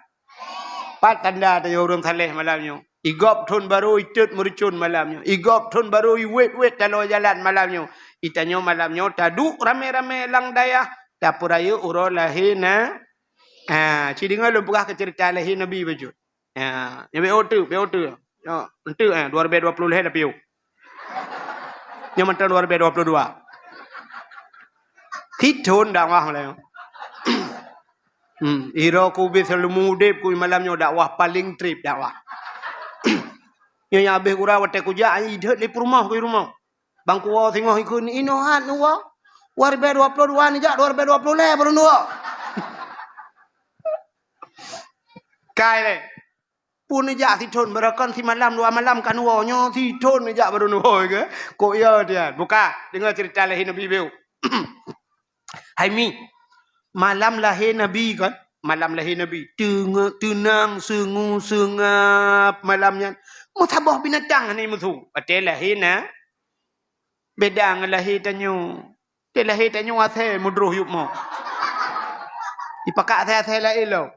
pat tanda tanyoe ureueng saléh malam nyoe. Igop thon barô itot meurucon malam nyoe. Igop thon barô iwet-wet taloe jalan malam nyoe. Itanyoe malam nyoe taduek ramé-ramé lam dayah, tapeurayeuk uroe lahé na-, Ah, ci deungoe lôn peugah keu ceurita lahé Nabi bacut. Ah, nyoe B O T, B O T. Nyoe, enteuk, eh, dua ribèe dua ploh lhèe na piôh. Nyoe mantong dua ribèe dua ploh dua. Sithon dakwah mulai. Hmm, iro ku ubé seuleumu udép ku malam nyoe dakwah paléng trép dakwah. Nyoe nyang habéh gura watèe kujak, ai idhôt lé peurumoh ku rumoh. Ban kuwoe singoh ikheun, inoe hat neuwoe. Dua ribèe dua ploh dua neujak, dua ribèe dua ploh lhèe baru neuwoe. Kai lé. Pun neujak sithon, barokon simalam dua malam ka neuwoe, nyoe sithon neujak baru neuwoe ke? Kok iya, Tian? Buka, deungoe ceurita lahé Nabi bacut. Hai Mi, malam lahé Nabi kan? Malam lahé Nabi. Teunge-, teunang, seungue, seungab malam nyan. Meusaboh binatang hana meusu. Watèe lahé na-, beda ngon lahé tanyoe. Watèe lahé tanyoe asèe meudroh yup mo. Ipakat asèe-asèe laén lom.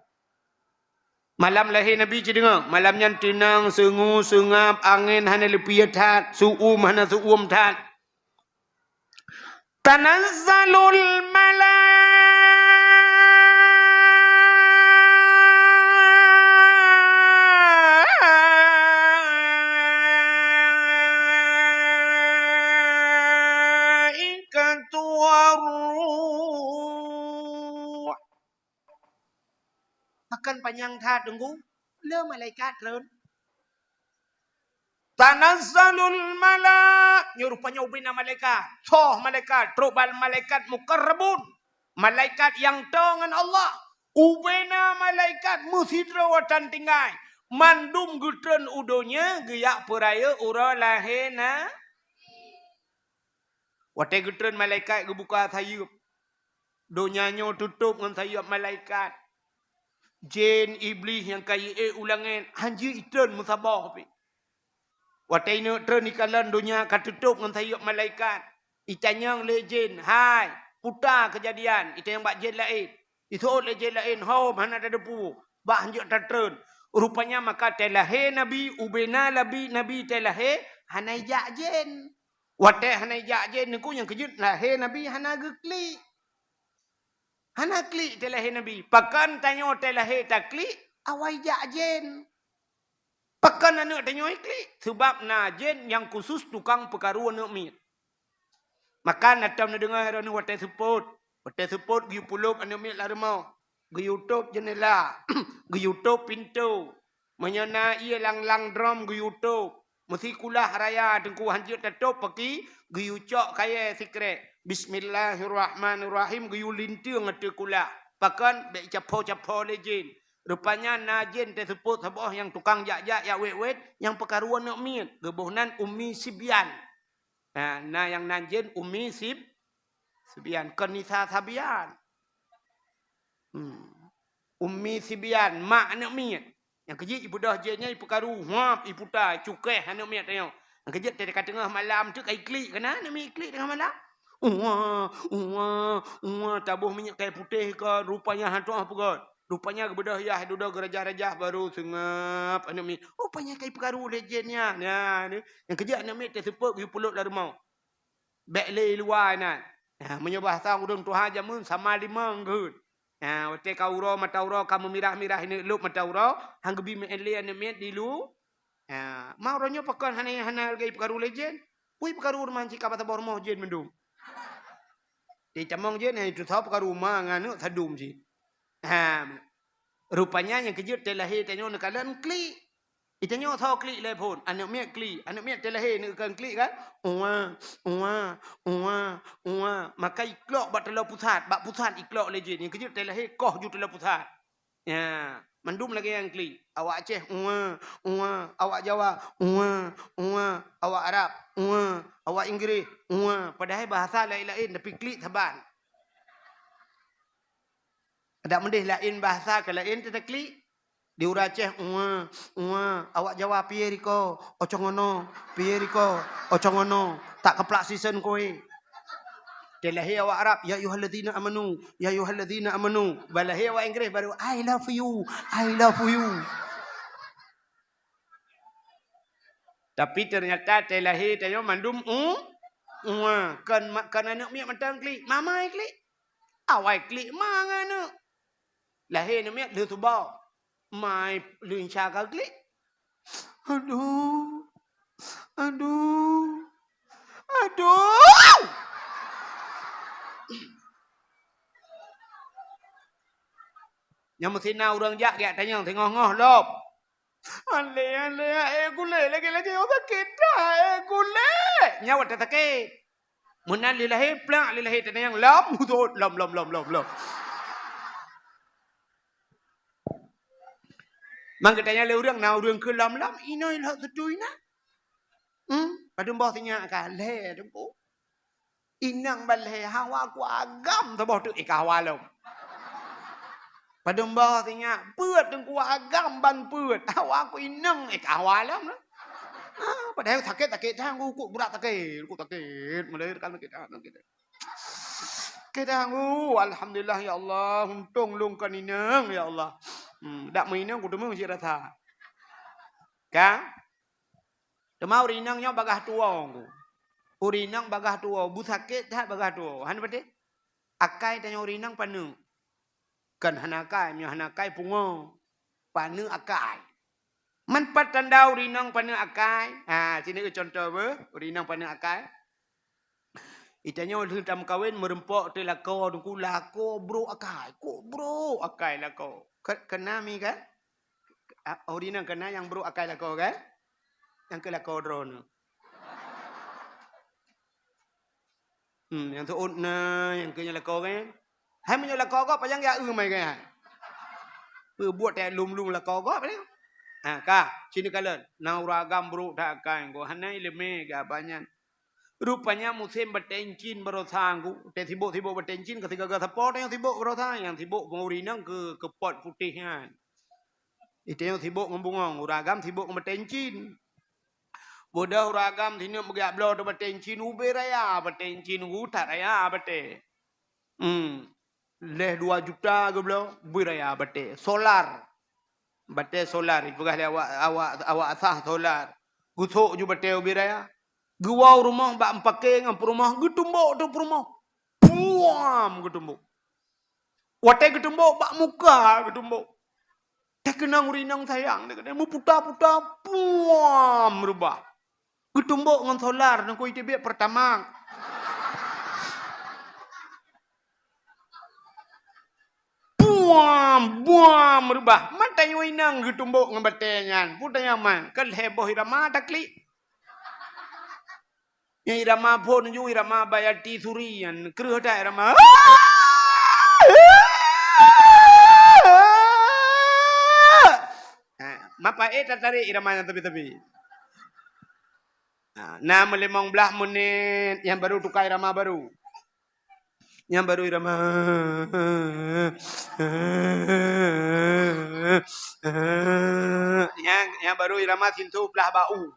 Malam lahé Nabi ci deungoe. Malam nyan teunang, seungue, seungab, angén hana leupie that, seu-uem hana seu-uem that. Tanazzalul malaikatu war-ruh. Pakon panyang that, Teungku? Le malaikat treun. Tanazzalul mala-, nyoe rupanya ubé na malaikat. Soe malaikat, trok bak malaikat muqarrabun. Malaikat nyang toe ngon Allah. Ubena malaikat meusidroe watèe tinggai, mandum geutreun u donya geujak peurayeuk uroe lahé na. Watèe geutreun malaikat geubuka sayeuep, donya nyoe tutôp ngon sayeuep malaikat. Jén Iblih nyang ka jiék u langèt hanjeuet jitreun meusaboh pih. Watèe ineuk treun ikalon donya ka tutôp ngon sayeuep malaikat. Itanyong lé jén, "Hai, peue teuma keujadian?" Itanyong bak jén laén. Iseuôt lé jén laén, "Hom, hana tateupeue, bah hanjeuet tatreun." Rupanya maka teulahé nabi, ubena nabi, nabi teulahé, hana ijak jén. Watèe hana ijak jén, Teungku, nyang keujeuet lahé nabi hana geuklik. Hana klik teulahé nabi. Pakon tanyoe teulahé taklik, awai jak jén. Pakon aneuk tanyoe klik? Seubab na jén nyang khusus tukang peukaru aneuk miet. Maka na tom neudeungoe droeneuh watèe seupôt. Watèe seupôt geuyue pulôb aneuk miet lam rumoh. Geuyue tôb jeunela. Geuyue tôb pintoe. Meunyoe na ié lang-lang drom geuyue tôb. Meusikula raya Teungku hanjeuet tatôb paki, geuyue cok kayèe sikrek. Bismillahirrahmanirrahim, geuyue linteung ateueh kulah. Pakon? Bèk icapo-capo lé jén. Rupanya na jén teuseupôt saboh nyang tukang jak-jak, jak wét-wét, nyang peukaru aneuk miet. Geuboh nan Ummi Sibyan. Na, na nyang nan jén Ummi Sib-, Sibyan, kon Nisa Sabian. Hmm. Ummi Sibyan, mak aneuk miet. Nyang keujeuet ibeudôh jén nyan ipeukaru, huap, iputa, icukéh aneuk miet nyoe. Nyang keujeuet teuka teungoh malam teuk ka iklik, keunan aneuk miet iklik teungoh malam. Uwa, uwa, uwa, taboh minyeuk kayèe putéh kon, rupanya hana tu'oh peugöt. Rupanya geubeudôh yah dudoe geurajah-rajah baru seungab aneuk miet. Rupanya ka ipeukaru lé jén nyan. Nyan, nyang keujeuet aneuk miet teuseupôt geupulôb lam rumoh. Bèk lé i luwa inan. Ha, meunyoe bahasa ureueng tuha jameun sama limong geuh. Ha, watèe ka uroe mata uroe ka meumirah-mirah ineuk lôb mata uroe, han geubi meu'en lé aneuk miet di lu. Ha, ma uroe nyoe pakon hana, hana lagèe ipeukaru lé jén. Peue ipeukaru rumoh cit ka bak saboh rumoh jén mandum. Di tamong jén, ha, itu saboh peukaru ma ngon aneuk sadum cit. Ha, rupanya nyang keujeuet teulahé tanyoe neukalon klik. Itanyoe soe klik lé phôn, aneuk miet klik, aneuk miet teulahé neukheun klik kan? Uwa, uwa, uwa, uwa. Maka iklok bak taloe pusat, bak pusat iklok lé jén. Nyang keujeuet teulahé koh ju taloe pusat. Ya, mandum lagèe nyang klik. Awak Aceh, uwa, uwa. Awak Jawa, uwa, uwa. Awak Arab, uwa. Awak Inggréh, uwa. Padahai bahasa laén-laén, tapi klik saban. Adak meudeh laén bahasa keu laén teutaklik. Di ureueng Aceh, "Uwa, uwa." Awak Jawa, "Piye riko?" "Ocong ono." "Piye riko?" "Ocong ono." Tak keuplak sisen kue. Teulahé awak Arab, "Ya ayyuhalladzina amanu, ya ayyuhalladzina amanu." Balahé awak Inggréh baru, "I love you, I love you." Tapi ternyata teulahé tanyoe mandum u, uwa. Kon ma-, kon aneuk miet mantong klik, mama klik. Awai klik ma ngon aneuk. Lahé aneuk miet lheueh tuboh. Mai leunsha ka klik. Aduh. Aduh. Aduh. Nyang meusinan ureueng jak geutanyong teungoh-ngoh lom. Alé, alé, eh, gulé, lagèe-lagèe, oh, sakét that, eh, gulé. Nyan watèe sakét. Meunan lé lahé, plak lé lahé, teungoh lom, lom, lom, lom, lom, lom. Mang geutanyong lé ureueng, na ureueng keu lom-lom, inoe lhok seutui na. Hmm, padum boh sinyak ka, lhèe teungku. Inong ban lhèe, hawa ku agam saboh teuk, eh, ka hawa lom. Padum boh sinyak, peuet teungku agam ban peuet, hawa ku inong, eh, ka hawa lom. Ah, padahai sakét-sakét that, ku, ku brat sakét, ku sakét, mulai kan sakét, sakét. Sakét that, ku, alhamdulillah ya Allah, untông lôn kon inong ya Allah. Hmm, dak meuinong ku teumé cit rasa. Kan? Teuma ureueng inong nyoe bagaih tuwoe, Teungku. Ureueng inong bagaih tuwoe, beusakét that bagaih tuwoe. Hana patéh? Akai tanyoe ureueng inong paneuk. Kon hana akai, meunyoe hana akai pungo. Paneuk akai. Man pat tanda ureueng inong paneuk akai? Ha, sinoe contoh beuh, ureueng inong paneuk akai. Itanyoe lheueh tameukawen meureumpok teuh lakoe, Teungku, lakoe brok akai, kok brok akai lakoe. Ke-, keuna mi kan? A, ureueng inong keuna nyang brok akai lakoe kan? Nyang keu lakoe droeneuh. Hmm, nyang seuôt na, nyang keu nyang lakoe kan? Hai meunyoe lakoe gob, pajan jak eu mai kan? Peubuet teuh lom-lom lakoe gob nyoe. Ha, ka, sini kalon. Na ureueng agam brok that akai, go hana ileumé geuh banyan. Rupanya musém batèe incin baroesa ku. Teuh sibok-sibok batèe incin, ka sigaga sapo teuh nyang sibok baroesa, nyang sibok ngon ureueng inong keu, keu pot putéh nyan. Iteuh nyang sibok ngon bungong, ureueng agam sibok ngon batèe incin. Bodoh ureueng agam sineuk meugeuyak bloe teuh batèe incin, ubé raya batèe incin, utat raya batèe. Hmm. Lhèe dua juta geubloe, ubé raya batèe. Solar. Batèe solar, ipeugah lé awak, awak, awak asah solar. Geusok ju batèe ubé raya. Geuwoe u rumoh bak meupaké ngon peurumoh, geutumbok teuh peurumoh. Puam geutumbok. Watèe geutumbok bak muka geutumbok. Teukeunong ureueng inong sayang, teukeunong meuputa-puta, puam reubah. Geutumbok ngon solar, nangku iteubiet Pertamax. Buam, buam reubah. Man tanyoe inong geutumbok ngon batèe nyan. Peue tanyoe man, ka lhèe boh irama taklik. Nyang irama phon ju, irama Bayati Suri nyan. Kreueh that irama. Ha, mapa éh tatarék irama nyan teubit-teubit. Ha, na meulimong blaih menit, nyan baru tuka irama baru. Nyan baru irama. Nyan, nyan baru irama sintoe blaih bak u.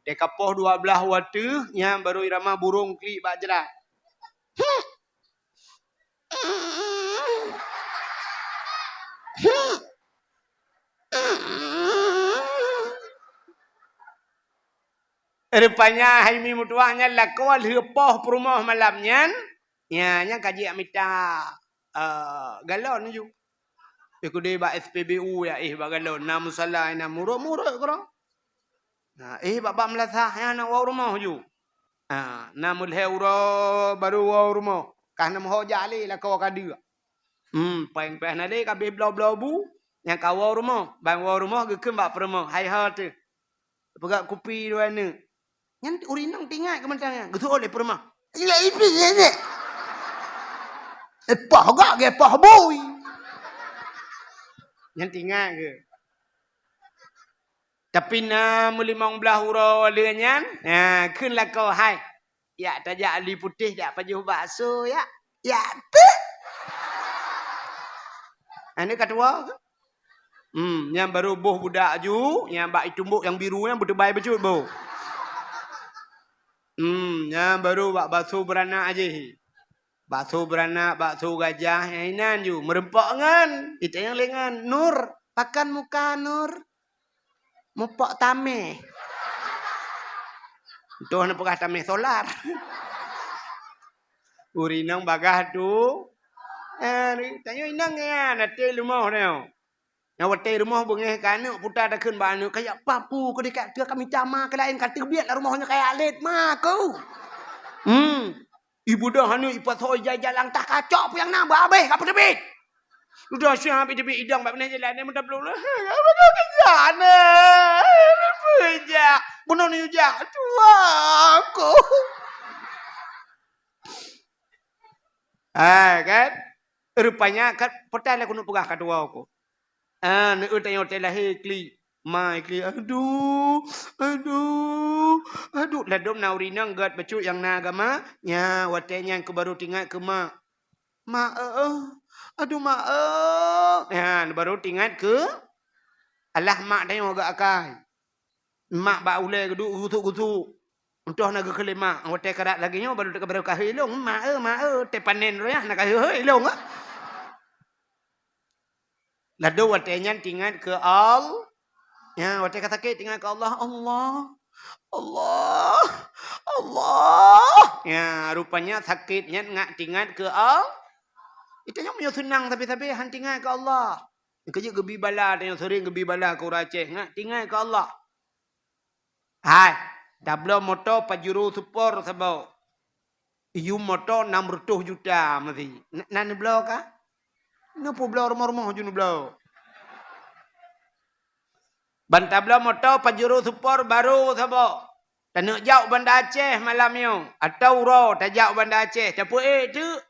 Teuka poh dua blaih u ateueh, nyan baru irama burông klik bak jrat. Rupanya hai mi meutuah nyan lakoe lheueh poh peurumoh malam nyan, nya, nyan ka jijak mita, eh, galon ju. Ikudi bak S P B U ya, eh, bak galon, na musala, na murot-murot keudroe. Na, eh, bak, bak meulasah, ya, na woe u rumoh ju. Ha, na meulhèe uroe baru woe u rumoh. Ka na meuho jak lé lakoe ka deuek. Hmm, péng pih na lé ka abéh bloe-bloe bu, nyang ka woe u rumoh. Ban woe u rumoh geukheun bak peurumoh, "Hai ho teuh." Peugah kupi dua neuk. Nyan ureueng inong teuingat keu mantong nyan. Geuseuôt lé peurumoh. Iya, ipi nyan, nyan. Eh, poh gak, gak poh bui. Nyan teuingat keu. Tapi na meulimong blaih uroe lheueh nyan, ha, kheun lakoe, "Hai, jak tajak li putéh jak pajoh bakso, jak." Jak teuk. Aneuk ka tuwoe. Hmm, nyan baru boh budak ju, nyan bak itumbok nyang biru nyan beuteubai bacut boh. Hmm, nyan baru bak bakso beuranak jih. Bakso beuranak, bakso gajah, nyan inan ju. Meureumpok ngon, itanyong lé ngon, "Nur, pakan muka, Nur?" Mupok tamèh. Toh na peugah tamèh solar. Ureueng inong bagaih tu. Eh, tanyoe inong nyan, até rumoh nyoe. Nyang watèe rumoh beungèh keu aneuk, puta takheun bak aneuk, "Kajak papu keu dikat teuh kami cama keu laén ka teubiet lam rumoh nyoe kajak lét ma ku." Hmm. Ibeudôh aneuk ipasoe ija-ija lam tah kacok peue nyang na beuhabéh ka peuteubiet. Dudoe siang habéh teubiet idong bak binéh jalan, dia meutabloe. Apa kau kerja, aneuk? Apa jak? Bunoe neujak, tuha ku. Ha, kan? Rupanya kan, peue tan lé keuneuk peugah ka tuha ku. Ah, neueu tanyoe watèe lahé klik. Ma klik, "Aduh, aduh, aduh." Ladôm na ureueng inong gèt bacut nyang na agama, nya watèe nyan keu baru teuingat keu mak. "Mak, eh, eh. Aduh, mak, eh." Nya, baru teuingat keu alah mak tanyoe gèt akai. Mak bak ulèe geuduek gusuk-gusuk. Entah na geukheun lé mak, watèe karap lagèe nyoe baru teuka baru kahé lôn, "Mak, eh, mak, eh." Teuh panen roh nyan na kahé-hé lôn, ah. Ladôm watèe nyan teuingat keu Al-, nya, watèe ka sakét teuingat keu Allah, "Allah, Allah, Allah." Nya, rupanya sakét nyan ngat teuingat keu Al-, geutanyoe meunyoe seunang sabe-sabe han teuingat keu Allah. Keujeuet geubi bala, tanyoe seuring geubi bala keu ureueng Aceh, ngat teuingat keu Allah. Hai, tabloe moto Pajero Sport saboh. Iyue moto nam reutôh juta meusi. Na, na neubloe ka? Neupubloe rumoh-rumoh ju neubloe. Ban tabloe moto Pajero Sport baru saboh. Taneuk jak u Banda Aceh malam nyoe. Atawa uroe tajak u Banda Aceh. Tapeuék teuk.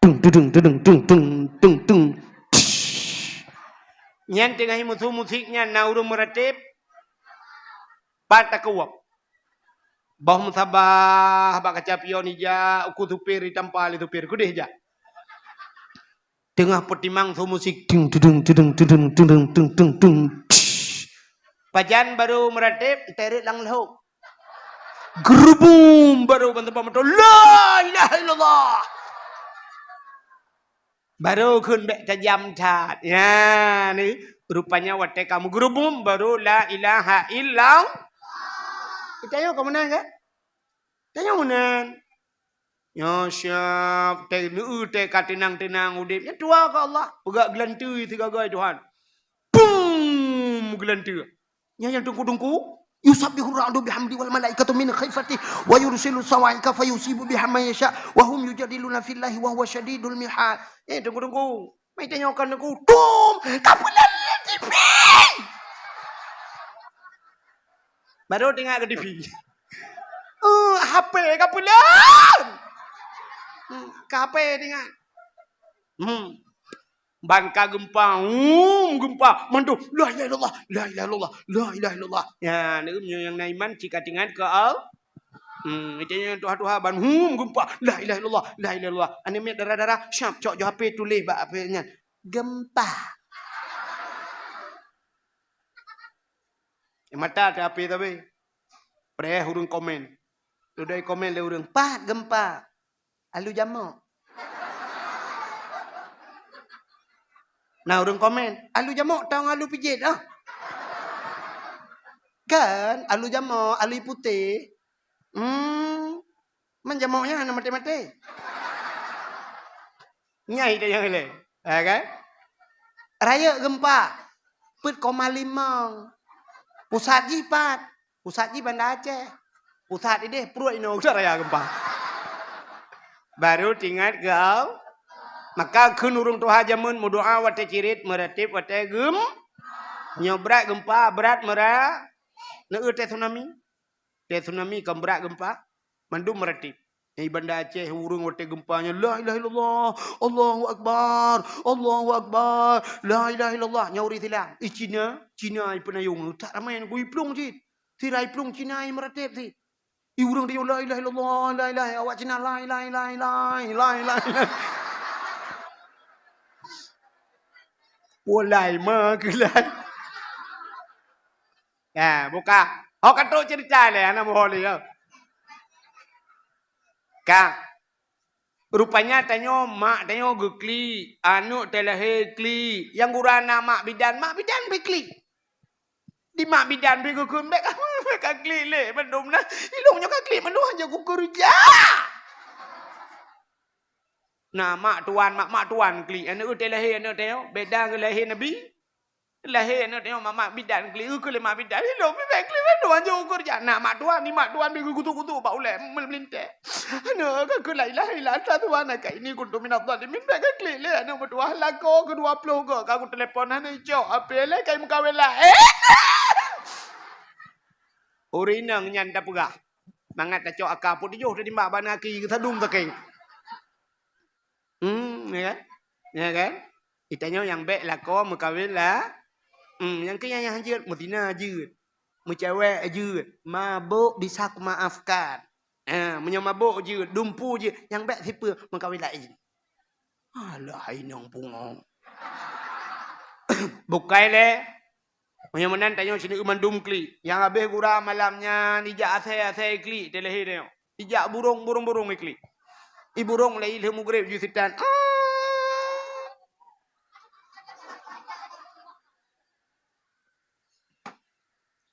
Tung, tudung, tudung, tung, tung, tung, tung. Nyan teungoh musoh musik nyan na ureuëng meuratéb. Pat takeuwab. Boh meusabah bak kaca pion ija, uku supir ditampa lé supir. Keudeh jak. Teungoh peutimang su musik, ting, tudung, tudung, tudung, tudung, tung, tung, tung. Pajan barô meuratéb, teret lam lhok. Geurubum, barô ban teumpat moto, "La ilaha illallah." Barô kheun bék tajam that. Ya, ni, rupanya watée kamoe geurubum, barô la ilaha illallah. Kita nyoe ka meunan, kan? Tanyoe meunan. Nyoe siab, teuh neu-eu teuh ka teunang-teunang udeb. Nyan tuha keu Allah. Peugah geulanteue sigagai Tuhan. Pum! Geulanteue. Nyan nyang teungku-teungku. Yusabbihu ra'du bihamdi wal malaikatu min khifati wa yursilu sawa'iqa fayusibu biha man yasha wa hum yujadiluna fillahi wa huwa syadidul mihal. Eh, teungku-teungku. Mai tanyoe keu teungku. Tum! Ka peuleueh T V! Baru teuingat keu T V. Eh, H P ka peuleueh. Hmm, ka H P teuingat. Hmm. Ban ka geumpa, hmm, geumpa, mandum, "La ilaha illallah, la ilaha illallah, la ilaha illallah." Ya, nyoe nyang na iman cit ka teuingat keu Allah. Hmm, itu nyang tuha-tuha ban, hmm, geumpa, "La ilaha illallah, la ilaha illallah." Aneuk miet dara-dara, siab cok jo H P tuléh bak H P nyan. Geumpa. Eh, mata teuh H P tapi. Preh ureuëng komen. Tudoi komen lé ureuëng, "Pat geumpa?" "Alu jamok." Nah, ureuëng komen, "Alu jamok tong alu pijet ah." Kan, alu jamok, alu putéh. Hmm. Man jamok nyan hana maté-maté. Nyai dah nyang ilée. Ha, kan? Rayeuk geumpa. Peuet koma limong. Pusat jih pat? Pusat jih Banda Aceh. Pusat ideh pruet inoe udah raya geumpa. Baru teuingat keu Allah. Maka kheun ureuëng tuha jameun meudoa watée cirit, meuratéb watée geum. Nyoe brat geumpa, brat meura-, neu-eu teuh tsunami. Teuh tsunami kan brat geumpa, mandum meuratéb. Di Banda Aceh ureuëng watée geumpa nyan, "La ilaha illallah, Allahu akbar, Allahu akbar, la ilaha illallah." Nyan ureuëng Islam. I Cina, Cina i peunayong, tak ramai nyan, i plueng cit. Sira i plueng Cina i meuratéb cit. I ureuëng teuh, "La ilaha illallah, la ilaha," awak Cina, "La ilaha, la ilaha, la ilaha, la ilaha." Walai ma keulan. Ya, buka. Ho ka trok cerita lé, hana boh lé, ya. Ka. Rupanya tanyoe mak tanyoe geuklik, aneuk teuh lahé klik. Nyang gura na mak bidan, mak bidan pih klik. Di mak bidan pih geukheun, "Bék ka, bék ka klik lé, bandum na. Ilong nyoe ka klik, bandum hana kukeureuja." Na mak tuan, mak, mak tuan klik. Aneuk teuh lahé, aneuk teuh, beda ngon lahé Nabi. Lahé aneuk teuh, mak, mak bidan klik. Keu lé mak bidan, ilong pih bék klik, bandum hana kukeureuja. Na mak tuan, ni mak tuan pih geukutuk-kutuk bak ulée meulintée. Aneuk ka keu la ilaha illa anta subhanaka inni kuntu minadh dhalimin. Bék ka klik lé aneuk meutuah, lakoe keu dua ploh goe ka kutelepon hana icok. Api lé kai meukawen laén. Ureuëng inong nyan tapeugah. Mangat tacok aka peuet tujoh teuh timbak bak na aki geusadum sakét. Hmm, ya kan? Ya kan? Itanyoe nyang bék lakoe meukawen la. Hmm, nyang keu nyang jeuet, meuzina jeuet. Meucewek jeuet. Mabök bisa kumaafkan. Ha, meunyoe mabök jeuet, dumpeue jeuet, nyang bék sipeue meukawen laén. Alah, inong pungo. Bukai lé. Meunyoe meunan tanyoe sineuk mandum klik. Nyang habéh gura malam nyan ijak asai-asai klik teuh lahé tanyoe. Ijak burong, burong-burong iklik. I burong lé ilheueh mugreb ju sitan. Ah.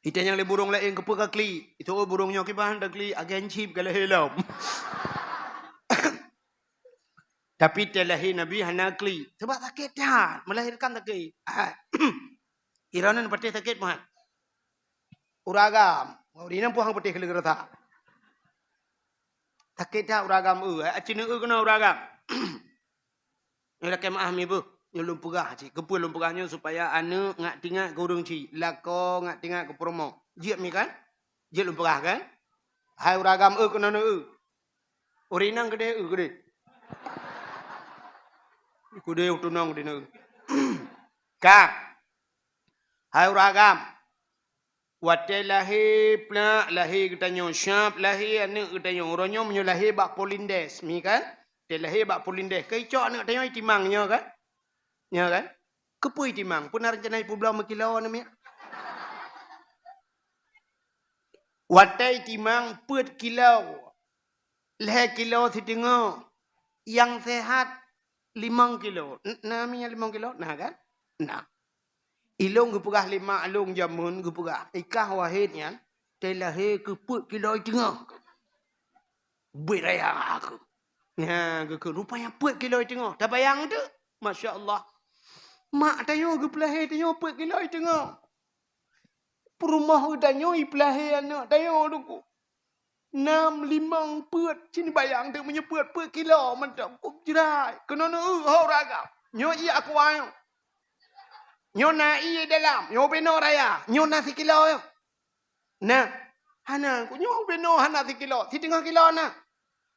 Itanyong lé burông laén keupeue ka klik. Itu, "Oh, burông nyoe kiban taklik, agen chip ka lahé lom." Tapi watèe lahé Nabi hana klik. Sabab sakét that, meulahérkan sakét. Ah. Droeneuh patéh sakét meuhan. Ureueng agam. Ureueng inong puhang patéh keu leugeurasa. Sakét that ureueng agam, eu, eh, aci neu eu keunoe ureueng agam. Nyoe lakèe meu'ah mi beuh, nyoe lôn peugah cit. Keupeue lôn peugah nyoe? Supaya aneuk ngat tingat keu ureueng chik, lakoe ngat tingat keu peurumoh. Jeuet mi kan? Jeuet lôn peugah kan? Hai ureueng agam, eu keunoe neu eu. Ureueng inong keudeh eu keudeh. Keudeh tunong keudeh neu eu. Ka. Hai ureueng agam. Watèe lahé plak, lahé geutanyoe syab, lahé aneuk geutanyoe. Uroe nyoe meunyoe lahé bak Polindes, mi kan? Watèe lahé bak Polindes, ka icok aneuk tanyoe itimang nyoe kan? Nyoe kan? Keupeue itimang? Peue na reuncana ipeubloe meukilo aneuk miet? Watèe itimang peuet kilo, lhèe kilo siteungoh, nyang sehat limong kilo. N-, na mi nyang limong kilo? Na kan? Na. Ilôn geupeugah lé mak lôn jameun geupeugah, i kah Wahid nyan, watèe lahé keu peuet kilo iteungoh. Bit raya aku. Nya, geukheun, rupanya peuet kilo iteungoh. Tabayang teuk? Masya Allah. Mak tanyoe geupeulahé tanyoe peuet kilo iteungoh. Peurumoh geutanyoe ipeulahé aneuk tanyoe Teungku. Nam, limong, peuet, cit bayang teuk meunyoe peuet, peuet kilo mantong, kok jrai. Keunoe neu eu ho ureueng agam. Nyoe ié aqua nyoe. Nyoe na ié dalam, nyoe ubé noe raya, nyoe na sikilo nyoe. Na, hana, nyoe ubé noe hana sikilo, siteungoh kilo na.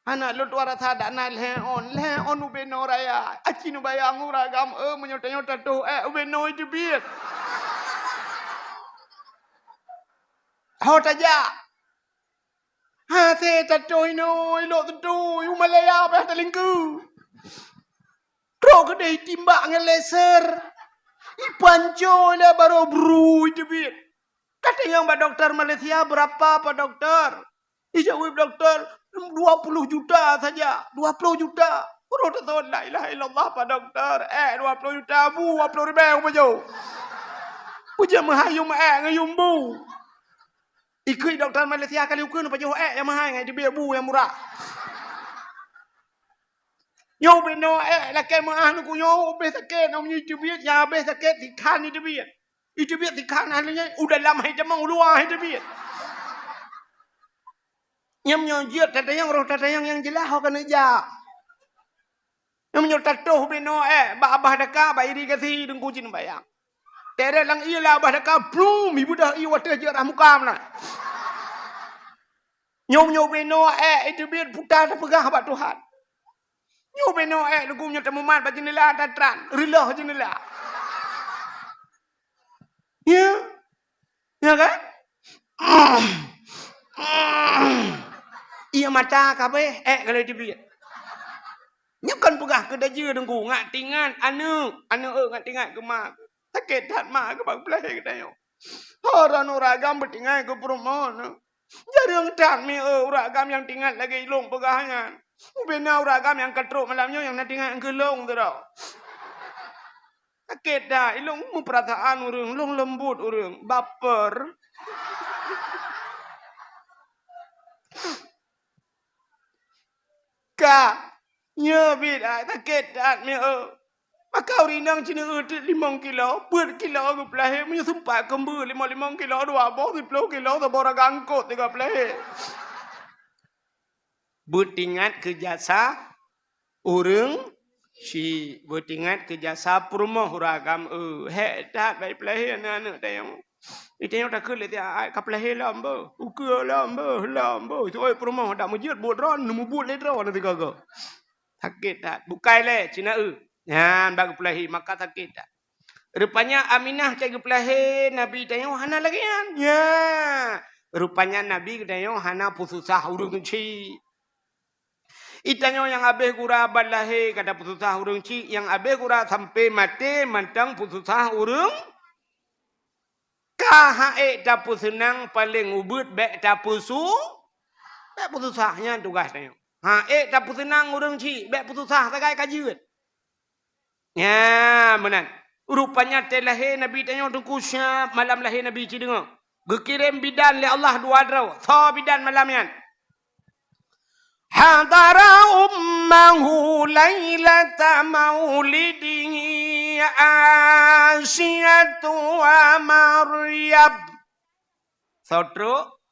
Hana, lôn tuan rasa dak na lhèe ôn, lhèe ôn ubé noe raya. Aci neubayang ureueng agam, eu, meunyoe tanyoe tatoh èk ubé noe teubiet. Ho tajak. Hase tatoh inoe, ilok teuntui, u Malaya payah talingkeue. Trok keudeh itimbak ngon laser. Ipanco lé barô brui teubiet. Katanyong bak dokto Malaysia, "Berapa, Pak Doktor?" Ijaweueb dokto, "Dua puluh juta saja." "Dua puluh juta?" Roh tasot, "La ilaha illallah, Pak Dokto. Èk dua puluh juta, bu dua puluh ribèe kupajoh." Peue jeuet meuhai yum èk ngon yum bu. Ikheun dokto Malaysia kali ukeue neupajoh èk nyang meuhai ngon teubiet bu nyang murah. Nyoe ubé noe èk lakèe meu'ah Teungku, nyoe ubé sakét, nyoe meunyoe teubiet nyang habéh sakét sikhan teubiet. Iteubiet sikhan hana nyan, u dalam hai tamong, u luwa hai teubiet. Nyan meunyoe jeuet tatanyong, roh tatanyong nyang jeulaih ho keuneuk jak. Nyan meunyoe tatoh ubé noe èk bak abah daka, bak irigasi Teungku cit neubayang. Teret lam ié lam abah daka, plum, ibeudoh ié watèe jeuet rah muka meunan. Nyoe meunyoe ubé noe èk, iteubiet puta tapeugah bak Tuhan. Nyoe ubé noe èk, Teungku, meunyoe tamumat bak jeundela tatran, reuloh jeundela. Ya. Ya kan? Ié mata ka abéh, èk ka lheueh teubiet. Nyoe kon peugah keu dajeue Teungku, ngat tingat aneuk, aneuk eu ngat tingat keu ma. Sakét that ma keu bak peulahé geutanyoe. Ho droeneuh ureueng agam beutingat keu peurumoh neuh. Jareueng that mi eu ureueng agam nyang tingat lagèe ilôn peugah nyan. Ubé na ureueng agam nyang ka trok malam nyoe nyang na tingat keu lôn sidroe. Sakét that, ilôn meupeurasaan ureueng, lôn leumbot ureueng, baper. Ka, nyoe bit ai sakét that mi eu. Maka ureueng inong cit neu eu teuk limong kilo, peuet kilo geupeulahé, meunyoe seumpat keumbeu limong-limong kilo dua boh, siplôh kilo saboh raga eungkôt teuka peulahé. Beutingat keu jasa ureueng chik, beutingat keu jasa peurumoh ureueng agam eu. Hék that bak ipeulahé aneuk-aneuk tanyoe. Di tanyoe takheun lé tiep ai ka peulahé lom beuh, ukeue lom beuh, lom beuh. Itu oi peurumoh dak meujeuet buet droe, neumubuet lé droe na sigoe-goe. Sakét that. Bukai lé cit na eu. Nyan bak geupeulahé maka sakét that. Rupanya Aminah cit geupeulahé Nabi tanyoe hana lagèe nyan. Nya. Rupanya Nabi geutanyoe hana peususah ureueng chik. Itanyoe nyang habéh gura ban lahé ka tapeususah ureueng chik, nyang habéh gura sampoe maté mantong peususah ureueng. Ka han ék tapeuseunang, paleng ubeuet bèk tapeusu-, bèk peususah, nyan tugaih tanyoe. Han ék tapeuseunang ureueng chik, bèk peususah sagai ka jeuet. Nya, meunan. Rupanya watèe lahé Nabi tanyoe Teungku siab malam lahé Nabi cit deungoe. Geukirém bidan lé Allah dua droe. Soe bidan malam nyan? Hadara ummahu lailata maulidihi Asiyatu wa Maryam. Soe trok?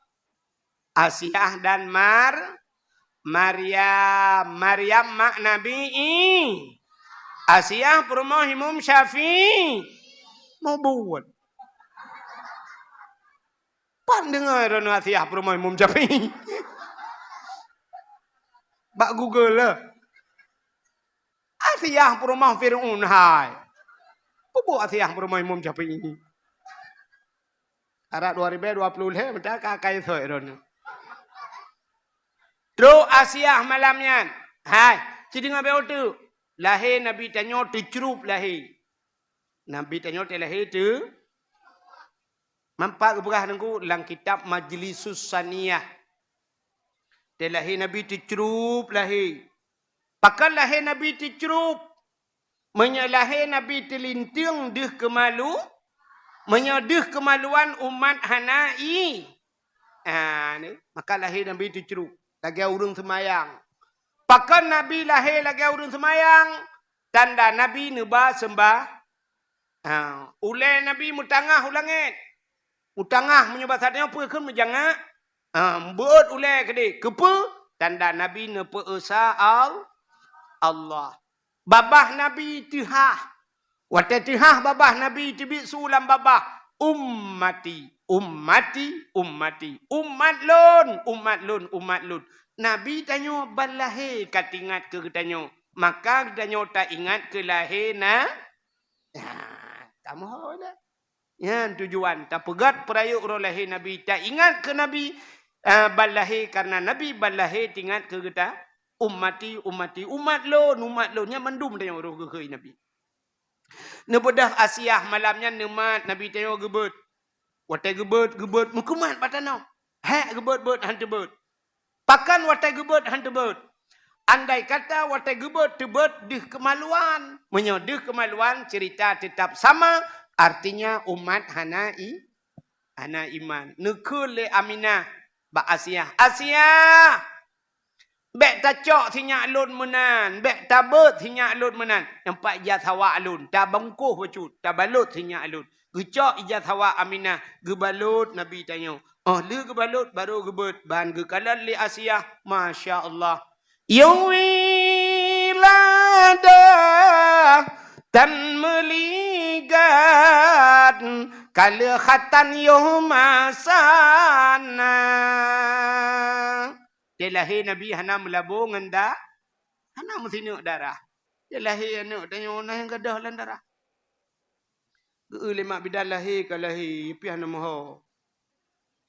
Asiah dan Mar-, Maryam. Maryam mak Nabi I-, Asiah peurumoh Imam Syafi'i. Mubuet. Pan deungoe droeneuh Asiah peurumoh Imam Syafi'i? Bak Google lah. Asiah peurumoh Fir'aun hai. Peue buet Asiah peurumoh Imam Syafi'i? Arak dua ribèe dua ploh lhèe meuta ka kai soi droeneuh. Trok Asiah malam nyan. Hai, ci deungoe bèk uteuk. Lahé Nabi tanyoe teucrup lahé. Nabi tanyoe teuh lahé teu-, mampat geupeugah Teungku lam kitab Majlisus Saniyah. Teuh lahé Nabi teucrup lahé. Pakon lahé Nabi teucrup? Meunyoe lahé Nabi teulinteung deuh keumalu, meunyoe deuh keumaluan umat hana i-, ah, ni, maka lahé Nabi teucrup lagèe ureueng seumayang. Pakon Nabi lahé lagèe ureueng seumayang? Tanda Nabi neuba seumbah-, ah, ulèe Nabi meutangah u langèt. Meutangah meunyoe basa tanyoe peue kheun meujangak? Ah, beuet ulèe keudéh. Keupeue? Tanda Nabi neupeu-esa Al-, Allah. Babah Nabi teuhah. Watèe teuhah babah Nabi teubiet su lam babah, "Ummati, ummati, ummati." Umat lôn, umat lôn, umat lôn. Nabi tanyoe ban lahé ka teuingat keu geutanyoe. Maka geutanyoe taingat keu lahé na-, ya, tamoe dah. Nyan tujuan tapeugöt peurayeuk uroe lahé Nabi, taingat keu Nabi, ah, ban lahé, kareuna Nabi ban lahé teuingat keu geuta, "Ummati, ummati, umat lôn, umat lôn." Nyan mandum tanyoe roh geukheun Nabi. Neubeudoh Asiah malam nyan neumat Nabi tanyoe geubeuet. Watèe geubeuet, geubeuet meukeumat bak tanoh. Hèk geubeuet-beuet han teubeuet. Pakon watèe geubeuet han teubeuet? Andai kata watèe geubeuet teubeuet deuh keumaluan. Meunyoe deuh keumaluan, ceurita teutap sama, artinya umat hana i-, hana iman. Neukheun lé Aminah bak Asiah, "Asiah, bèk tacok sinyak lôn meunan, bèk tabeuet sinyak lôn meunan. Nyan pat ija sawak lôn, tabungkôh bacut, tabalot sinyak lôn." Geucok ija sawak Aminah, geubalot Nabi tanyoe. Óh lheueh geubalot, barô geubeuet, ban geukalon lé Asiah. Masya Allah. Yoh wiladah tan meuligat, ka lheueh khatan yoh masa na. Teuh lahé Nabi hana meulabô ngon da-, hana meusineuk darah. Teuh lahé aneuk tanyoe na nyang gadôh lam darah. Geu-eu lé mak bidan lahé ka lahé, piah na meuho.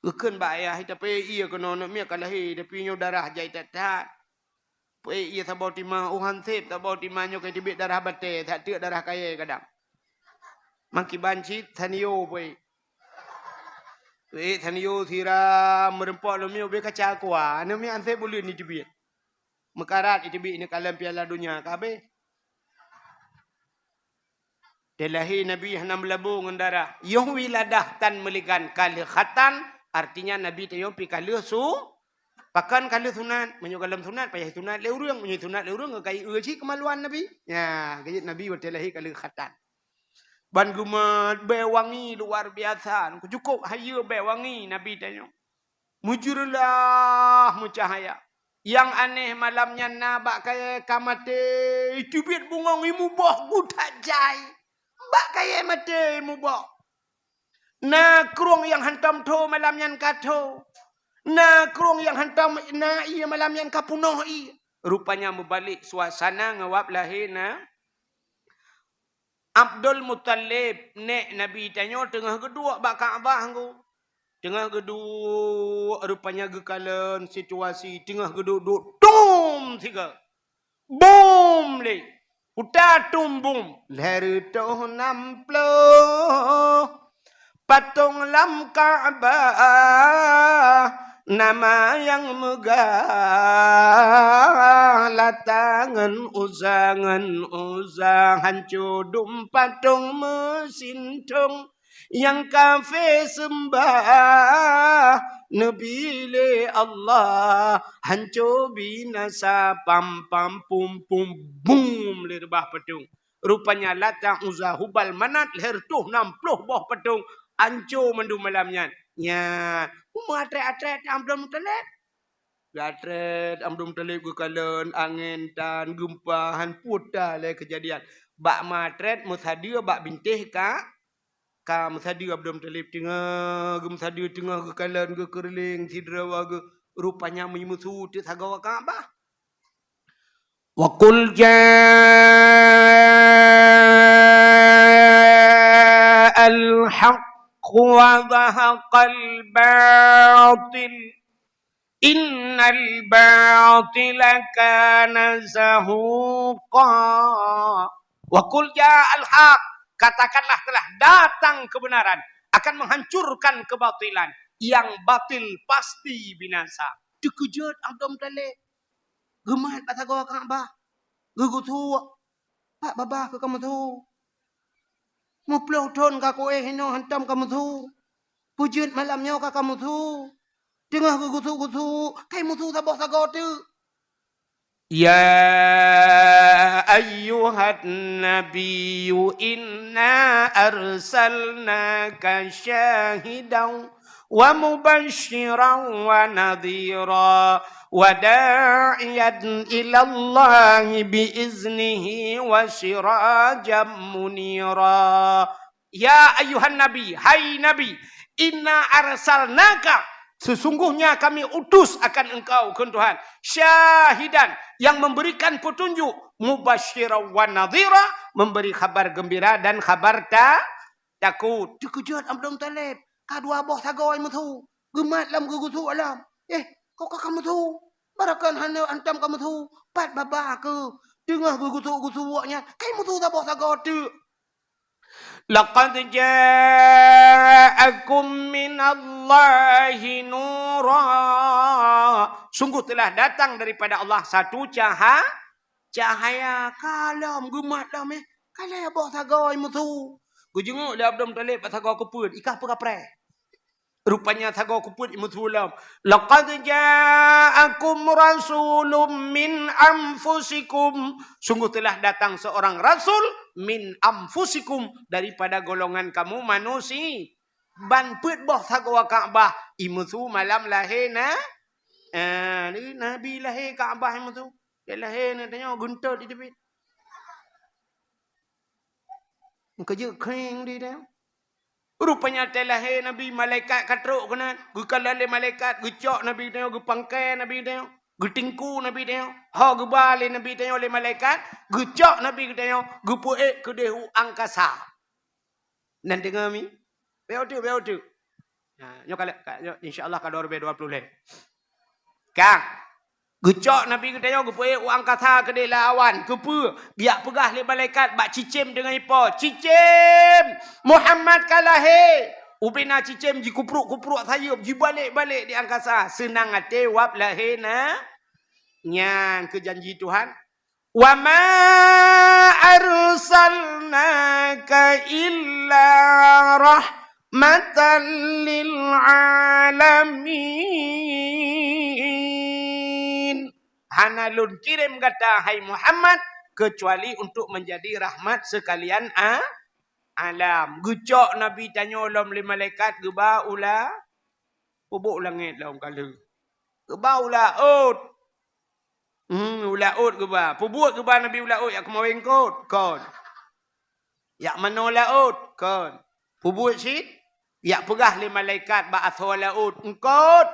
Geukheun bak ayah, "Tapi ie keunoe aneuk miet ka lahé, tapi nyoe darah jai that-that." Peuék ie saboh tima, oh han sép saboh tima nyoe ka teubiet darah batèe, that teuk darah kayèe kadang. Mangkiban cit, sanio peuék. Peuék sanio siram, meureumpok lom miyueb kaca aqua, aneuk miet han sép buleuen jiteubiet. Meukarat jiteubiet ineuk kalon Piala Donya ka habéh. Teuh lahé Nabi hana meulabô ngon darah. Yoh wiladah tan meuligan ka lheueh khatan, artinya Nabi tanyoe pi ka lheueh su-, pakon ka lheueh sunat. Meunyoe gohlom sunat, payah sunat lé ureueng. Meunyoe sunat lé ureueng, ka ie cit keumaluan Nabi. Nya, geujeuet Nabi watèe lahé ka lheueh khatan. Ban geumat bèe wangi luar biasa. Cukôp hayeue bèe wangi Nabi tanyoe. Meujeureulah meucahya. Nyang aneh malam nyan na bak kayèe ka maté, iteubiet bungöng imuboh geutajai. Bak kayèe maté imuboh. Na krueng nyang hantom tho malam nyan ka tho. Na krueng nyang hantom na ie malam nyan ka peunoh ie. Rupanya meubalek suasana ngon wab lahé na Abdul Muthalib, nèk Nabi tanyoe teungoh geuduek bak Ka'bah ngku. Teungoh geuduek, rupanya geukalon situasi, teungoh geuduek-duek, tum sigoe. Bom lé. Uta tum bom. Lhèe reutôh nam ploh. Patong lam Ka'bah, nama nyang meugah, Lata ngon Uzza, ngon Uzza, hanco dum patong meusintong. Nyang kafé seumbah neubi lé Allah, hanco binasa, pam, pam, pum, pum, bum, lé reubah patong. Rupanya Lata, Uzza, Hubal, Manat, lhèe reutôh nam ploh boh patong, hanco mandum malam nyan. Nyan, meunyoe atrét-atrét Abdul Muthalib. Geuatrét Abdul Muthalib geukalon, angén tan, geumpa, han puta lé keujadian. Bak meuatrét meusadeue bak bintéh ka, ka meusadeue Abdul Muthalib teungoh geumeusadeue, teungoh geukalon, geukeureuléng sidroe geu-, rupanya meusu teuk sagoe Ka'bah. Wa qul ja'al haqq wa zahaqal batil. Innal batila kana zahuqa. Wa qul ja'al haq, katakanlah telah datang kebenaran, akan menghancurkan kebatilan, yang batil pasti binasa. Teukeujot Abdul Muthalib. Geumat bak sagoe Ka'bah. Geugusuk. Pat babah keu kamoe su. Meuploh thon ka kuéh inoe hantom kamoe su. Peue jeuet malam nyoe ka kamoe su. Teungoh geugusuk-gusuk, kai meusu saboh sagoe teuk. Ya ayyuhan nabiyyu inna arsalnaka syahidan wa mubasysyiran wa nadhira wa da'iyan ilallahi bi iznihi wa sirajan munira. Ya ayyuhan nabi, hai Nabi, inna arsalnaka, sesungguhnya kami utus akan engkau, kheun Tuhan, syahidan, yang memberikan petunjuk, mubasysyiran wa nadhira, memberi khabar gembira dan khabar ta-, takot. Teukeujot Abdul Muthalib, ka dua boh sagoe meusu, geumat lom geugusuk lom. Eh, kok ka kamoe su? Baroekon hana hantom kamoe su, pat babah keuh. Teungoh geugusuk-gusuk nyan, kai meusu saboh sagoe teuk. Laqad ja'akum minallahi nura. Sungguh telah datang daripada Allah satu caha-, cahaya. Ka lom geumat lom, eh. Ka lhèe boh sagoe meusu. Geujenguk lé Abdul Muthalib bak sagoe keupeuet, i kah peukapreh. Rupanya sagoe keupeuet meusu lom. Laqad ja'akum rasulun min anfusikum. Sungguh telah datang seorang rasul min anfusikum, daripada golongan kamu manusia. Ban peuet boh sagoe Ka'bah, i meusu malam lahé na-, ah, Nabi lahé Ka'bah i meusu. Dia lahé na tanyoe geuntot di teupit. Meukeujeuet kring di tanyoe. Rupanya watèe lahé Nabi, malaikat ka trok keunan, geukalon lé malaikat, geucok Nabi tanyoe, geupangkai Nabi tanyoe, geutingku Nabi tanyoe, ho geuba lé Nabi tanyoe lé malaikat, geucok Nabi tanyoe, geupeuék keudéh u angkasa. Nan deungoe mi? Bèk uteuk, bèk uteuk. Ha, nyoe ka lheueh, ka, nyoe, insya Allah ka dua ribu dua puluh lhèe. Ka. Geucok Nabi geutanyoe geupeuék u angkasa keudéh lam awan. Keupeue? Geujak peugah lé malaikat bak cicém deungon ipo. "Cicém! Muhammad ka lahé!" Ubena cicém jikuprok-kuprok sayeuep, jibalek-balek di angkasa. Seunang até wab lahé na. Nyan keuh janji Tuhan. "Wa ma arsalnaka illa rahmatan lil alamin." Hana lôn kirém gata, hai Muhammad, keucuali untuk menjadi rahmat sekalian a-, alam. Geucok Nabi tanyoe lom lé malaikat geuba u la-, peubuet u langét lom ka lheueh. Geuba u laôt. Hmm, u laôt geuba. Peubuet geuba Nabi u laôt, jak keumawén eungkôt? Kon. Jak manoe laôt? Kon. Peubuet cit? Jak peugah lé malaikat bak asoe laôt, eungkôt.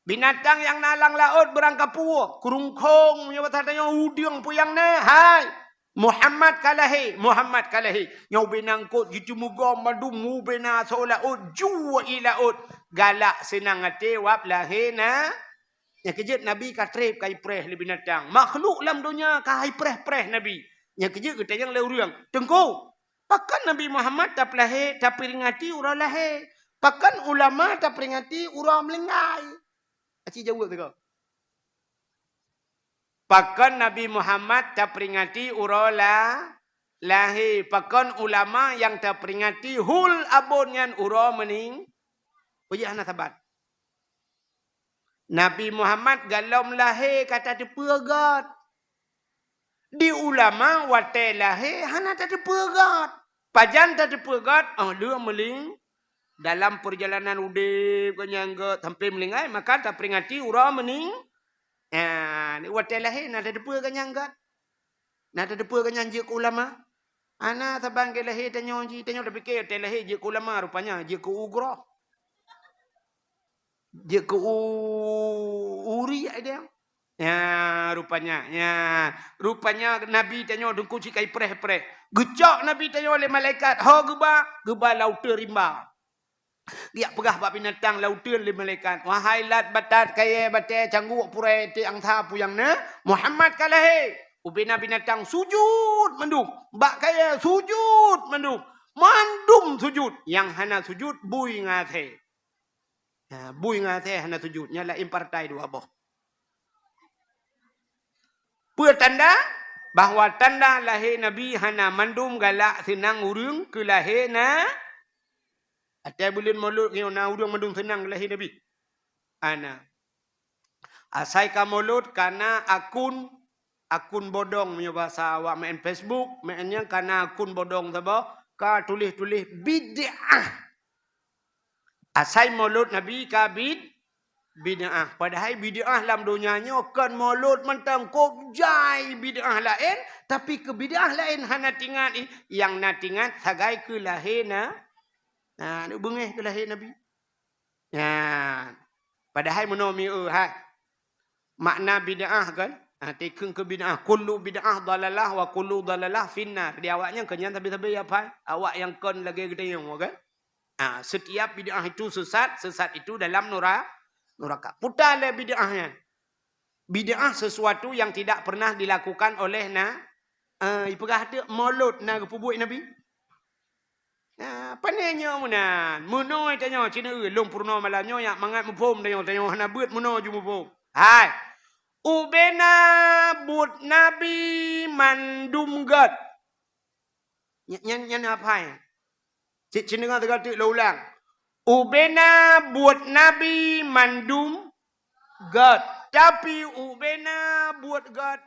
Binatang nyang na lam laôt beurangkapeue, keurungkông, meunyoe basa tanyoe, udeueng peue nyang na, hai. Muhammad ka lahé, Muhammad ka lahé. Nyoe ubena eungkôt jiteumugom mandum, ubena asoe laôt, jue i laôt. Galak seunang até wab lahé na. Nyang keujeuet Nabi ka trép ka ipreh lé binatang. Makhluk lam donya ka ipreh-preh Nabi. Nyang keujeuet geutanyong lé ureueng, "Teungku, pakon Nabi Muhammad tapeulahé, taperingati uroe lahé? Pakon ulama taperingati uroe meuninggai?" Aci jaweueb teuka. Pakon Nabi Muhammad taperingati uroe la-, lahé, pakon ulama nyang taperingati hul abon nyan uroe meuning-, peue jih hana saban. Nabi Muhammad golom lahé ka tateupeue göt. Di ulama watée lahé hana tateupeue göt. Pajan tateupeue göt? Oh, lheueh meuling-, dalam peurjalanan udeb geuh nyang göt sampoe meulinggai, maka taperingati uroe meuning-, nyan, watée lahé na tateupeue geuh nyang göt. Na tateupeue geuh nyang jeuet keu ulama. Hana saban keu lahé tanyoe jih, tanyoe tapike watée lahé jeuet keu ulama, rupanya jeuet keu ugroe. Jeuet keu u-, uri ai dia. Ya, rupanya, ya. Rupanya Nabi tanyoe Teungku cit ka ipreh-preh. Geucok Nabi tanyoe lé malaikat, ho geuba, geuba lauteuen rimba. Geujak peugah bak binatang lauteuen lé malaikat, "Wahai lat batat kayée batée cangguek purée ti angsa puyang na, Muhammad ka lahé." Ubena binatang sujut mandum. Bak kayée sujut mandum. Mandum sujut. Nyang hana sujut bui ngon asée. Ha, bui ngon asée hana sujut. Nyan laén partai dua boh. Peue tanda? Bahwa tanda lahé Nabi hana mandum galak seunang ureuëng keu lahé na. Watée buleuen Molot nyoe na ureuëng mandum seunang keu lahé Nabi? Hana. Asai ka Molot kana akun, akun bodong meunyoe bahasa awak meu'en Facebook, meu'en nyang kana akun bodong saboh, ka tuléh-tuléh bid'ah. Asai Molot Nabi ka bid-, bid'ah. Padahai bid'ah lam donya nyoe kon Molot mantong, kok jai bid'ah laén, tapi keu bid'ah laén hana tingat, ih, nyang na tingat sagai keu lahé na, na, beungéh keu lahé Nabi. Nyan. Padahai meunoe mieu hai. Makna bid'ah kan? Ha, tikheun keu bid'ah. Kullu bid'ah dalalah wa kullu dalalah finnar. Di awak nyan keu nyan sabe-sabe ya pai. Awak nyang kon lagée geutanyoe kan? Ha, setiap bid'ah itu sesat, sesat itu dalam nura-, neraka. Puta lé bid'ah nyan. Bid'ah sesuatu yang tidak pernah dilakukan oleh na-, eh, ipeugah teuk Molot na geupeubuet Nabi. Nah, pane nyoe meunan. Meunoe tanyoe, ci neueu, lôn peurunoe malam nyoe, jak mangat muphom tanyoe, tanyoe hana beuet meunoe ju muphom. Hai. Ubena buet Nabi mandum göt. Nya-, nyan, nyan apa hai? Ci, ci neueu teuka teuk lôn ulang. Ubena buet Nabi mandum göt. Tapi ubena buet göt